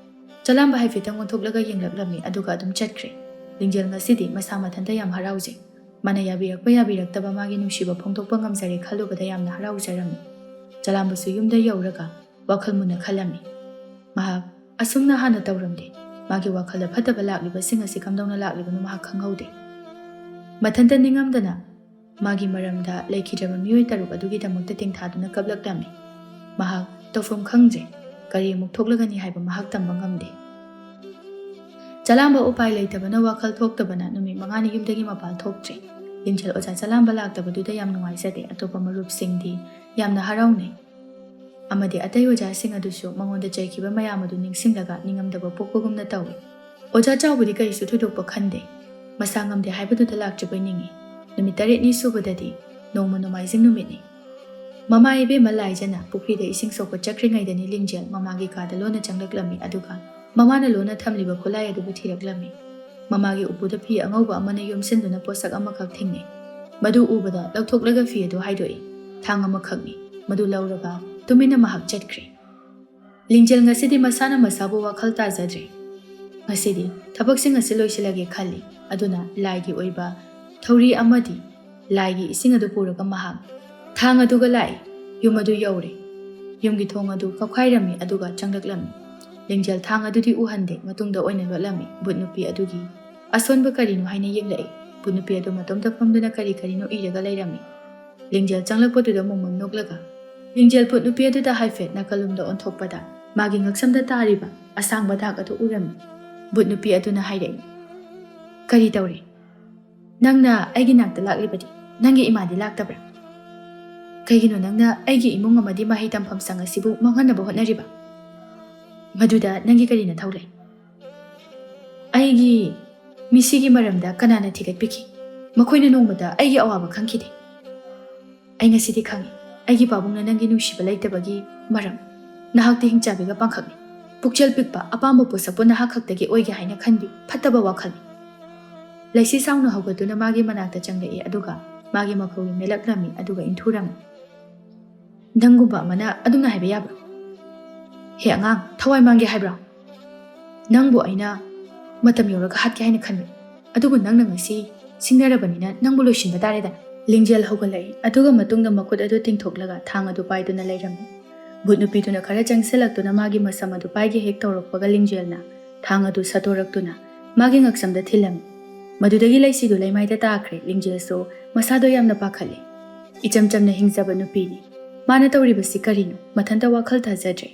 ꯆꯂꯥꯝꯕ ꯍꯥꯏꯐꯦꯠꯇꯪ ꯑꯣꯟꯊꯣꯛꯂꯒ ꯌꯦꯡꯂꯛꯂꯝꯃꯤ, ꯑꯗꯨꯒ ꯑꯗꯨꯝ ꯆꯠꯈ꯭ꯔꯦ꯫ ꯂꯤꯡꯖꯦꯜ ꯉꯁꯤꯗꯤ ꯃꯁꯥ ꯃꯊꯟꯇ ꯌꯥꯝ ꯍꯔꯥꯎꯖꯩ꯫ ꯃꯥꯅ ꯌꯥꯕꯤꯔꯛꯄ ꯌꯥꯕꯤꯔꯛꯇꯕ ꯃꯥꯒꯤ ꯅꯨꯡꯁꯤꯕ ꯐꯣꯡꯗꯣꯛꯄ ꯉꯝꯖꯔꯦ ꯈꯜꯂꯨꯕꯗ ꯌꯥꯝꯅ ꯍꯔꯥꯎꯖꯔꯝꯃꯤ꯫ ꯆꯂꯥꯝꯕꯁꯨ ꯌꯨꯝꯗ ꯌꯧꯔꯒ ꯋꯥꯈꯜ ꯃꯨꯟꯅ ꯈꯜꯂꯝꯃꯤ꯫ ꯃꯍꯥꯛ ꯑꯁꯨꯝꯅ ꯍꯥꯟꯅ ꯇꯧꯔꯝꯗꯦ꯫ ꯃꯥꯒꯤ ꯋꯥꯈꯜꯗ ꯐꯠꯇꯕ ꯂꯥꯛꯂꯤꯕꯁꯤꯡ ꯑꯁꯤ ꯀꯝꯗꯧꯅ ꯂꯥꯛꯂꯤꯕꯅꯣ ꯃꯍꯥꯛ ꯈꯪꯍꯧꯗꯦ꯫ ꯃꯊꯟꯇ ꯅꯤꯡꯉꯝꯗꯅ ꯃꯥꯒꯤ ꯃꯔꯝꯗ ꯂꯩꯈꯤꯗ꯭ꯔꯕ ꯃꯤꯑꯣꯏ ꯇꯔꯨꯛ ꯑꯗꯨꯒꯤꯗꯃꯛꯇ ꯇꯦꯡꯊꯥꯗꯨꯅ ꯀꯞꯂꯛꯂꯝꯃꯤ꯫ ꯃꯍꯥꯛ ꯇꯧꯐꯝ ꯈꯪꯗ꯭ꯔꯦ꯫ ꯀꯔꯤ ꯑꯃꯨꯛ ꯊꯣꯛꯂꯒꯅꯤ ꯍꯥꯏꯕ ꯃꯍꯥꯛ ꯇꯝꯕ ꯉꯝꯗꯦ꯫ ꯆꯂꯥꯝꯕ ꯎꯄꯥꯏ ꯂꯩꯇꯕꯅ, ꯋꯥꯈꯜ ꯊꯣꯛꯇꯕꯅ ꯅꯨꯃꯤꯠ ꯃꯉꯥꯅꯤ ꯌꯨꯝꯗꯒꯤ ꯃꯄꯥꯜ ꯊꯣꯛꯇ꯭ꯔꯦ꯫ ꯂꯤꯡꯖꯦꯜ ꯑꯣꯖꯥ ꯆꯂꯥꯝꯕ ꯂꯥꯛꯇꯕꯗꯨꯗ ꯌꯥꯝ ꯅꯨꯡꯉꯥꯏꯖꯗꯦ꯫ ꯑꯇꯣꯞꯄ ꯃꯔꯨꯞꯁꯤꯡꯗꯤ ꯌꯥꯝꯅ ꯍꯔꯥꯎꯅꯩ꯫ ꯑꯃꯗꯤ ꯑꯇꯩ ꯑꯣꯖꯥꯁꯤꯡ ꯑꯗꯨꯁꯨ ꯃꯉꯣꯟꯗ ꯆꯩꯈꯤꯕ ꯃꯌꯥꯝ ꯑꯗꯨ ꯅꯤꯡꯁꯤꯡꯂꯒ ꯅꯤꯡꯉꯝꯗꯕ ꯄꯣꯛꯄꯒꯨꯝꯅ ꯇꯧꯏ꯫ ꯑꯣꯖꯥ ꯆꯥꯎꯕꯗꯤ ꯀꯔꯤꯁꯨ ꯊꯣꯏꯗꯣꯛꯄ ꯈꯟꯗꯦ꯫ ꯃꯁꯥ ꯉꯝꯗꯦ ꯍꯥꯏꯕꯗꯨꯗ ꯂꯥꯛꯆꯕꯣꯏ ꯅꯤꯡꯏ꯫ ꯅꯨꯃꯤꯠ ꯇꯔꯦꯠꯅꯤ ꯁꯨꯕꯗꯗꯤ ꯅꯣꯡꯃ ꯅꯣꯡꯃꯥꯏꯖꯤꯡ ꯅꯨꯃꯤꯠꯅꯤ꯫ ꯃꯃꯥ ꯏꯕꯦꯝꯃ ꯂꯥꯏꯖꯅ ꯄꯨꯈ꯭ꯔꯤꯗ ꯏꯁꯤꯡ ꯁꯣꯛꯄ ꯆꯠꯈ꯭ꯔꯤꯉꯩꯗꯅꯤ ꯂꯤꯡꯖꯦꯜ ꯃꯃꯥꯒꯤ ꯀꯥꯗ ꯂꯣꯟꯅ ꯆꯪꯂꯛꯂꯝꯃꯤ, ꯑꯗꯨꯒ ꯃꯃꯥꯅ ꯂꯣꯟꯅ ꯊꯝꯂꯤꯕ ꯈꯨꯠꯂꯥꯏ ꯑꯗꯨꯕꯨ ꯊꯤꯔꯛꯂꯝꯃꯤ꯫ ꯃꯃꯥꯒꯤ ꯎꯄꯨꯗ ꯐꯤ ꯑꯉꯧꯕ ꯑꯃꯅ ꯌꯣꯝꯁꯤꯟꯗꯨꯅ ꯄꯣꯠꯁꯛ ꯑꯃꯈꯛ ꯊꯦꯡꯅꯩ꯫ ꯃꯗꯨ ꯎꯕꯗ ꯂꯧꯊꯣꯛꯂꯒ ꯐꯤ ꯑꯗꯨ ꯍꯥꯏꯗꯣꯛꯏ꯫ ꯊꯥꯡ ꯑꯃꯈꯛꯅꯤ꯫ ꯃꯗꯨ ꯂꯧꯔꯒ ꯇꯨꯃꯤꯟꯅ ꯃꯍꯥꯛ ꯆꯠꯈ꯭ꯔꯦ꯫ ꯂꯤꯡꯖꯦꯜ ꯉꯁꯤꯗꯤ ꯃꯁꯥꯅ ꯃꯁꯥꯕꯨ ꯋꯥꯈꯜ ꯇꯥꯖꯗ꯭ꯔꯦ꯫ ꯉꯁꯤꯗꯤ ꯊꯕꯛꯁꯤꯡ ꯑꯁꯤ ꯂꯣꯏꯁꯤꯜꯂꯒꯦ ꯈꯜꯂꯤ, ꯑꯗꯨꯅ ꯂꯥꯏꯒꯤ ꯑꯣꯏꯕ ꯊꯧꯔꯤ ꯑꯃꯗꯤ ꯂꯥꯏꯒꯤ ꯏꯁꯤꯡ ꯑꯗꯨ ꯄꯨꯔꯒ ꯃꯍꯥꯛ ꯊꯥꯡ ꯑꯗꯨꯒ ꯂꯥꯛꯏ꯫ ꯌꯨꯝ ꯑꯗꯨ ꯌꯧꯔꯦ꯫ ꯌꯨꯝꯒꯤ ꯊꯣꯡ ꯑꯗꯨ ꯀꯥꯎꯈꯥꯏꯔꯝꯃꯤ, ꯑꯗꯨꯒ ꯆꯪꯂꯛꯂꯝꯃꯤ꯫ ꯂꯤꯡꯖꯦꯜ ꯊꯥꯡ ꯑꯗꯨꯗꯤ ꯎꯍꯟꯗꯦ, ꯃꯇꯨꯡꯗ ꯑꯣꯏꯅ ꯂꯣꯠꯂꯝꯃꯤ꯫ ꯚꯨꯠ ꯅꯨꯄꯤ ꯑꯗꯨꯒꯤ ꯑꯁꯣꯟꯕ ꯀꯔꯤꯅꯣ ꯍꯥꯏꯅ ꯌꯦꯡꯂꯛꯏ꯫ ꯚꯨꯠ ꯅꯨꯄꯤ ꯑꯗꯨ ꯃꯇꯣꯝꯇ ꯐꯝꯗꯨꯅ ꯀꯔꯤ ꯀꯔꯤꯅꯣ ꯏꯔꯒ ꯂꯩꯔꯝꯃꯤ꯫ ꯂꯤꯡꯖꯦꯜ ꯆꯪꯂꯛꯄꯗꯨꯗ ꯃꯣꯃꯣꯟ ꯅꯣꯛꯂꯒ, ꯂꯤꯡꯖꯦꯜ ꯚꯨꯠ ꯅꯨꯄꯤ ꯑꯗꯨꯗ ꯍꯥꯏꯐꯦꯠ ꯅꯥꯀꯜꯂꯣꯝꯗ ꯑꯣꯟꯊꯣꯛꯄꯗ ꯃꯥꯒꯤ ꯉꯛꯁꯝꯗ ꯇꯥꯔꯤꯕ ꯑꯁꯥꯡꯕ ꯗꯥꯛ ꯑꯗꯨ ꯎꯔꯝꯃꯤ꯫ ꯚꯨꯠ ꯅꯨꯄꯤ ꯑꯗꯨꯅ ꯍꯥꯏꯔꯛꯏ, "ꯀꯔꯤ ꯇꯧꯔꯦ? ꯅꯪꯅ ꯑꯩꯒꯤ ꯅꯥꯛꯇ ꯂꯥꯛꯂꯤꯕꯗꯤ? ꯅꯪꯒꯤ ꯏꯃꯥꯗꯤ ꯂꯥꯛꯇꯕ꯭ꯔꯥ? ꯀꯩꯒꯤꯅꯣ ꯅꯪꯅ ꯑꯩꯒꯤ ꯏꯃꯨꯡ ꯑꯃꯗꯤ ꯃꯍꯩ ꯇꯝꯐꯝ ꯁꯪ ꯑꯁꯤꯕꯨ ꯃꯥꯡꯍꯟꯅꯕ ꯍꯣꯠꯅꯔꯤꯕ? ꯃꯗꯨꯗ ꯅꯪꯒꯤ ꯀꯔꯤ ꯅꯊꯧ ꯂꯩ? ꯑꯩꯒꯤ ꯃꯤꯁꯤꯒꯤ ꯃꯔꯝꯗ ꯀꯅꯥꯅ ꯊꯤꯒꯠꯄꯤꯈꯤ? ꯃꯈꯣꯏꯅ ꯅꯣꯡꯃꯇ ꯑꯩꯒꯤ ꯑꯋꯥꯕ ꯈꯪꯈꯤꯗꯦ꯫ ꯑꯩ ꯉꯁꯤꯗꯤ ꯈꯪꯉꯤ, ꯑꯩꯒꯤ ꯄꯥꯕꯨꯡꯅ ꯅꯪꯒꯤ ꯅꯨꯡꯁꯤꯕ ꯂꯩꯇꯕꯒꯤ ꯃꯔꯝ꯫ ꯅꯍꯥꯛꯇꯤ ꯍꯤꯡꯆꯥꯕꯤꯒ ꯄꯥꯡꯈꯛꯅꯤ꯫ ꯄꯨꯛꯆꯦꯜ ꯄꯤꯛꯄ, ꯑꯄꯥꯝꯕ ꯄꯣꯠꯁꯛꯄꯨ ꯅꯍꯥꯛ ꯈꯛꯇꯒꯤ ꯑꯣꯏꯒꯦ ꯍꯥꯏꯅ ꯈꯟꯕꯤ꯫ ꯐꯠꯇꯕ ꯋꯥꯈꯜꯅꯤ꯫" ꯂꯩꯁꯤ ꯁꯥꯎꯅ ꯍꯧꯒꯠꯇꯨꯅ ꯃꯥꯒꯤ ꯃꯅꯥꯛꯇ ꯆꯪꯂꯛꯏ, ꯑꯗꯨꯒ ꯃꯥꯒꯤ ꯃꯀꯧꯔꯤ ꯃꯦꯜꯂꯛꯂꯝꯃꯤ, ꯑꯗꯨꯒ ꯏꯟꯊꯨꯔꯝꯃꯤ꯫ "ꯅꯪꯒꯨꯝꯕ ꯑꯃꯅ ꯑꯗꯨꯝꯅ ꯍꯥꯏꯕ ꯌꯥꯕ꯭ꯔꯣ? ꯍꯦ ꯑꯉꯥꯡ, ꯊꯋꯥꯏ ꯃꯥꯡꯒꯦ ꯍꯥꯏꯕ꯭ꯔꯣ? ꯅꯪꯕꯨ ꯑꯩꯅ ꯃꯇꯝ ꯌꯧꯔꯒ ꯍꯥꯠꯀꯦ ꯍꯥꯏꯅ ꯈꯟꯕꯅꯤ, ꯑꯗꯨꯕꯨ ꯅꯪꯅ ꯉꯁꯤ ꯁꯤꯡꯅꯔꯕꯅꯤꯅ ꯅꯪꯕꯨ ꯂꯣꯏꯁꯤꯟꯕ ꯇꯥꯔꯦꯗꯅ꯫" ꯂꯤꯡꯖꯦꯜ ꯍꯧꯒꯠꯂꯛꯏ, ꯑꯗꯨꯒ ꯃꯇꯨꯡꯗ ꯃꯈꯨꯠ ꯑꯗꯨ ꯇꯤꯡꯊꯣꯛꯂꯒ ꯊꯥꯡ ꯑꯗꯨ ꯄꯥꯏꯗꯨꯅ ꯂꯩꯔꯝꯃꯤ꯫ ꯚꯨꯠ ꯅꯨꯄꯤꯗꯨꯅ ꯈꯔ ꯆꯪꯁꯤꯜꯂꯛꯇꯨꯅ ꯃꯥꯒꯤ ꯃꯁꯝ ꯑꯗꯨ ꯄꯥꯏꯒꯦ ꯍꯦꯛ ꯇꯧꯔꯛꯄꯒ ꯂꯤꯡꯖꯦꯜꯅ ꯊꯥꯡ ꯑꯗꯨ ꯁꯠꯇꯣꯔꯛꯇꯨꯅ ꯃꯥꯒꯤ ꯉꯛꯁꯝꯗ ꯊꯤꯜꯂꯝꯃꯤ꯫ ꯃꯗꯨꯗꯒꯤ ꯂꯩꯁꯤꯗꯨ ꯂꯩꯃꯥꯏꯗ ꯇꯥꯈ꯭ꯔꯦ꯫ ꯂꯤꯡꯖꯦꯜꯁꯨ ꯃꯁꯥꯗꯣ ꯌꯥꯝꯅ ꯄꯥꯈꯠꯂꯦ꯫ ꯏꯆꯝ ꯆꯝꯅ ꯍꯤꯡꯖꯕ ꯅꯨꯄꯤꯅꯤ꯫ ꯃꯥꯅ ꯇꯧꯔꯤꯕꯁꯤ ꯀꯔꯤꯅꯣ? ꯃꯊꯟꯇ ꯋꯥꯈꯜ ꯇꯥꯖꯗ꯭ꯔꯦ꯫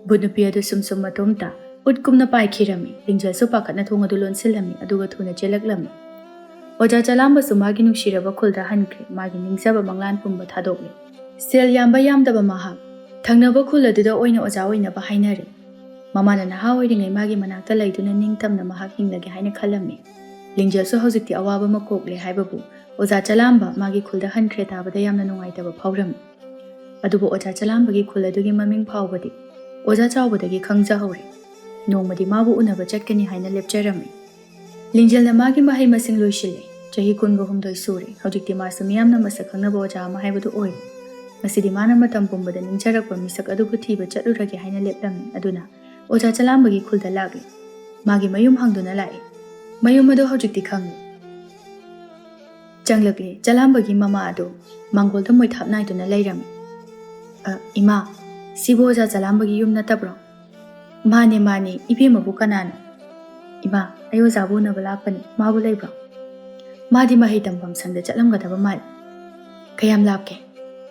ꯚꯨꯠ ꯅꯨꯄꯤ ꯑꯗꯨ ꯁꯨꯝ ꯁꯨꯝ ꯃꯇꯣꯝꯇ ꯎꯠꯀꯨꯝꯅ ꯄꯥꯏꯈꯤꯔꯝꯃꯤ꯫ ꯂꯤꯡꯖꯦꯜꯁꯨ ꯄꯥꯈꯠꯅ ꯊꯣꯡ ꯑꯗꯨ ꯂꯣꯟꯁꯤꯜꯂꯝꯃꯤ, ꯑꯗꯨꯒ ꯊꯨꯅ ꯆꯦꯜꯂꯛꯂꯝꯃꯤ꯫ ꯑꯣꯖꯥ ꯆꯂꯥꯝꯕꯁꯨ ꯃꯥꯒꯤ ꯅꯨꯡꯁꯤꯔꯕ ꯈꯨꯜꯗ ꯍꯟꯈ꯭ꯔꯦ꯫ ꯃꯥꯒꯤ ꯅꯤꯡꯖꯕ ꯃꯪꯂꯥꯟ ꯄꯨꯝꯕ ꯊꯥꯗꯣꯛꯂꯦ꯫ ꯁꯦꯜ ꯌꯥꯝꯕ ꯌꯥꯝꯗꯕ ꯃꯍꯥꯛ ꯊꯪꯅꯕ ꯈꯨꯜ ꯑꯗꯨꯗ ꯑꯣꯏꯅ ꯑꯣꯖꯥ ꯑꯣꯏꯅꯕ ꯍꯥꯏꯅꯔꯦ꯫ ꯃꯃꯥꯅ ꯅꯍꯥ ꯑꯣꯏꯔꯤꯉꯩ ꯃꯥꯒꯤ ꯃꯅꯥꯛꯇ ꯂꯩꯗꯨꯅ ꯅꯤꯡꯇꯝꯅ ꯃꯍꯥꯛ ꯍꯤꯡꯂꯒꯦ ꯍꯥꯏꯅ ꯈꯜꯂꯝꯃꯤ꯫ ꯂꯤꯡꯖꯦꯜꯁꯨ ꯍꯧꯖꯤꯛꯇꯤ ꯑꯋꯥꯕ ꯑꯃ ꯀꯣꯛꯂꯦ ꯍꯥꯏꯕꯕꯨ ꯑꯣꯖꯥ ꯆꯂꯥꯝꯕ ꯃꯥꯒꯤ ꯈꯨꯜꯗ ꯍꯟꯈ꯭ꯔꯦ ꯇꯥꯕꯗ ꯌꯥꯝꯅ ꯅꯨꯡꯉꯥꯏꯇꯕ ꯐꯥꯎꯔꯝꯃꯤ꯫ ꯑꯗꯨꯕꯨ ꯑꯣꯖꯥ ꯆꯂꯥꯝꯕꯒꯤ ꯈꯨꯜ ꯑꯗꯨꯒꯤ ꯃꯃꯤꯡ ꯐꯥꯎꯕꯗꯤ ꯑꯣꯖꯥ ꯆꯥꯎꯕꯗꯒꯤ ꯈꯪꯖꯍꯧꯔꯦ꯫ ꯅꯣꯡꯃꯗꯤ ꯃꯥꯕꯨ ꯎꯅꯕ ꯆꯠꯀꯅꯤ ꯍꯥꯏꯅ ꯂꯦꯞꯆꯔꯝꯃꯤ꯫ ꯂꯤꯡꯖꯦꯜꯅ ꯃꯥꯒꯤ ꯃꯍꯩ ꯃꯁꯤꯡ ꯂꯣꯏꯁꯤꯜꯂꯦ꯫ ꯆꯍꯤ ꯀꯨꯟꯒ ꯍꯨꯝꯗꯣꯏ ꯁꯨꯔꯦ꯫ ꯍꯧꯖꯤꯛꯇꯤ ꯃꯥꯁꯨ ꯃꯤꯌꯥꯝꯅ ꯃꯁꯛ ꯈꯪꯅꯕ ꯑꯣꯖꯥ ꯑꯃ ꯍꯥꯏꯕꯗꯨ ꯑꯣꯏꯔꯦ꯫ ꯉꯁꯤꯗꯤ ꯃꯥꯅ ꯃꯇꯝ ꯄꯨꯝꯕꯗ ꯅꯤꯡꯖꯔꯛꯄ ꯃꯤꯁꯛ ꯑꯗꯨꯕꯨ ꯊꯤꯕ ꯆꯠꯂꯨꯔꯒꯦ ꯍꯥꯏꯅ ꯂꯦꯞꯂꯝꯃꯤ꯫ ꯑꯗꯨꯅ ꯑꯣꯖꯥ ꯆꯂꯥꯝꯕꯒꯤ ꯈꯨꯜꯗ ꯂꯥꯛꯂꯦ꯫ ꯃꯥꯒꯤ ꯃꯌꯨꯝ ꯍꯪꯗꯨꯅ ꯂꯥꯛꯏ꯫ ꯃꯌꯨꯝ ꯑꯗꯨ ꯍꯧꯖꯤꯛꯇꯤ ꯈꯪꯂꯦ꯫ ꯆꯪꯂꯛꯂꯦ꯫ ꯆꯂꯥꯝꯕꯒꯤ ꯃꯃꯥ ꯑꯗꯨ ꯃꯥꯡꯒꯣꯜꯗ ꯃꯣꯏꯊꯥꯞ ꯅꯥꯏꯗꯨꯅ ꯂꯩꯔꯝꯃꯤ꯫ "ꯑ, ꯏꯃꯥ, ꯁꯤꯕꯨ ꯑꯣꯖꯥ ꯆꯂꯥꯝꯕꯒꯤ ꯌꯨꯝ ꯅꯠꯇꯕ꯭ꯔꯣ?" "ꯃꯥꯅꯦ, ꯃꯥꯅꯦ꯫ ꯏꯕꯦꯝꯃꯕꯨ ꯀꯅꯥꯅꯣ?" "ꯏꯃꯥ, ꯑꯩ ꯑꯣꯖꯥꯕꯨ ꯎꯅꯕ ꯂꯥꯛꯄꯅꯤ꯫ ꯃꯥꯕꯨ ꯂꯩꯕ꯭ꯔꯣ?" "ꯃꯥꯗꯤ ꯃꯍꯩ ꯇꯝꯐꯝ ꯁꯪꯗ ꯆꯠꯂꯝꯒꯗꯕ ꯃꯥꯜꯂꯤ꯫ ꯀꯌꯥꯝ ꯂꯥꯞꯀꯦ?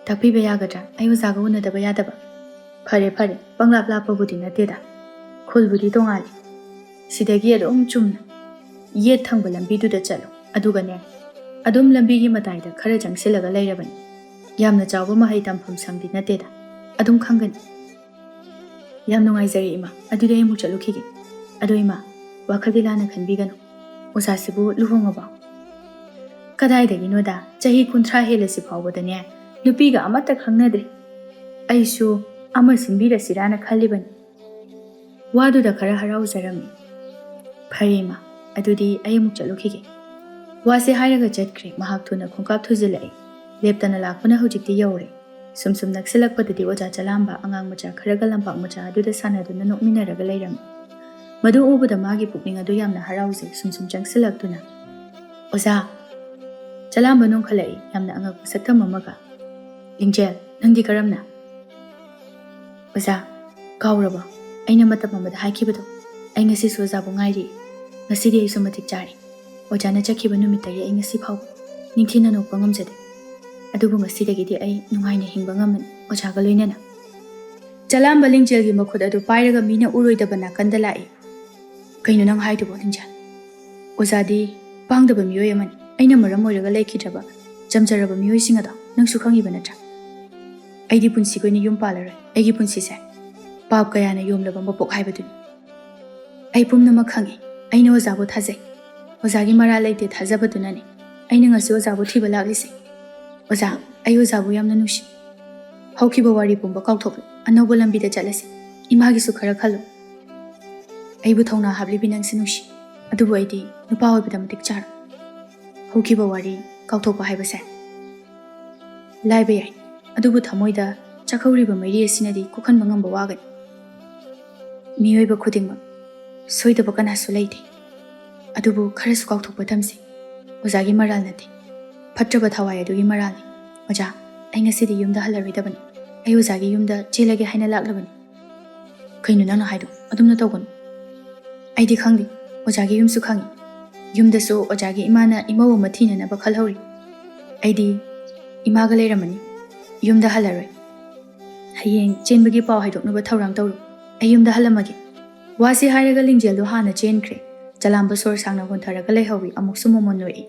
ꯇꯥꯛꯄꯤꯕ ꯌꯥꯒꯗ꯭ꯔꯥ? ꯑꯩ ꯑꯣꯖꯥꯒ ꯎꯅꯗꯕ ꯌꯥꯗꯕ꯫" "ꯐꯔꯦ, ꯐꯔꯦ꯫ ꯄꯪꯂꯥꯞ ꯂꯥꯞꯄꯕꯨꯗꯤ ꯅꯠꯇꯦꯗ꯫ ꯈꯨꯜꯕꯨꯗꯤ ꯇꯣꯉꯥꯜꯂꯤ꯫ ꯁꯤꯗꯒꯤ ꯑꯗꯨꯝ ꯆꯨꯝꯅ ꯌꯦꯠ ꯊꯪꯕ ꯂꯝꯕꯤꯗꯨꯗ ꯆꯠꯂꯣ꯫ ꯑꯗꯨꯒꯅꯦ, ꯑꯗꯨꯝ ꯂꯝꯕꯤꯒꯤ ꯃꯇꯥꯏꯗ ꯈꯔ ꯆꯪꯁꯤꯜꯂꯒ ꯂꯩꯔꯕꯅꯤ꯫ ꯌꯥꯝꯅ ꯆꯥꯎꯕ ꯃꯍꯩ ꯇꯝꯐꯝ ꯁꯪꯗꯤ ꯅꯠꯇꯦꯗ꯫ ꯑꯗꯨꯝ ꯈꯪꯒꯅꯤ꯫" "ꯌꯥꯝ ꯅꯨꯡꯉꯥꯏꯖꯔꯦ, ꯏꯃꯥ꯫ ꯑꯗꯨꯗꯤ ꯑꯩ ꯑꯃꯨꯛ ꯆꯠꯂꯨꯈꯤꯒꯦ꯫ ꯑꯗꯣ, ꯏꯃꯥ, ꯋꯥꯈꯜꯗꯤ ꯂꯥꯟꯅ ꯈꯟꯕꯤꯒꯅꯨ꯫ ꯑꯣꯖꯥꯁꯤꯕꯨ ꯂꯨꯍꯣꯡꯉꯕꯣ?" "ꯀꯗꯥꯏꯗꯒꯤꯅꯣꯗ, ꯆꯍꯤ ꯀꯨꯟꯊ꯭ꯔꯥ ꯍꯦꯜꯂꯁꯤ ꯐꯥꯎꯕꯗꯅꯦ, ꯅꯨꯄꯤꯒ ꯑꯃꯠꯇ ꯈꯪꯅꯗ꯭ꯔꯤ꯫ ꯑꯩꯁꯨ ꯑꯃ ꯁꯤꯟꯕꯤꯔꯁꯤꯔꯥꯅ ꯈꯜꯂꯤꯕꯅꯤ꯫" ꯋꯥꯗꯨꯗ ꯈꯔ ꯍꯔꯥꯎꯖꯔꯝꯃꯤ꯫ "ꯐꯔꯦ, ꯏꯃꯥ, ꯑꯗꯨꯗꯤ ꯑꯩ ꯑꯃꯨꯛ ꯆꯠꯂꯨꯈꯤꯒꯦ꯫" ꯋꯥꯁꯦ ꯍꯥꯏꯔꯒ ꯆꯠꯈ꯭ꯔꯦ꯫ ꯃꯍꯥꯛ ꯊꯨꯅ ꯈꯣꯡꯀꯥꯞ ꯊꯨꯖꯤꯜꯂꯛꯏ꯫ ꯂꯦꯞꯇꯅ ꯂꯥꯛꯄꯅ ꯍꯧꯖꯤꯛꯇꯤ ꯌꯧꯔꯦ꯫ ꯁꯨꯝ ꯁꯨꯝ ꯅꯛꯁꯤꯜꯂꯛꯄꯗꯗꯤ ꯑꯣꯖꯥ ꯆꯂꯥꯝꯕ ꯑꯉꯥꯡ ꯃꯆꯥ ꯈꯔꯒ ꯂꯝꯄꯥꯛ ꯃꯆꯥ ꯑꯗꯨꯗ ꯁꯥꯟꯅꯗꯨꯅ ꯅꯣꯛꯃꯤꯟꯅꯔꯒ ꯂꯩꯔꯝꯃꯤ꯫ ꯃꯗꯨ ꯎꯕꯗ ꯃꯥꯒꯤ ꯄꯨꯛꯅꯤꯡ ꯑꯗꯨ ꯌꯥꯝꯅ ꯍꯔꯥꯎꯖꯩ꯫ ꯁꯨꯝ ꯁꯨꯝ ꯆꯪꯁꯤꯜꯂꯛꯇꯨꯅ, "ꯑꯣꯖꯥ!" ꯆꯂꯥꯝꯕ ꯅꯣꯡꯈꯠꯂꯛꯏ, ꯌꯥꯝꯅ ꯑꯉꯛꯄ ꯁꯛꯇꯝ ꯑꯃꯒ꯫ "ꯂꯤꯡꯖꯦꯜ, ꯅꯪꯗꯤ ꯀꯔꯝꯅ?" "ꯑꯣꯖꯥ, ꯀꯥꯎꯔꯕꯣ? ꯑꯩꯅ ꯃꯇꯝ ꯑꯃꯗ ꯍꯥꯏꯈꯤꯕꯗꯣ꯫ ꯑꯩ ꯉꯁꯤꯁꯨ ꯑꯣꯖꯥꯕꯨ ꯉꯥꯏꯔꯤ꯫ ꯉꯁꯤꯗꯤ ꯑꯩꯁꯨ ꯃꯇꯤꯛ ꯆꯥꯔꯦ꯫ ꯑꯣꯖꯥꯅ ꯆꯠꯈꯤꯕ ꯅꯨꯃꯤꯠꯇꯒꯤ ꯑꯩ ꯉꯁꯤ ꯐꯥꯎꯕ ꯅꯤꯡꯊꯤꯅ ꯅꯣꯛꯄ ꯉꯝꯖꯗꯦ꯫ ꯑꯗꯨꯕꯨ ꯉꯁꯤꯗꯒꯤꯗꯤ ꯑꯩ ꯅꯨꯡꯉꯥꯏꯅ ꯍꯤꯡꯕ ꯉꯝꯃꯅꯤ ꯑꯣꯖꯥꯒ ꯂꯣꯏꯅꯅ꯫" ꯆꯂꯥꯝꯕ ꯂꯤꯡꯖꯦꯜꯒꯤ ꯃꯈꯨꯠ ꯑꯗꯨ ꯄꯥꯏꯔꯒ ꯃꯤꯅ ꯎꯔꯣꯏꯗꯕ ꯅꯥꯀꯟꯗ ꯂꯥꯛꯏ꯫ "ꯀꯩꯅꯣ ꯅꯪ ꯍꯥꯏꯗꯨꯕꯣ, ꯂꯤꯡꯖꯦꯜ? ꯑꯣꯖꯥꯗꯤ ꯄꯥꯡꯗꯕ ꯃꯤꯑꯣꯏ ꯑꯃꯅꯤ꯫ ꯑꯩꯅ ꯃꯔꯝ ꯑꯣꯏꯔꯒ ꯂꯩꯈꯤꯗ꯭ꯔꯕ ꯆꯝꯖꯔꯕ ꯃꯤꯑꯣꯏꯁꯤꯡ ꯑꯗꯣ ꯅꯪꯁꯨ ꯈꯪꯉꯤꯕ ꯅꯠꯇ꯭ꯔꯥ? ꯑꯩꯗꯤ ꯄꯨꯟꯁꯤꯒꯤ ꯑꯣꯏꯅ ꯌꯨꯝ ꯄꯥꯜꯂꯔꯣꯏ꯫ ꯑꯩꯒꯤ ꯄꯨꯟꯁꯤꯁꯦ ꯄꯥꯞ ꯀꯌꯥꯅ ꯌꯣꯝꯂꯕ ꯃꯄꯣꯛ ꯍꯥꯏꯕꯗꯨꯅꯤ꯫ ꯑꯩ ꯄꯨꯝꯅꯃꯛ ꯈꯪꯉꯤ꯫ ꯑꯩꯅ ꯑꯣꯖꯥꯕꯨ ꯊꯥꯖꯩ꯫" ꯑꯣꯖꯥꯒꯤ ꯃꯔꯥꯜ ꯂꯩꯇꯦ ꯊꯥꯖꯕꯗꯨꯅꯅꯦ ꯑꯩꯅ ꯉꯁꯤ ꯑꯣꯖꯥꯕꯨ ꯊꯤꯕ ꯂꯥꯛꯂꯤꯁꯦ꯫ ꯑꯣꯖꯥ, ꯑꯩ ꯑꯣꯖꯥꯕꯨ ꯌꯥꯝꯅ ꯅꯨꯡꯁꯤ꯫ ꯍꯧꯈꯤꯕ ꯋꯥꯔꯤ ꯄꯨꯝꯕ ꯀꯥꯎꯊꯣꯛꯂꯣ, ꯑꯅꯧꯕ ꯂꯝꯕꯤꯗ ꯆꯠꯂꯁꯤ꯫ ꯏꯃꯥꯒꯤꯁꯨ ꯈꯔ ꯈꯜꯂꯨ꯫ ꯑꯩꯕꯨ ꯊꯧꯅꯥ ꯍꯥꯞꯂꯤꯕꯤ ꯅꯪꯁꯦ ꯅꯨꯡꯁꯤ, ꯑꯗꯨꯕꯨ ꯑꯩꯗꯤ ꯅꯨꯄꯥ ꯑꯣꯏꯕꯗ ꯃꯇꯤꯛ ꯆꯥꯔꯣꯏ꯫ ꯍꯧꯈꯤꯕ ꯋꯥꯔꯤ ꯀꯥꯎꯊꯣꯛꯄ ꯍꯥꯏꯕꯁꯦ ꯂꯥꯏꯕ ꯌꯥꯏ, ꯑꯗꯨꯕꯨ ꯊꯃꯣꯏꯗ ꯆꯥꯛꯍꯧꯔꯤꯕ ꯃꯩꯔꯤ ꯑꯁꯤꯅꯗꯤ ꯀꯣꯛꯍꯟꯕ ꯉꯝꯕ ꯋꯥꯒꯅꯤ꯫ ꯃꯤꯑꯣꯏꯕ ꯈꯨꯗꯤꯡꯃꯛ ꯁꯣꯏꯗꯕ ꯀꯅꯥꯁꯨ ꯂꯩꯇꯦ, ꯑꯗꯨꯕꯨ ꯈꯔꯁꯨ ꯀꯥꯎꯊꯣꯛꯄ ꯇꯝꯁꯤ꯫ ꯑꯣꯖꯥꯒꯤ ꯃꯔꯥꯜ ꯅꯠꯇꯦ, ꯐꯠꯇ꯭ꯔꯕ ꯊꯋꯥꯏ ꯑꯗꯨꯒꯤ ꯃꯔꯥꯜꯅꯤ꯫ ꯑꯣꯖꯥ, ꯑꯩ ꯉꯁꯤꯗꯤ ꯌꯨꯝꯗ ꯍꯜꯂꯔꯣꯏꯗꯕꯅꯤ꯫ ꯑꯩ ꯑꯣꯖꯥꯒꯤ ꯌꯨꯝꯗ ꯆꯦꯜꯂꯒꯦ ꯍꯥꯏꯅ ꯂꯥꯛꯂꯕꯅꯤ꯫ ꯀꯩꯅꯣ ꯅꯪꯅ ꯍꯥꯏꯗꯣ? ꯑꯗꯨꯝꯅ ꯇꯧꯒꯅꯨ꯫ ꯑꯩꯗꯤ ꯈꯪꯗꯦ, ꯑꯣꯖꯥꯒꯤ ꯌꯨꯝꯁꯨ ꯈꯪꯉꯤ꯫ ꯌꯨꯝꯗꯁꯨ ꯑꯣꯖꯥꯒꯤ ꯏꯃꯥꯅ ꯏꯃꯧ ꯑꯃ ꯊꯤꯅꯅꯕ ꯈꯜꯍꯧꯔꯤ꯫ ꯑꯩꯗꯤ ꯏꯃꯥꯒ ꯂꯩꯔꯝꯃꯅꯤ, ꯌꯨꯝꯗ ꯍꯜꯂꯔꯣꯏ꯫ ꯍꯌꯦꯡ ꯆꯦꯟꯕꯒꯤ ꯄꯥꯎ ꯍꯥꯏꯗꯣꯛꯅꯕ ꯊꯧꯔꯥꯡ ꯇꯧꯔꯨ꯫ ꯑꯩ ꯌꯨꯝꯗ ꯍꯜꯂꯝꯃꯒꯦ꯫ ꯋꯥꯁꯤ ꯍꯥꯏꯔꯒ ꯂꯤꯡꯖꯦꯜꯗꯣ ꯍꯥꯟꯅ ꯆꯦꯟꯈ꯭ꯔꯦ꯫ ꯆꯂꯥꯝꯕ ꯁꯣꯔ ꯁꯥꯡꯅ ꯍꯣꯟꯊꯔꯒ ꯂꯩꯍꯧꯏ꯫ ꯑꯃꯨꯛꯁꯨ ꯃꯣꯃꯣꯟ ꯅꯣꯛꯏ꯫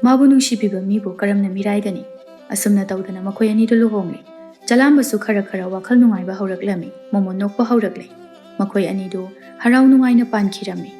ꯃꯥꯕꯨ ꯅꯨꯡꯁꯤꯕꯤꯕ ꯃꯤꯕꯨ ꯀꯔꯝꯅ ꯃꯤꯔꯥꯏꯒꯅꯤ? ꯑꯁꯨꯝꯅ ꯇꯧꯗꯅ ꯃꯈꯣꯏ ꯑꯅꯤꯗꯨ ꯂꯨꯍꯣꯡꯂꯦ꯫ ꯆꯂꯥꯝꯕꯁꯨ ꯈꯔ ꯈꯔ ꯋꯥꯈꯜ ꯅꯨꯡꯉꯥꯏꯕ ꯍꯧꯔꯛꯂꯝꯃꯤ꯫ ꯃꯣꯃꯣꯟ ꯅꯣꯛꯄ ꯍꯧꯔꯛꯂꯦ꯫ ꯃꯈꯣꯏ ꯑꯅꯤꯗꯨ ꯍꯔꯥꯎ ꯅꯨꯡꯉꯥꯏꯅ ꯄꯥꯟꯈꯤꯔꯝꯃꯤ꯫